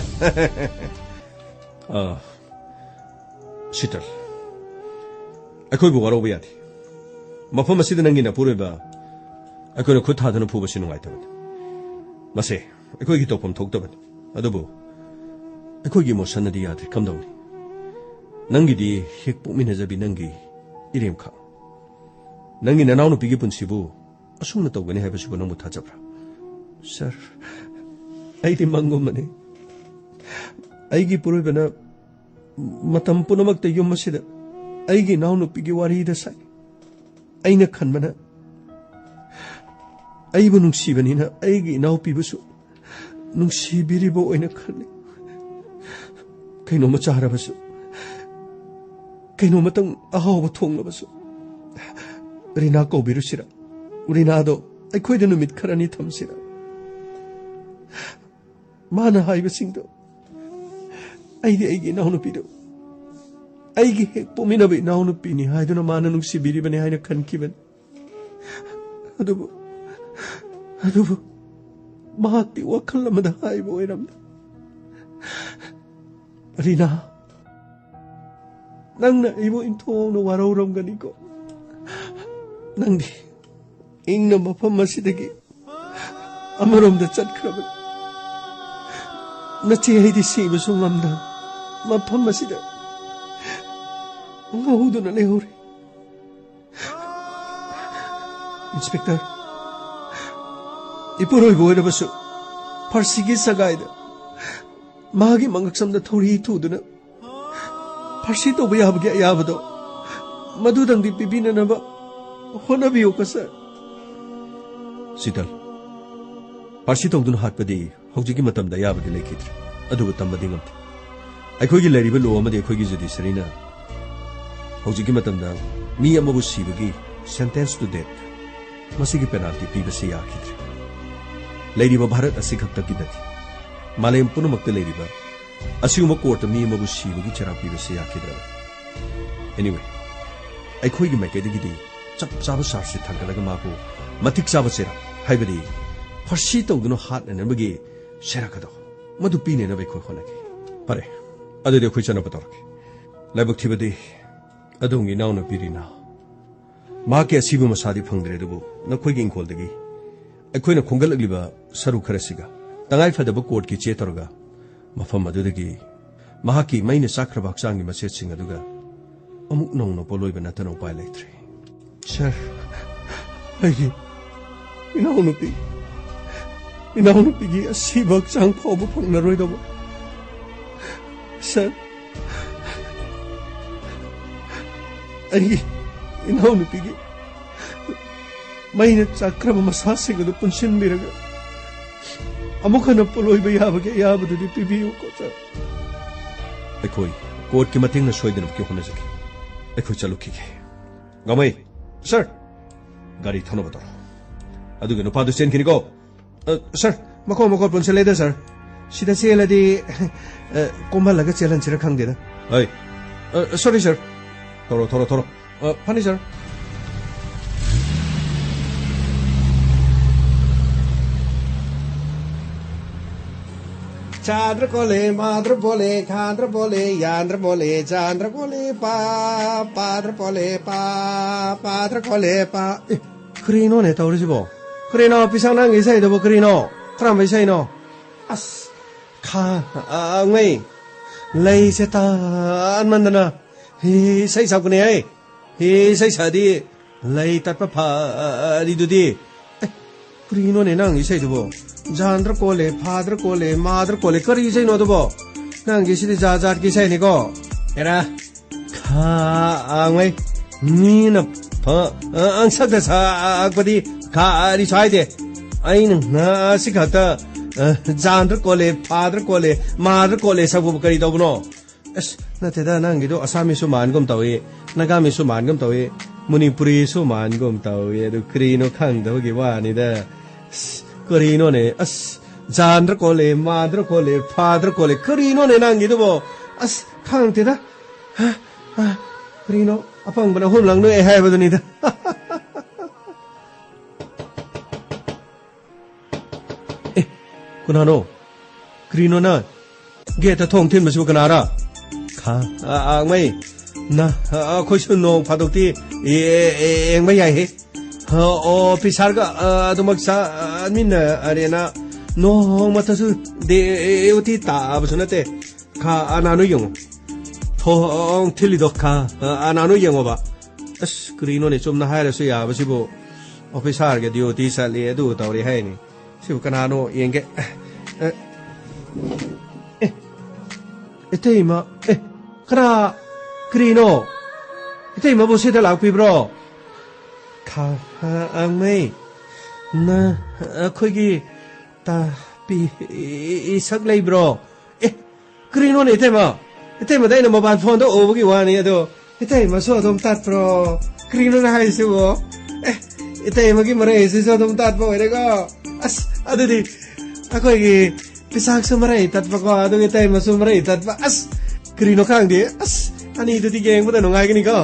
ꯑꯥ, ꯁꯤꯇꯜ, ꯑꯩꯈꯣꯏꯕꯨ ꯋꯥꯔꯧꯕ ꯌꯥꯗꯦ꯫ ꯃꯐꯝ ꯑꯁꯤꯗ ꯅꯪꯒꯤ ꯅꯄꯨꯔꯣꯏꯕ ꯑꯩꯈꯣꯏꯅ ꯈꯨꯠ ꯊꯥꯗꯨꯅ ꯐꯨꯕꯁꯤ ꯅꯨꯡꯉꯥꯏꯇꯕꯅꯤ꯫ ꯃꯁꯦ ꯑꯩꯈꯣꯏꯒꯤ ꯇꯧꯐꯝ ꯊꯣꯛꯇꯕꯅꯤ꯫ ꯑꯗꯨꯕꯨ ꯑꯩꯈꯣꯏꯒꯤ ꯏꯃꯣꯁꯟꯅꯗꯤ ꯌꯥꯗ꯭ꯔꯦ꯫ ꯀꯝꯗꯧꯅꯤ? ꯅꯪꯒꯤꯗꯤ ꯍꯦꯛ ꯄꯣꯛꯃꯤꯟꯅꯖꯕꯤ ꯅꯪꯒꯤ ꯏꯔꯦꯝꯈꯛ꯫ ꯅꯪꯒꯤ ꯅꯅꯥꯎꯅꯨꯄꯤꯒꯤ ꯄꯨꯟꯁꯤꯕꯨ ꯑꯁꯨꯝꯅ ꯇꯧꯒꯅꯤ ꯍꯥꯏꯕꯁꯤꯕꯨ ꯅꯪꯕꯨ ꯊꯥꯖꯕ꯭ꯔꯥ? ꯁꯥꯔ, ꯑꯩꯗꯤ ꯃꯪꯒꯨꯝꯕꯅꯤ꯫ ꯑꯩꯒꯤ ꯄꯨꯔꯣꯏꯕꯅ ꯃꯇꯝ ꯄꯨꯝꯅꯃꯛꯇ ꯌꯨꯝ ꯑꯁꯤꯗ ꯑꯩꯒꯤ ꯏꯅꯥꯎꯅꯨꯄꯤꯒꯤ ꯋꯥꯔꯤꯗ ꯁꯥꯏ꯫ ꯑꯩꯅ ꯈꯟꯕꯅ, ꯑꯩꯕꯨ ꯅꯨꯡꯁꯤꯕꯅꯤꯅ ꯑꯩꯒꯤ ꯏꯅꯥꯎꯄꯤꯕꯨꯁꯨ ꯅꯨꯡꯁꯤꯕꯤꯔꯤꯕ ꯑꯣꯏꯅ ꯈꯜꯂꯤ꯫ ꯀꯩꯅꯣꯝꯃ ꯆꯥꯔꯕꯁꯨ, ꯀꯩꯅꯣꯝꯃꯇꯪ ꯑꯍꯥꯎꯕ ꯊꯣꯡꯂꯕꯁꯨ, ꯔꯤꯅꯥ ꯀꯧꯕꯤꯔꯨꯁꯤꯔꯥ? ꯔꯤꯅꯥꯗꯣ ꯑꯩꯈꯣꯏꯗ ꯅꯨꯃꯤꯠ ꯈꯔꯅꯤ ꯊꯝꯁꯤꯔꯥ? ꯃꯥꯅ ꯍꯥꯏꯕꯁꯤꯡꯗꯣ, ꯑꯩꯗꯤ ꯑꯩꯒꯤ ꯏꯅꯥꯎꯅꯨꯄꯤꯗꯣ ꯑꯩꯒꯤ ꯍꯦꯛ ꯄꯣꯛꯃꯤꯟꯅꯕ ꯏꯅꯥꯎꯅꯨꯄꯤꯅꯤ ꯍꯥꯏꯗꯨꯅ ꯃꯥꯅ ꯅꯨꯡꯁꯤꯕꯤꯔꯤꯕꯅꯤ ꯍꯥꯏꯅ ꯈꯟꯈꯤꯕꯅꯤ꯫ ꯑꯗꯨꯕꯨ, ꯑꯗꯨꯕꯨ ꯃꯍꯥꯛꯇꯤ ꯋꯥꯈꯜ ꯑꯃꯗ ꯍꯥꯏꯕ ꯑꯣꯏꯔꯝꯃꯤ꯫ ꯔꯤꯅꯥ, ꯅꯪꯅ ꯑꯩꯕꯨ ꯏꯟꯊꯣꯛꯅ ꯋꯥꯔꯧꯔꯝꯒꯅꯤꯀꯣ꯫ ꯅꯪꯗꯤ, ꯏꯪꯅ ꯃꯐꯝ ꯑꯁꯤꯗꯒꯤ ꯑꯃꯔꯣꯝꯗ ꯆꯠꯈ꯭ꯔꯕꯅꯤ꯫ ꯅꯆꯦ ꯑꯩꯗꯤ ꯁꯤꯕꯁꯨ ꯉꯝꯗꯅ ꯃꯐꯝ ꯑꯁꯤꯗ ꯉꯧꯗꯨꯅ ꯂꯩꯍꯧꯔꯤ꯫ ꯏꯟꯁꯄꯦꯛꯇꯔ, ꯏꯄꯨꯔꯣꯏꯕ ꯑꯣꯏꯔꯕꯁꯨ ꯐꯥꯔꯁꯤꯒꯤ ꯁꯒꯥꯏꯗ ꯃꯥꯒꯤ ꯃꯉꯛꯁꯝꯗ ꯊꯧꯔꯤ ꯊꯨꯗꯨꯅ ꯐꯥꯔꯁꯤ ꯇꯧꯕ ꯌꯥꯕꯒꯤ ꯑꯌꯥꯕꯗꯣ ꯃꯗꯨꯗꯪꯗꯤ ꯄꯤꯕꯤꯅꯅꯕ ꯍꯣꯠꯅꯕꯤꯌꯨꯀꯣ, ꯁꯥꯔ꯫ ꯁꯤꯇꯜ, ꯐꯥꯔꯁꯤ ꯇꯧꯗꯨꯅ ꯍꯥꯠꯄꯗꯤ ꯍꯧꯖꯤꯛꯀꯤ ꯃꯇꯝꯗ ꯑꯌꯥꯕꯗꯤ ꯂꯩꯈꯤꯗ꯭ꯔꯦ, ꯑꯗꯨꯕꯨ ꯇꯝꯕꯗꯤ ꯉꯝꯗꯦ꯫ ꯑꯩꯈꯣꯏꯒꯤ ꯂꯩꯔꯤꯕ ꯂꯣ ꯑꯃꯗꯤ ꯑꯩꯈꯣꯏꯒꯤ ꯖꯨꯗꯤꯁꯔꯤꯅ ꯍꯧꯖꯤꯛꯀꯤ ꯃꯇꯝꯗ ꯃꯤ ꯑꯃꯕꯨ ꯁꯤꯕꯒꯤ sentence to death, ꯃꯁꯤꯒꯤ ꯄꯦꯅꯥꯜꯇꯤ ꯄꯤꯕꯁꯤ ꯌꯥꯈꯤꯗ꯭ꯔꯦ꯫ ꯂꯩꯔꯤꯕ ꯚꯥꯔꯠ ꯑꯁꯤꯈꯛꯇꯒꯤ ꯅꯠꯇꯦ, ꯃꯥꯂꯦꯝ ꯄꯨꯝꯅꯃꯛꯇ ꯂꯩꯔꯤꯕ ꯑꯁꯤꯒꯨꯝꯕ ꯀꯣꯔꯠꯇ ꯃꯤ ꯑꯃꯕꯨ ꯁꯤꯕꯒꯤ ꯆꯩꯔꯥꯛ ꯄꯤꯕꯁꯤ ꯌꯥꯈꯤꯗ꯭ꯔꯕꯅꯤ꯫ Anyway, ꯑꯩꯈꯣꯏꯒꯤ ꯃꯥꯏꯀꯩꯗꯒꯤꯗꯤ ꯆꯞ ꯆꯥꯕ ꯆꯥꯔꯖꯁꯤ ꯊꯥꯡꯒꯠꯂꯒ ꯃꯥꯕꯨ ꯃꯇꯤꯛ ꯆꯥꯕ ꯆꯩꯔꯥꯛ, ꯍꯥꯏꯕꯗꯤ ꯐꯥꯔꯁꯤ ꯇꯧꯗꯨꯅ ꯍꯥꯠꯅꯅꯕꯒꯤ ꯆꯩꯔꯥꯛ ꯑꯗꯣ, ꯃꯗꯨ ꯄꯤꯅꯅꯕ ꯑꯩꯈꯣꯏ ꯍꯣꯠꯅꯒꯦ꯫ ꯐꯔꯦ, ꯑꯗꯨꯗꯤ ꯑꯩꯈꯣꯏ ꯆꯠꯅꯕ ꯇꯧꯔꯒꯦ꯫ ꯂꯥꯏꯕꯛ ꯊꯤꯕꯗꯤ ꯑꯗꯣꯝꯒꯤ ꯏꯅꯥꯎꯅꯨꯄꯤ ꯔꯤꯅꯥ꯫ ꯃꯍꯥꯛꯀꯤ ꯑꯁꯤꯕ ꯃꯁꯥꯗꯤ ꯐꯪꯗ꯭ꯔꯦ, ꯑꯗꯨꯕꯨ ꯅꯈꯣꯏꯒꯤ ꯏꯪꯈꯣꯜꯗꯒꯤ ꯑꯩꯈꯣꯏꯅ ꯈꯣꯝꯒꯠꯂꯛꯂꯤꯕ ꯁꯔꯨꯛ ꯈꯔꯁꯤꯒ ꯇꯉꯥꯏ ꯐꯗꯕ ꯀꯣꯔꯠꯀꯤ ꯆꯦ ꯇꯧꯔꯒ ꯃꯐꯝ ꯑꯗꯨꯗꯒꯤ ꯃꯍꯥꯛꯀꯤ ꯃꯩꯅ ꯆꯥꯛꯈ꯭ꯔꯕ ꯍꯛꯆꯥꯡꯒꯤ ꯃꯆꯦꯠꯁꯤꯡ ꯑꯗꯨꯒ ꯑꯃꯨꯛ ꯅꯧꯅ ꯄꯣꯠꯂꯣꯏꯕ ꯅꯠꯇꯅ ꯎꯄꯥꯏ ꯂꯩꯇ꯭ꯔꯦ꯫ ꯁꯥꯔ, ꯑꯩꯒꯤ ꯏꯅꯥꯎꯅꯨꯄꯤ, ꯏꯅꯥꯎꯅꯨꯄꯤꯒꯤ ꯑꯁꯤꯕ ꯍꯛꯆꯥꯡ ꯐꯥꯎꯕ ꯐꯪꯂꯔꯣꯏꯗꯧꯕ꯫ ꯁꯥꯔ, ꯑꯩꯒꯤ ꯏꯅꯥꯎꯅꯨꯄꯤꯒꯤ ꯃꯩꯅ ꯆꯥꯛꯈ꯭ꯔꯕ ꯃꯁꯥꯁꯤꯡ ꯑꯗꯨ ꯄꯨꯟꯁꯤꯟꯕꯤꯔꯒ ꯑꯃꯨꯛ ꯍꯟꯅ ꯄꯣꯠꯂꯣꯏꯕ ꯌꯥꯕꯒꯤ ꯑꯌꯥꯕꯗꯨꯗꯤ ꯄꯤꯕꯤꯌꯨꯀꯣ, ꯁꯥꯔ꯫ ꯑꯩꯈꯣꯏ ꯀꯣꯔꯠꯀꯤ ꯃꯇꯦꯡꯅ ꯁꯣꯏꯗꯅꯃꯛꯀꯤ ꯍꯣꯠꯅꯖꯒꯦ꯫ ꯑꯩꯈꯣꯏ ꯆꯠꯂꯨꯈꯤꯒꯦ꯫ ꯒꯥꯃꯩ, ꯁꯥꯔ, ꯒꯥꯔꯤ ꯊꯧꯅꯕ ꯇꯧꯔꯣ꯫ ꯑꯗꯨꯒ ꯅꯨꯄꯥꯗꯨ ꯆꯦꯟꯈꯤꯅꯤꯀꯣ꯫ ꯑ, ꯁꯥꯔ, ꯃꯈꯣꯡ ꯃꯈꯣꯡ ꯄꯨꯟꯁꯤꯜꯂꯦꯗ, ꯁꯥꯔ꯫ ꯁꯤꯗ ꯆꯦꯜꯂꯗꯤ, ꯑ, ꯀꯣꯝꯍꯜꯂꯒ ꯆꯦꯜꯍꯟꯁꯤꯔ ꯈꯪꯗꯦꯗ꯫ ꯍꯣꯏ꯫ ꯑ, ꯁꯣꯔꯤ, ꯁꯥꯔ꯫ ꯊꯧꯔꯣ, ꯊꯧꯔꯣ, ꯊꯧꯔꯣ꯫ ꯑ, ꯐꯅꯤ, ꯁꯥꯔ꯫ ꯆꯥꯗ꯭ꯔ ꯀꯣꯂꯦ, ꯃꯥꯗ꯭ꯔ ꯕꯣꯂꯦ, ꯈꯥꯗ꯭ꯔ ꯕꯣꯂꯦ, ꯌꯥꯗ꯭ꯔ ꯕꯣꯂꯦ, ꯆꯥꯗ꯭ꯔ ꯀꯣꯂꯦ, ꯄꯥ, ꯄꯥꯗ꯭ꯔ ꯀꯣꯂꯦ, ꯄꯥ, ꯄꯥꯗ꯭ꯔ ꯀꯣꯂꯦ, ꯄꯥ꯫ ꯑꯦ, ꯀꯔꯤꯅꯣꯅꯦ ꯇꯧꯔꯤꯁꯤꯕꯣ? ꯀꯔꯤꯅꯣ ꯄꯤꯁꯥꯡ ꯅꯪꯒꯤ ꯏꯁꯩꯗꯨꯕꯨ ꯀꯔꯤꯅꯣ? ꯀꯔꯝꯕ ꯏꯁꯩꯅꯣ? ꯑꯁ, ꯈꯥ, ꯑ, ꯑ, ꯉꯩ꯫ ꯂꯩꯁꯦ ꯇꯥꯟꯃꯟꯗꯅ꯫ ꯍꯤ, ꯏꯁꯩ ꯁꯛꯄꯅꯦ ꯍꯦ꯫ ꯍꯤ, ꯏꯁꯩ ꯁꯛꯑꯗꯤ ꯂꯩ ꯇꯠꯄ ꯐꯔꯤꯗꯨꯗꯤ꯫ ꯑꯦ, ꯀꯔꯤꯅꯣꯅꯦ ꯅꯪ ꯏꯁꯩꯗꯨꯕꯣ? ꯖꯥꯟꯗ꯭ꯔ ꯀꯣꯜꯂꯦ, ꯐꯥꯗ꯭ꯔ ꯀꯣꯜꯂꯦ, ꯃꯥꯗ꯭ꯔ ꯀꯣꯜꯂꯦ꯫ ꯀꯔꯤ ꯏꯁꯩꯅꯣ ꯑꯗꯨꯕꯣ? ꯅꯪꯒꯤꯁꯤꯗꯤ ꯖꯥꯠ ꯖꯥꯠꯀꯤ ꯏꯁꯩꯅꯤꯀꯣ꯫ ꯑꯦꯔꯥ, ꯈꯥ, ꯑ, ꯉꯩ꯫ ꯃꯤꯅ ꯐ-, ꯑ, ꯑꯪꯁꯛꯇ ꯁꯥꯛꯄꯗꯤ ꯈꯥꯔꯤꯁꯨ ꯍꯥꯏꯗꯦ꯫ ꯑꯩꯅ ꯉꯥꯁꯤ ꯈꯛꯇ, ꯑ, ꯖꯥꯟꯗ꯭ꯔ ꯀꯣꯜꯂꯦ, ꯐꯥꯗ꯭ꯔ ꯀꯣꯜꯂꯦ, ꯃꯥꯗ꯭ꯔ ꯀꯣꯜꯂꯦ ꯁꯛꯄꯕꯨ ꯀꯔꯤ ꯇꯧꯕꯅꯣ? ꯑꯁ, ꯅꯠꯇꯦꯗ, ꯅꯪꯒꯤꯗꯣ ꯑꯁꯥꯃꯤꯁꯁꯨ ꯃꯥꯟꯒꯨꯝ ꯇꯧꯏ, ꯅꯥꯒꯥꯃꯤꯁꯁꯨ ꯃꯥꯟꯒꯨꯝ ꯇꯧꯏ, ꯃꯅꯤꯄꯨꯔꯤꯁꯨ ꯃꯥꯟꯒꯨꯝ ꯇꯧꯏ, ꯑꯗꯨ ꯀꯔꯤꯅꯣ ꯈꯪꯗꯕꯒꯤ ꯋꯥꯅꯤꯗ꯫ ꯑꯁ, ꯀꯔꯤꯅꯣꯅꯦ? ꯑꯁ, ꯖꯥꯟꯗ꯭ꯔ ꯀꯣꯜꯂꯦ, ꯃꯥꯗ꯭ꯔ ꯀꯣꯜꯂꯦ, ꯐꯥꯗ꯭ꯔ ꯀꯣꯜꯂꯦ, ꯀꯔꯤꯅꯣꯅꯦ ꯅꯪꯒꯤꯗꯨꯕꯣ? ꯑꯁ, ꯈꯪꯗꯦꯗ꯫ ꯍꯥ? ꯍꯥ? ꯀꯔꯤꯅꯣ? ꯑꯄꯪꯕꯅ ꯑꯍꯨꯝꯂꯛ ꯅꯣꯛꯑꯦ ꯍꯥꯏꯕꯗꯨꯅꯤꯗ꯫ ꯑꯦ, ꯀꯅꯥꯅꯣ? ꯀꯔꯤꯅꯣ ꯅꯪ? ꯒꯦꯠꯇ ꯊꯣꯡ ꯊꯤꯟꯕꯁꯤꯕꯨ ꯀꯅꯥꯔ? ꯈꯥ, ꯑ, ꯑ, ꯃꯩ꯫ ꯅ, ꯑ, ꯑꯩꯈꯣꯏꯁꯨ ꯅꯣꯡ ꯐꯥꯗꯣꯛꯇꯤ, ꯑꯦ, ꯑꯦ, ꯑꯦ, ꯌꯦꯡꯕ ꯌꯥꯏꯍꯦ꯫ ꯑ, ꯑꯣ, ꯑꯣꯐꯤꯁꯥꯔꯒ, ꯑ, ꯑꯗꯨꯃꯛ ꯆꯥꯃꯤꯟꯅꯔꯦꯅ ꯅꯣꯡꯃꯇꯁꯨ ꯗꯦ, ꯑꯦ, ꯑꯦ, ꯎꯇꯤ ꯇꯥꯕꯁꯨ ꯅꯠꯇꯦ꯫ ꯈꯥ, ꯑꯅꯥꯅꯨ ꯌꯦꯡꯉꯣ꯫ ꯊꯣꯡ ꯊꯤꯜꯂꯤꯗꯣ ꯈꯥ, ꯑ, ꯑꯅꯥꯅꯨ ꯌꯦꯡꯉꯣꯕ꯫ ꯑꯁ, ꯀꯔꯤꯅꯣꯅꯦ, ꯆꯨꯝꯅ ꯍꯥꯏꯔꯁꯨ ꯌꯥꯕꯁꯤꯕꯨ꯫ ꯑꯣꯐꯤꯁꯥꯔꯒ ꯗ꯭ꯌꯨꯇꯤ ꯆꯠꯂꯤ, ꯑꯗꯨ ꯇꯧꯔꯤ ꯍꯥꯏꯅꯤ꯫ ꯁꯤꯕꯨ ꯀꯅꯥꯅꯣ ꯌꯦꯡꯒꯦ꯫ ꯑꯦ, ꯑꯦ, ꯏꯇꯩꯃ, ꯑꯦ, ꯀꯅꯥ, ꯀꯔꯤꯅꯣ? ꯏꯇꯩꯃꯕꯨ ꯁꯤꯗ ꯂꯥꯛꯄꯤꯕ꯭ꯔꯣ? ꯈꯥ-, ꯑ-, ꯑꯉꯩ, ꯅ-, ꯑꯩꯈꯣꯏꯒꯤ ꯇꯥ-, ꯄꯤ-, ꯏ-, ꯏꯁꯛ ꯂꯩꯕ꯭ꯔꯣ? ꯑꯦ, ꯀꯔꯤꯅꯣꯅꯦ ꯏꯇꯩꯃ? ꯏꯇꯩꯃꯗ ꯑꯩꯅ ꯃꯣꯕꯥꯏꯜ ꯐꯣꯟꯗ ꯎꯕꯒꯤ ꯋꯥꯅꯤ, ꯑꯗꯣ ꯏꯇꯩꯃꯁꯨ ꯑꯗꯨꯝ ꯇꯠꯄ꯭ꯔꯣ? ꯀꯔꯤꯅꯣꯅꯦ ꯍꯥꯏꯁꯤꯕꯣ? ꯑꯦ, ꯏꯇꯩꯃꯒꯤ ꯃꯔꯩꯁꯤꯁꯨ ꯑꯗꯨꯝ ꯇꯠꯄ ꯑꯣꯏꯔꯦꯀꯣ꯫ ꯑꯁ, ꯑꯗꯨꯗꯤ ꯑꯩꯈꯣꯏꯒꯤ ꯄꯤꯁꯥꯛꯁꯨ ꯃꯔꯩ ꯇꯠꯄꯀꯣ, ꯑꯗꯨꯒ ꯏꯇꯩꯃꯁꯨ ꯃꯔꯩ ꯇꯠꯄ꯫ ꯑꯁ, ꯀꯔꯤꯅꯣ ꯈꯪꯗꯦ꯫ ꯑꯁ, ꯑꯅꯤꯗꯨꯗꯤ ꯌꯦꯡꯕꯗ ꯅꯨꯡꯉꯥꯏꯒꯅꯤꯀꯣ꯫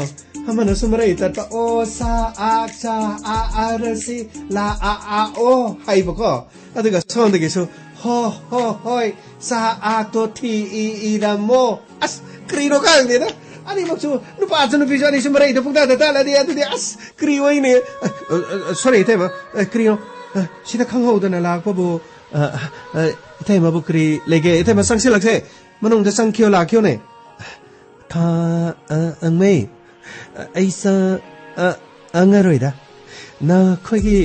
ꯑꯃꯅꯁꯨ ꯃꯔꯩ ꯇꯠꯄ, "ꯑꯣ, ꯁꯥ, ꯑꯥ, ꯆꯥ, ꯑꯥ, ꯑꯥ, ꯔ, ꯁꯤ, ꯂꯥ, ꯑꯥ, ꯑꯥ, ꯑꯣ" ꯍꯥꯏꯕꯀꯣ꯫ ꯑꯗꯨꯒ ꯁꯣꯝꯗꯒꯤꯁꯨ, "ꯍꯣ, ꯍꯣ, ꯍꯣꯏ, ꯁꯥ, ꯑꯥ, ꯇꯣ, ꯊꯤ, ꯏ, ꯏ, ꯔ, ꯃꯣ"꯫ ꯑꯁ, ꯀꯔꯤꯅꯣ ꯈꯪꯗꯦꯗ꯫ ꯑꯅꯤꯃꯛꯁꯨ, ꯅꯨꯄꯥꯁꯨ ꯅꯨꯄꯤꯁꯨ ꯑꯅꯤꯁꯨ ꯃꯔꯩꯗ ꯄꯨꯡꯇꯥꯗ ꯇꯥꯜꯂꯗꯤ ꯑꯗꯨꯗꯤ ꯑꯁ ꯀꯔꯤ ꯑꯣꯏꯅꯤ? ꯑ, ꯑ, ꯑ, ꯁꯣꯔꯤ ꯏꯇꯩꯃ, ꯑ, ꯀꯔꯤꯅꯣ? ꯑ, ꯁꯤꯗ ꯈꯪꯍꯧꯗꯅ ꯂꯥꯛꯄꯕꯨ, ꯑ, ꯑ, ꯏꯇꯩꯃꯕꯨ ꯀꯔꯤ ꯂꯩꯒꯦ? ꯏꯇꯩꯃ ꯆꯪꯁꯤꯜꯂꯛꯁꯦ, ꯃꯅꯨꯡꯗ ꯆꯪꯈꯤꯌꯣ, ꯂꯥꯛꯈꯤꯌꯣꯅꯦ꯫ ꯊꯥ, ꯑ, ꯑꯪꯃꯩ, ꯑ, ꯑꯩ ꯆ-, ꯑ, ꯑꯉꯔꯣꯏꯗ꯫ ꯅꯈꯣꯏꯒꯤ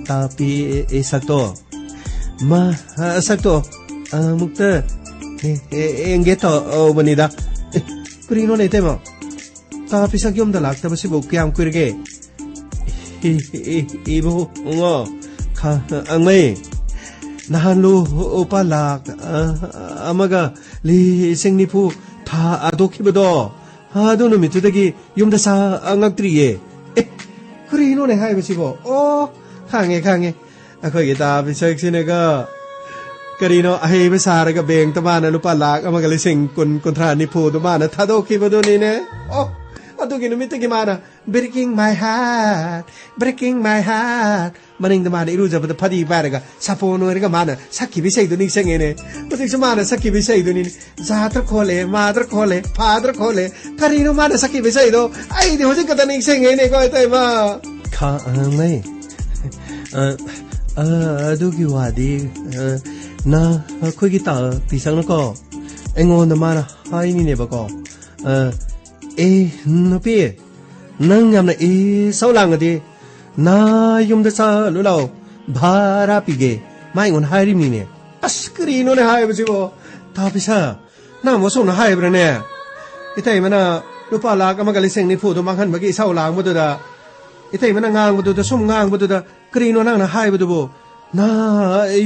ꯇꯥꯄꯤ ꯁꯛꯇꯣ, ꯃꯥ, ꯑ, ꯁꯛꯇꯣ ꯑꯃꯨꯛꯇ ꯌꯦꯡꯒꯦ ꯇꯧꯕꯅꯤꯗ꯫ ꯑꯦ, ꯀꯔꯤꯅꯣꯅꯦ ꯏꯇꯩꯃ? ꯇꯥꯄꯤ ꯁꯛ ꯌꯨꯝꯗ ꯂꯥꯛꯇꯕꯁꯤꯕꯨ ꯀꯌꯥꯝ ꯀꯨꯏꯔꯒꯦ? ꯏ-, ꯏ-, ꯏꯕꯨꯡꯉꯣ, ꯈ-, ꯑꯪꯃꯩ, ꯅꯍꯥꯟ ꯂꯨꯄꯥ ꯂꯥꯛ, ꯑ, ꯑꯃꯒ ꯂꯤꯁꯤꯡ ꯅꯤꯐꯨ ꯊꯥꯗꯣꯛꯈꯤꯕꯗꯣ, ꯑꯗꯨ ꯅꯨꯃꯤꯠꯇꯨꯗꯒꯤ ꯌꯨꯝꯗ ꯆꯪꯉꯛꯇ꯭ꯔꯤꯌꯦ꯫ ꯑꯦ, ꯀꯔꯤꯅꯣꯅꯦ ꯍꯥꯏꯕꯁꯤꯕꯣ? ꯑꯣ, ꯈꯪꯉꯦ, ꯈꯪꯉꯦ꯫ ꯑꯩꯈꯣꯏꯒꯤ ꯇꯥ ꯄꯤꯁꯛꯁꯤꯅꯒ ꯀꯔꯤꯅꯣ ꯑꯍꯩꯕ ꯁꯥꯔꯒ ꯕꯦꯡꯛꯇ ꯃꯥꯅ ꯂꯨꯄꯥ ꯂꯥꯛ ꯑꯃꯒ ꯂꯤꯁꯤꯡ ꯀꯨꯟ, ꯀꯨꯟꯊ꯭ꯔꯥ, ꯅꯤꯐꯨꯗꯨ ꯃꯥꯅ ꯊꯥꯗꯣꯛꯈꯤꯕꯗꯨꯅꯤꯅꯦ꯫ ꯑꯣ, ꯑꯗꯨꯒꯤ ꯅꯨꯃꯤꯠꯇꯒꯤ ꯃꯥꯅ "Breaking my heart, breaking my heart", ꯃꯅꯤꯡꯗ ꯃꯥꯅ ꯏꯔꯨꯖꯕꯗ ꯐꯗꯤ ꯄꯥꯏꯔꯒ ꯁꯥꯄꯣꯟ ꯑꯣꯏꯔꯒ ꯃꯥꯅ ꯁꯛꯈꯤꯕ ꯏꯁꯩꯗꯨ ꯅꯤꯡꯁꯤꯡꯉꯦꯅꯦ꯫ ꯍꯧꯖꯤꯛꯁꯨ ꯃꯥꯅ ꯁꯛꯈꯤꯕ ꯏꯁꯩꯗꯨꯅꯤꯅꯦ꯫ ꯖꯥꯗ꯭ꯔ ꯈꯣꯠꯂꯦ, ꯃꯥꯗ꯭ꯔ ꯈꯣꯠꯂꯦ, ꯐꯥꯗ꯭ꯔ ꯈꯣꯠꯂꯦ꯫ ꯀꯔꯤꯅꯣ ꯃꯥꯅ ꯁꯛꯈꯤꯕ ꯏꯁꯩꯗꯣ? ꯑꯩꯗꯤ ꯍꯧꯖꯤꯛ ꯈꯛꯇ ꯅꯤꯡꯁꯤꯡꯉꯦꯅꯦꯀꯣ, ꯏꯇꯩꯃ꯫ ꯈꯥ-, ꯑ, ꯃꯩ꯫ ꯑ, ꯑ, ꯑꯗꯨꯒꯤ ꯋꯥꯗꯤ, ꯑ, ꯅ-, ꯑꯩꯈꯣꯏꯒꯤ ꯇꯥ-, ꯇꯤꯆꯔꯅꯀꯣ, ꯑꯩꯉꯣꯟꯗ ꯃꯥꯅ ꯍꯥꯏꯅꯤꯅꯦꯕꯀꯣ꯫ ꯑ, "ꯑꯦ, ꯅꯨꯄꯤ, ꯅꯪ ꯌꯥꯝꯅ ꯏꯁꯧ ꯂꯥꯡꯉꯗꯤ ꯅ ꯌꯨꯝꯗ ꯆꯠꯂꯨ ꯂꯥꯛꯑꯣ, ꯚꯥꯔꯥ ꯄꯤꯒꯦ", ꯃꯥ ꯑꯩꯉꯣꯟꯗ ꯍꯥꯏꯔꯤꯕꯅꯤꯅꯦ꯫ ꯑꯁ, ꯀꯔꯤꯅꯣꯅꯦ ꯍꯥꯏꯕꯁꯤꯕꯣ? ꯇꯥ ꯄꯤꯁꯛ, ꯅꯪ ꯑꯃꯨꯛ ꯑꯁꯨꯝꯅ ꯍꯥꯏꯕ꯭ꯔꯥꯅꯦ? ꯏꯇꯩꯃꯅ ꯂꯨꯄꯥ ꯂꯥꯛ ꯑꯃꯒ ꯂꯤꯁꯤꯡ ꯅꯤꯐꯨꯗꯣ ꯃꯥꯡꯍꯟꯕꯒꯤ ꯏꯁꯧ ꯂꯥꯡꯕꯗꯨꯗ, ꯏꯇꯩꯃꯅ ꯉꯥꯡꯕꯗꯨꯗ ꯁꯨꯝ ꯉꯥꯡꯕꯗꯨꯗ, ꯀꯔꯤꯅꯣ ꯅꯪꯅ ꯍꯥꯏꯕꯗꯨꯕꯨ? ꯅ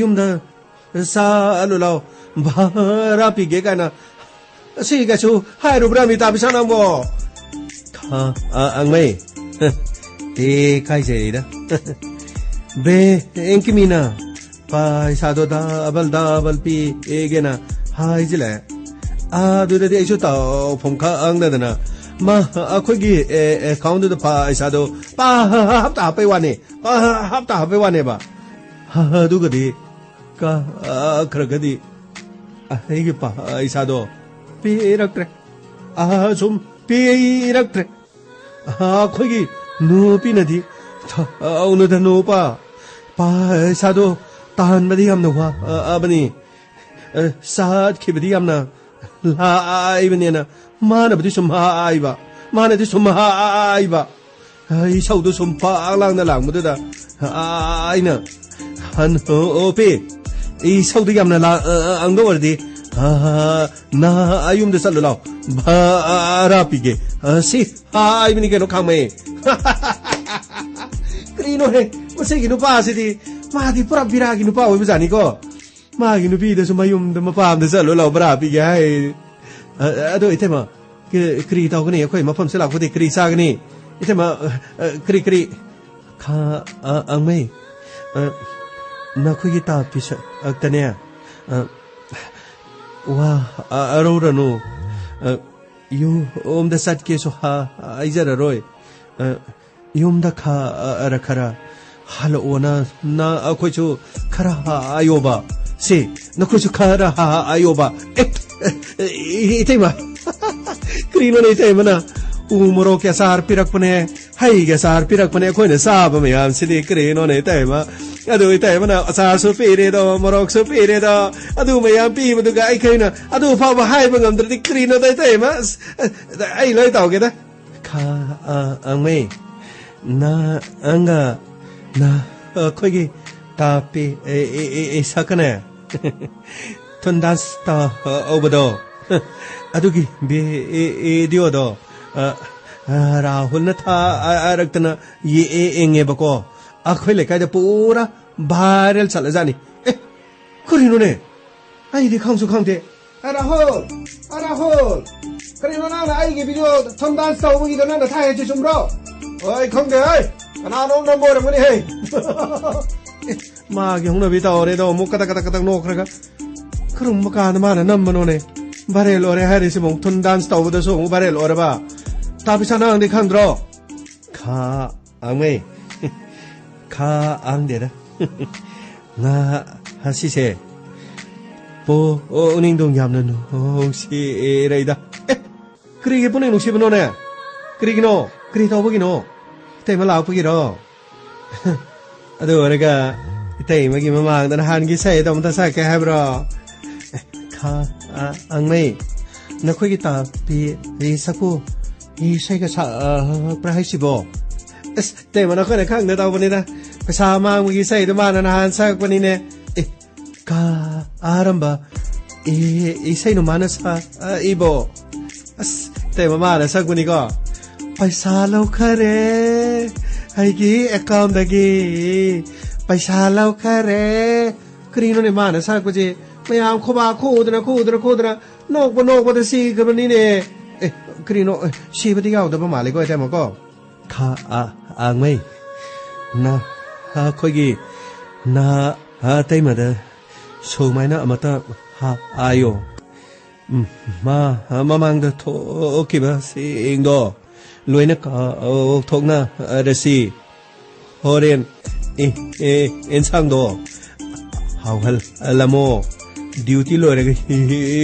ꯌꯨꯝꯗ ꯆꯠꯂꯨ ꯂꯥꯎ, ꯚꯥꯔꯥ ꯄꯤꯒꯦ ꯀꯥꯏꯅ꯫ ꯑꯁꯤ ꯀꯩꯁꯨ ꯍꯥꯏꯔꯨꯕ꯭ꯔꯥ, ꯃꯤꯇꯥ ꯄꯤꯁꯥ ꯅꯪꯕꯣ? ꯈꯥ-, ꯑ-, ꯑꯪꯃꯩ꯫ ꯇꯦ ꯀꯥꯏꯖꯩꯗ꯫ ꯕꯦꯡꯀꯤ ꯃꯤꯅ ꯄꯩꯁꯥꯗꯣ ꯗꯕꯜ ꯗꯕꯜ ꯄꯤꯒꯦꯅ ꯍꯥꯏꯖꯤꯜꯂꯛꯑꯦ꯫ ꯑꯗꯨꯗꯗꯤ ꯑꯩꯁꯨ ꯇꯧꯐꯝ ꯈꯪꯗꯗꯅ, ꯃꯥ, ꯑꯩꯈꯣꯏꯒꯤ, ꯑꯦ, ꯑꯦꯀꯥꯎꯟꯗꯨꯗ ꯄꯩꯁꯥꯗꯣ ꯄꯥ ꯍꯞꯇꯥ ꯍꯥꯞꯄꯩ ꯋꯥꯅꯤ, ꯄꯥ ꯍꯞꯇꯥ ꯍꯥꯞꯄꯩ ꯋꯥꯅꯦꯕ꯫ ꯑꯗꯨꯒꯗꯤ ꯀꯥꯈ꯭ꯔꯒꯗꯤ ꯑꯩꯒꯤ ꯄꯩꯁꯥꯗꯣ ꯄꯤꯔꯛꯇ꯭ꯔꯦ꯫ ꯑꯁꯨꯝ ꯄꯤꯔꯛꯇ꯭ꯔꯦ꯫ ꯑꯩꯈꯣꯏꯒꯤ ꯅꯨꯄꯤꯅꯗꯤ ꯊꯧꯅꯨꯗ ꯅꯨꯄꯥ, ꯄꯩꯁꯥꯗꯣ ꯇꯥꯍꯟꯕꯗꯤ ꯌꯥꯝꯅ ꯋꯥꯕꯅꯤ, ꯑ, ꯆꯠꯈꯤꯕꯗꯤ ꯌꯥꯝꯅ ꯂꯥꯏꯕꯅꯦꯅ ꯃꯥꯅꯕꯨꯗꯤ ꯁꯨꯝ ꯍꯥꯏꯕ, ꯃꯥꯅꯗꯤ ꯁꯨꯝ ꯍꯥꯏꯕ, ꯑ, ꯏꯁꯧꯗꯨ ꯁꯨꯝ ꯄꯥꯛ ꯂꯥꯡꯅ ꯂꯥꯡꯕꯗꯨꯗ, ꯑ, ꯑꯩꯅ, "ꯍꯟ, ꯑꯣ, ꯑꯣ, ꯄꯤ, ꯏꯁꯧꯗꯨ ꯌꯥꯝꯅ ꯂꯥꯡ-, ꯑ, ꯑ, ꯑꯪꯗ ꯑꯣꯏꯔꯗꯤ, ꯑ, ꯅ ꯌꯨꯝꯗ ꯆꯠꯂꯨ ꯂꯥꯎ, ꯚꯔꯥ ꯄꯤꯒꯦ, ꯑ, ꯁꯤ ꯍꯥꯏꯕꯅꯤ ꯀꯩꯅꯣ ꯈꯥꯡꯃꯩ?" ꯀꯔꯤꯅꯣꯍꯦ, ꯃꯁꯤꯒꯤ ꯅꯨꯄꯥꯁꯤꯗꯤ, ꯃꯥꯗꯤ ꯄꯨꯔꯥ ꯕꯤꯔꯥꯒꯤ ꯅꯨꯄꯥ ꯑꯣꯏꯕꯖꯥꯠꯅꯤꯀꯣ꯫ ꯃꯥꯒꯤ ꯅꯨꯄꯤꯗꯁꯨ ꯃꯌꯨꯝꯗ ꯃꯄꯥꯝꯗ ꯆꯠꯂꯨ ꯂꯥꯎ, ꯚꯔꯥ ꯄꯤꯒꯦ ꯍꯥꯏ꯫ ꯑ, ꯑꯗꯣ ꯏꯇꯩꯃ, ꯀ-, ꯀꯔꯤ ꯇꯧꯒꯅꯤ? ꯑꯩꯈꯣꯏ ꯃꯐꯝꯁꯤ ꯂꯥꯛꯄꯗꯤ ꯀꯔꯤ ꯆꯥꯒꯅꯤ? ꯏꯇꯩꯃ, ꯑ, ꯑ, ꯀꯔꯤ, ꯀꯔꯤ? ꯈꯥ, ꯑ, ꯑꯪꯃꯩ, ꯑ, ꯅꯈꯣꯏꯒꯤ ꯇꯥꯞꯄꯤ ꯁꯛꯇꯅꯦ, ꯑ, ꯋꯥ, ꯑ, ꯑꯔꯧꯔꯅꯨ꯫ ꯑ, ꯌꯨꯝꯗ ꯆꯠꯀꯦꯁꯨ ꯍꯥ-, ꯍꯥꯏꯖꯔꯔꯣꯏ꯫ ꯑ, ꯌꯨꯝꯗ ꯈꯔ ꯈꯔ ꯍꯜꯂꯛꯑꯣꯅ ꯅ-, ꯑꯩꯈꯣꯏꯁꯨ ꯈꯔ ꯍꯥꯏꯌꯣꯕ꯫ ꯁꯦ, ꯅꯈꯣꯏꯁꯨ ꯈꯔ ꯍꯥꯏꯌꯣꯕ꯫ ꯑꯦ, ꯑꯦ, ꯏꯇꯩꯃ꯫ ꯀꯔꯤꯅꯣꯅꯦ ꯏꯇꯩꯃꯅ? ꯎ ꯃꯣꯔꯣꯛꯀꯤ ꯑꯆꯥꯔ ꯄꯤꯔꯛꯄꯅꯦ, ꯍꯩꯒꯤ ꯑꯆꯥꯔ ꯄꯤꯔꯛꯄꯅꯦ, ꯑꯩꯈꯣꯏꯅ ꯆꯥꯕ ꯃꯌꯥꯝꯁꯤꯗꯤ ꯀꯔꯤꯅꯣꯅꯦ ꯏꯇꯩꯃ? ꯑꯗꯨ ꯏꯇꯩꯃꯅ ꯑꯆꯥꯔꯁꯨ ꯄꯤꯔꯦꯗꯣ, ꯃꯣꯔꯣꯛꯁꯨ ꯄꯤꯔꯦꯗꯣ, ꯑꯗꯨ ꯃꯌꯥꯝ ꯄꯤꯕꯗꯨꯒ ꯑꯩꯈꯣꯏꯅ ꯑꯗꯨ ꯐꯥꯎꯕ ꯍꯥꯏꯕ ꯉꯝꯗ꯭ꯔꯗꯤ ꯀꯔꯤꯅꯣꯗ ꯏꯇꯩꯃ? ꯑꯁ, ꯑꯩ ꯂꯣꯏ ꯇꯧꯒꯦꯗ꯫ ꯈꯥ, ꯑ, ꯑꯪꯃꯩ, ꯅ, ꯑꯪꯒ, ꯅ, ꯑꯩꯈꯣꯏꯒꯤ ꯇꯥꯞꯄꯤ, ꯑꯦ, ꯑꯦ, ꯑꯦ, ꯑꯦ, ꯁꯛꯀꯅꯦ꯫ ꯊꯨꯟ ꯗꯥꯟꯁ ꯇꯧꯕꯗꯣ꯫ ꯑꯗꯨꯒꯤ ꯚꯤ-, ꯑꯦ, ꯑꯦ, ꯚꯤꯗꯤꯑꯣꯗꯣ, ꯑ, ꯑ, ꯔꯥꯍꯨꯜꯅ ꯊꯥꯔꯛꯇꯅ ꯌꯦ-, ꯑꯦ, ꯌꯦꯡꯉꯦꯕꯀꯣ꯫ ꯑꯩꯈꯣꯏ ꯂꯩꯀꯥꯏꯗ ꯄꯨꯔꯥ ꯚꯥꯏꯔꯦꯜ ꯆꯠꯂꯖꯥꯠꯅꯤ꯫ ꯑꯦ, ꯀꯔꯤꯅꯣꯅꯦ? ꯑꯩꯗꯤ ꯈꯪꯁꯨ ꯈꯪꯗꯦ꯫ ꯑ, ꯔꯥꯍꯨꯜ! ꯑ, ꯔꯥꯍꯨꯜ! ꯀꯔꯤꯅꯣ ꯅꯪꯅ ꯑꯩꯒꯤ ꯚꯤꯗꯤꯑꯣ ꯊꯝ ꯗꯥꯟꯁ ꯇꯧꯕꯒꯤꯗꯣ ꯅꯪꯅ ꯊꯥꯏ ꯍꯥꯏꯁꯤ ꯆꯨꯝꯕ꯭ꯔꯣ? ꯍꯣꯏ, ꯈꯪꯗꯦ, ꯍꯩ! ꯀꯅꯥꯅꯣꯝ ꯅꯝꯕ ꯑꯣꯏꯔꯝꯒꯅꯤ, ꯍꯩ! ꯑꯦ, ꯃꯥꯒꯤ ꯍꯧꯅꯕꯤ ꯇꯧꯔꯦꯗꯣ, ꯑꯃꯨꯛ ꯀꯇꯛ ꯀꯇꯛ ꯀꯇꯛ ꯅꯣꯛꯈ꯭ꯔꯒ꯫ ꯀꯔꯝꯕ ꯀꯥꯟꯗ ꯃꯥꯅ ꯅꯝꯕꯅꯣꯅꯦ? ꯚꯥꯏꯔꯦꯜ ꯑꯣꯏꯔꯦ ꯍꯥꯏꯔꯤꯁꯤꯕꯨ ꯊꯨꯟ ꯗꯥꯟꯁ ꯇꯧꯕꯗꯁꯨ ꯑꯃꯨꯛ ꯚꯥꯏꯔꯦꯜ ꯑꯣꯏꯔꯕ? ꯇꯥꯕꯤꯁꯥ, ꯅꯪꯗꯤ ꯈꯪꯗ꯭ꯔꯣ? ꯈꯥ ꯑꯪꯃꯩ꯫ ꯈꯥ ꯑꯪꯗꯦꯗ꯫ ꯉꯥ ꯑꯁꯤꯁꯦ ꯄꯣ-, ꯑꯣ, ꯎꯅꯤꯡꯗꯣꯡ ꯌꯥꯝꯅ ꯅꯨꯡꯁꯤꯔꯩꯗ꯫ ꯑꯦ! ꯀꯔꯤꯒꯤ ꯄꯨꯛꯅꯤꯡ ꯅꯨꯡꯁꯤꯕꯅꯣꯅꯦ? ꯀꯔꯤꯒꯤꯅꯣ? ꯀꯔꯤ ꯇꯧꯕꯒꯤꯅꯣ? ꯏꯇꯩꯃ ꯂꯥꯛꯄꯒꯤꯔꯣ? ꯑꯗꯨ ꯑꯣꯏꯔꯒ ꯏꯇꯩꯃꯒꯤ ꯃꯃꯥꯡꯗ ꯅꯍꯥꯟꯒꯤ ꯏꯁꯩꯗꯣ ꯑꯃꯨꯛꯇ ꯁꯛꯀꯦ ꯍꯥꯏꯕ꯭ꯔꯣ? ꯈꯥ, ꯑ, ꯑꯉꯩ, ꯅꯈꯣꯏꯒꯤ ꯇꯥꯄꯤ ꯁꯛꯄꯨ ꯏꯁꯩꯒ ꯁꯛꯄ꯭ꯔꯥ ꯍꯥꯏꯁꯤꯕꯣ? ꯑꯁ, ꯏꯇꯩꯃ, ꯅꯈꯣꯏꯅ ꯈꯪꯗ ꯇꯧꯕꯅꯤꯗ꯫ ꯄꯩꯁꯥ ꯃꯥꯡꯕꯒꯤ ꯏꯁꯩꯗꯣ ꯃꯥꯅ ꯅꯍꯥꯟ ꯁꯛꯄꯅꯤꯅꯦ꯫ ꯑꯦ, ꯀꯥ ꯑꯔꯝꯕ, ꯑꯦ, ꯏꯁꯩꯅꯣ ꯃꯥꯅ ꯁꯥ, ꯑ, ꯏꯕꯣ? ꯑꯁ, ꯏꯇꯩꯃ, ꯃꯥꯅ ꯁꯛꯄꯅꯤꯀꯣ꯫ "ꯄꯩꯁꯥ ꯂꯧꯈꯔꯦ ꯑꯩꯒꯤ ꯑꯦꯀꯥꯎꯟꯗꯒꯤ, ꯄꯩꯁꯥ ꯂꯧꯈꯔꯦ"꯫ ꯀꯔꯤꯅꯣꯅꯦ ꯃꯥꯅ ꯁꯛꯄꯁꯦ? ꯃꯌꯥꯝ ꯈꯨꯕꯥꯛ ꯈꯨꯗꯅ, ꯈꯨꯗꯅ, ꯈꯨꯗꯅ, ꯅꯣꯛꯄ ꯅꯣꯛꯄꯗ ꯁꯤꯈ꯭ꯔꯕꯅꯤꯅꯦ꯫ ꯑꯦ, ꯀꯔꯤꯅꯣ? ꯑꯦ, ꯁꯤꯕꯗꯤ ꯌꯥꯎꯗꯕ ꯃꯥꯜꯂꯦꯀꯣ, ꯏꯇꯩꯃꯀꯣ? ꯈꯥ, ꯑ, ꯑꯉꯩ꯫ ꯅ, ꯑꯩꯈꯣꯏꯒꯤ ꯅ, ꯑ, ꯇꯩꯃꯗ ꯁꯨꯃꯥꯏꯅ ꯑꯃꯇ ꯍꯥ-, ꯍꯥꯏꯌꯣ꯫ ꯎꯝ, ꯃꯥ, ꯑ, ꯃꯃꯥꯡꯗ ꯊꯣꯛꯈꯤꯕꯁꯤꯡꯗꯣ ꯂꯣꯏꯅ ꯀꯥꯎꯊꯣꯛꯅꯔꯁꯤ꯫ ꯍꯣꯔꯦꯟ, ꯑꯦ, ꯑꯦ, ꯑꯦꯟꯁꯥꯡꯗꯣ ꯍꯥꯎꯍꯜꯂꯝꯃꯣ꯫ ꯗ꯭ꯌꯨꯇꯤ ꯂꯣꯏꯔꯒ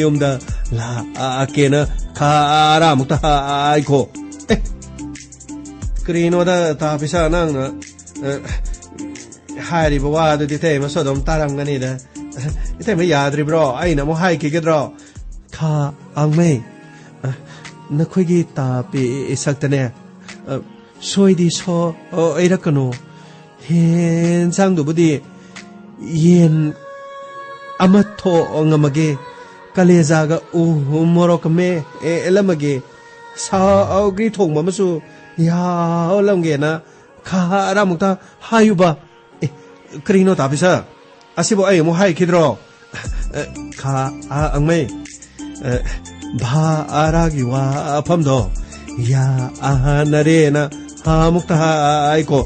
ꯌꯨꯝꯗ ꯂꯥꯛꯀꯦꯅ ꯈꯥꯔꯥꯃꯨꯛꯇ ꯍꯥꯏꯈꯣ꯫ ꯑꯦ, ꯀꯔꯤꯅꯣꯗ, ꯇꯥ ꯄꯩꯁꯥ, ꯅꯪꯅ, ꯑ, ꯍꯥꯏꯔꯤꯕ ꯋꯥꯗꯨꯗꯤ ꯏꯇꯩꯃꯁꯨ ꯑꯗꯨꯝ ꯇꯥꯔꯝꯒꯅꯤꯗ꯫ ꯏꯇꯩꯃ, ꯌꯥꯗ꯭ꯔꯤꯕ꯭ꯔꯣ? ꯑꯩꯅ ꯑꯃꯨꯛ ꯍꯥꯏꯈꯤꯒꯗ꯭ꯔꯣ? ꯈꯥ ꯑꯉꯩ, ꯑ, ꯅꯈꯣꯏꯒꯤ ꯇꯥ ꯄꯤ ꯏꯁꯛꯇꯅꯦ, ꯑ, ꯁꯣꯏꯗꯤ ꯁꯣꯏꯔꯛꯀꯅꯨ꯫ ꯍꯦꯟꯁꯥꯡꯗꯨꯕꯨꯗꯤ ꯌꯦꯟ ꯑꯃ ꯊꯣꯡꯉꯝꯃꯒꯦ, ꯀꯂꯦꯖꯥꯒ ꯎ ꯃꯣꯔꯣꯛꯀ ꯃꯦꯠꯂꯝꯃꯒꯦ, ꯁꯧꯒ꯭ꯔꯤ ꯊꯣꯡꯕ ꯑꯃꯁꯨ ꯌꯥꯎꯍꯜꯂꯝꯒꯦꯅ ꯈꯔ ꯑꯃꯨꯛꯇ ꯍꯥꯏꯌꯨꯕ꯫ ꯑꯦ, ꯀꯔꯤꯅꯣ ꯇꯥꯕꯤꯁ? ꯑꯁꯤꯕꯨ ꯑꯩ ꯑꯃꯨꯛ ꯍꯥꯏꯈꯤꯗ꯭ꯔꯣ? ꯑ, ꯈꯥ, ꯑ, ꯑꯪꯃꯩ꯫ ꯑ, ꯚꯥꯔꯥꯒꯤ ꯋꯥꯐꯝꯗꯣ ꯌꯥꯅꯔꯦꯅ ꯑꯃꯨꯛꯇ ꯍꯥꯏꯀꯣ꯫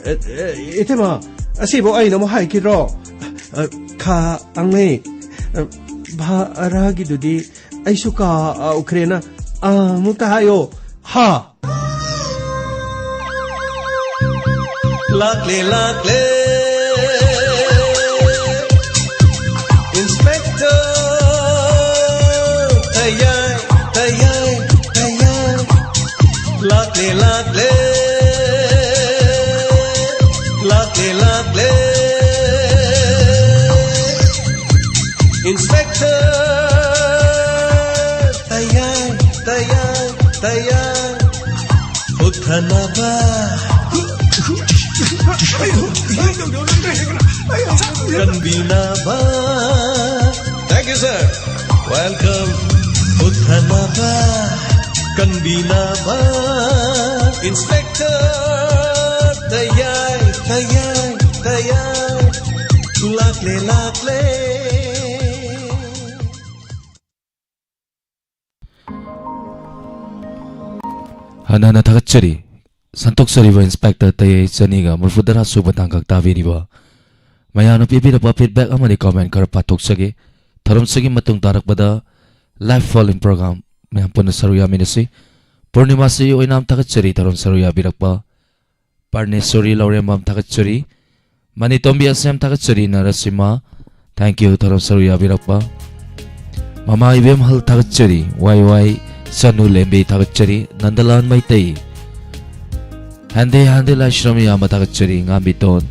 ꯑ, ꯑ, ꯏꯇꯩꯃ, ꯑꯁꯤꯕꯨ ꯑꯩꯅ ꯑꯃꯨꯛ ꯍꯥꯏꯈꯤꯗ꯭ꯔꯣ? ꯑ, ꯈꯥ, ꯑꯪꯃꯩ꯫ ꯑ, ꯚꯥꯔꯥꯒꯤꯗꯨꯗꯤ ꯑꯩꯁꯨ ꯀꯥꯎꯈ꯭ꯔꯦꯅ ꯑꯃꯨꯛꯇ ꯍꯥꯏꯌꯣ꯫ ꯍꯥ? ꯂꯥꯛꯂꯦ, ꯂꯥꯛꯂꯦ, ꯏꯟꯁꯄꯦꯛꯇꯔ ꯇꯌꯥꯏ, ꯇꯌꯥꯏ꯫ ꯇꯌꯥꯏ ꯍꯨꯛꯊꯅꯕ, ꯀꯟꯕꯤꯅꯕ, thank you sir, welcome. ꯍꯨꯛꯊꯅꯕ, ꯀꯟꯕꯤꯅꯕ, Inspector ꯇꯌꯥꯏ, ꯇꯌꯥꯏ, ꯇꯌꯥꯏ, ꯂꯥꯛꯂꯦ, ꯂꯥꯛꯂꯦ꯫ ꯍꯟꯅ ꯍꯟꯅ ꯊꯥꯒꯠꯆꯔꯤ꯫ ꯁꯟꯗꯣꯛꯆꯔꯤꯕ ꯏꯟꯁꯄꯦꯛꯇꯔ ꯇꯌꯥꯏ ꯆꯅꯤꯒ ꯃꯔꯤꯐꯨꯇꯔꯥ ꯁꯨꯕ ꯇꯥꯡꯀꯛ ꯇꯥꯕꯤꯔꯤꯕ ꯃꯌꯥꯝꯅ ꯄꯤꯕꯤꯔꯛꯄ feedback ꯑꯃꯗꯤ comment ꯈꯔ ꯄꯥꯊꯣꯛꯆꯒꯦ꯫ ꯊꯧꯔꯝꯁꯤꯒꯤ ꯃꯇꯨꯡ ꯇꯥꯔꯛꯄꯗ live following program ꯃꯌꯥꯝ ꯄꯨꯟꯅ ꯁꯔꯨꯛ ꯌꯥꯃꯤꯟꯅꯁꯤ꯫ ꯄꯨꯔꯅꯤꯃꯥꯁꯤ ꯑꯣꯏꯅꯥꯝ ꯊꯥꯒꯠꯆꯔꯤ ꯊꯧꯔꯝ ꯁꯔꯨꯛ ꯌꯥꯕꯤꯔꯛꯄ꯫ ꯄꯔꯅꯦꯁꯣꯔꯤ ꯂꯧꯔꯦꯝꯕꯝ ꯊꯥꯒꯠꯆꯔꯤ꯫ ꯃꯅꯤꯇꯣꯝꯕꯤ ꯑꯁꯦꯝ ꯊꯥꯒꯠꯆꯔꯤ꯫ ꯅꯔꯁꯤꯃꯥ, thank you ꯊꯧꯔꯝ ꯁꯔꯨꯛ ꯌꯥꯕꯤꯔꯛꯄ꯫ ꯃꯃꯥ ꯏꯕꯦꯝꯍꯜ ꯊꯥꯒꯠꯆꯔꯤ꯫ ꯋꯥꯏ ꯋꯥꯏ ꯆꯅꯨ ꯂꯦꯝꯕꯤ ꯊꯥꯒꯠꯆꯔꯤ꯫ ꯅꯟꯗꯂꯥꯜ ꯃꯩꯇꯩ, ꯍꯟꯗꯦ ꯍꯟꯗꯦ ꯂꯥꯏꯁ꯭ꯔꯝ ꯏꯌꯥꯝꯕ ꯊꯥꯒꯠꯆꯔꯤ꯫ ꯉꯥꯝꯕꯤꯇꯣꯟ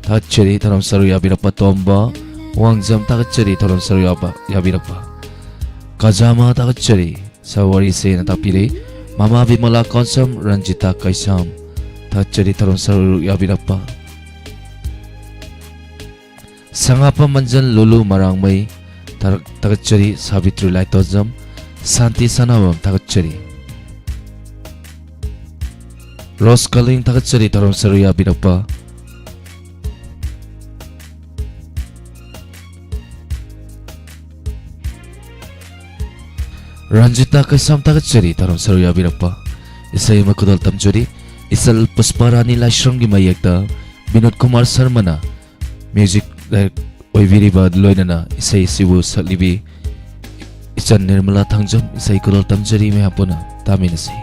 ꯊꯥꯒꯠꯆꯔꯤ ꯊꯧꯔꯝ ꯁꯔꯨꯛ ꯌꯥꯕꯤꯔꯛꯄ꯫ ꯇꯣꯝꯕ ꯋꯥꯡꯖꯝ ꯊꯥꯒꯠꯆꯔꯤ ꯊꯧꯔꯝ ꯁꯔꯨꯛ ꯌꯥꯕ-, ꯌꯥꯕꯤꯔꯛꯄ꯫ ꯀꯖꯥꯃꯥ ꯊꯥꯒꯠꯆꯔꯤ꯫ ꯁꯥ ꯋꯥꯔꯤꯁꯦꯅ ꯇꯥꯛꯄꯤꯔꯦ꯫ ꯃꯃꯥ ꯕꯤꯃꯂꯥ ꯀꯣꯟꯁꯝ, ꯔꯟꯖꯤꯇꯥ ꯀꯩꯁꯥꯝ ꯊꯥꯒꯠꯆꯔꯤ ꯊꯧꯔꯝ ꯁꯔꯨꯛ ꯌꯥꯕꯤꯔꯛꯄ꯫ ꯁꯉꯥꯄꯝ ꯃꯟꯖꯟ, ꯂꯨꯂꯨ ꯃꯔꯥꯡꯃꯩ ꯊꯥꯔꯛ-, ꯊꯥꯒꯠꯆꯔꯤ꯫ ꯁꯥꯕꯤꯇ꯭ꯔꯤ ꯂꯥꯏꯇꯣꯖꯝ, ꯁꯥꯟꯇꯤ ꯁꯅꯥꯕꯝ ꯊꯥꯒꯠꯆꯔꯤ꯫ ꯔꯣꯁ ꯀꯂꯤꯡ ꯊꯥꯒꯠꯆꯔꯤ ꯊꯧꯔꯝ ꯁꯔꯨꯛ ꯌꯥꯕꯤꯔꯛꯄ꯫ ꯔꯟꯖꯤꯇꯥ ꯀꯩꯁꯥꯝ ꯊꯥꯒꯠꯆꯔꯤ ꯊꯧꯔꯝ ꯁꯔꯨꯛ ꯌꯥꯕꯤꯔꯛꯄ꯫ ꯏꯁꯩ ꯑꯃ ꯈꯨꯗꯣꯜ ꯇꯝꯖꯔꯤ꯫ ꯏꯆꯜ ꯄꯨꯁꯄꯥꯔꯥꯅꯤ ꯂꯥꯏꯁ꯭ꯔꯝꯒꯤ ꯃꯌꯦꯛꯇ ꯕꯤꯅꯣꯗ ꯀꯨꯃꯥꯔ ꯁꯔꯃꯅ music director ꯑꯣꯏꯕꯤꯔꯤꯕ ꯂꯣꯏꯅꯅ ꯏꯁꯩ ꯑꯁꯤꯕꯨ ꯁꯛꯂꯤꯕꯤ ꯏꯆꯟ ꯅꯤꯔꯃꯂꯥ ꯊꯥꯡꯖꯝ ꯏꯁꯩ ꯈꯨꯗꯣꯜ ꯇꯝꯖꯔꯤ꯫ ꯃꯌꯥꯝ ꯄꯨꯟꯅ ꯇꯥꯃꯤꯟꯅꯁꯤ꯫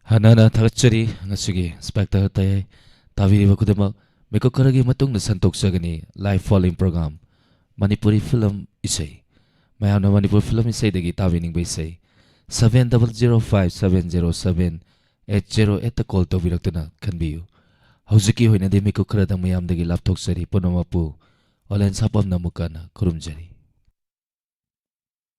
ꯍꯥꯟꯅ ꯍꯥꯟꯅ ꯊꯥꯒꯠꯆꯔꯤ꯫ ꯉꯁꯤꯒꯤ ꯏꯟꯁꯄꯦꯛꯇꯔ ꯇꯌꯥꯏ ꯇꯥꯕꯤꯔꯤꯕ ꯈꯨꯗꯤꯡꯃꯛ ꯃꯤꯀꯨꯞ ꯈꯔꯒꯤ ꯃꯇꯨꯡꯗ ꯁꯟꯗꯣꯛꯆꯒꯅꯤ꯫ Live following program, Manipuri film ꯏꯁꯩ꯫ ꯃꯌꯥꯝꯅ ꯃꯅꯤꯄꯨꯔ ꯐꯤꯂꯝ ꯏꯁꯩꯗꯒꯤ ꯇꯥꯕꯤꯅꯤꯡꯕ ꯏꯁꯩ seven double zero five seven zero seven eight zero eight ꯇ call ꯇꯧꯕꯤꯔꯛꯇꯨꯅ ꯈꯟꯕꯤꯌꯨ꯫ ꯍꯧꯖꯤꯛꯀꯤ ꯑꯣꯏꯅꯗꯤ ꯃꯤꯀꯨꯞ ꯈꯔꯗꯪ ꯃꯌꯥꯝꯗꯒꯤ ꯂꯥꯞꯊꯣꯛꯆꯔꯤ꯫ ꯄꯨꯝꯅꯃꯛꯄꯨ ꯑꯣꯂꯦꯟ ꯁꯥꯄꯝꯅ ꯑꯃꯨꯛꯀ ꯍꯟꯅ ꯈꯨꯔꯨꯝꯖꯔꯤ꯫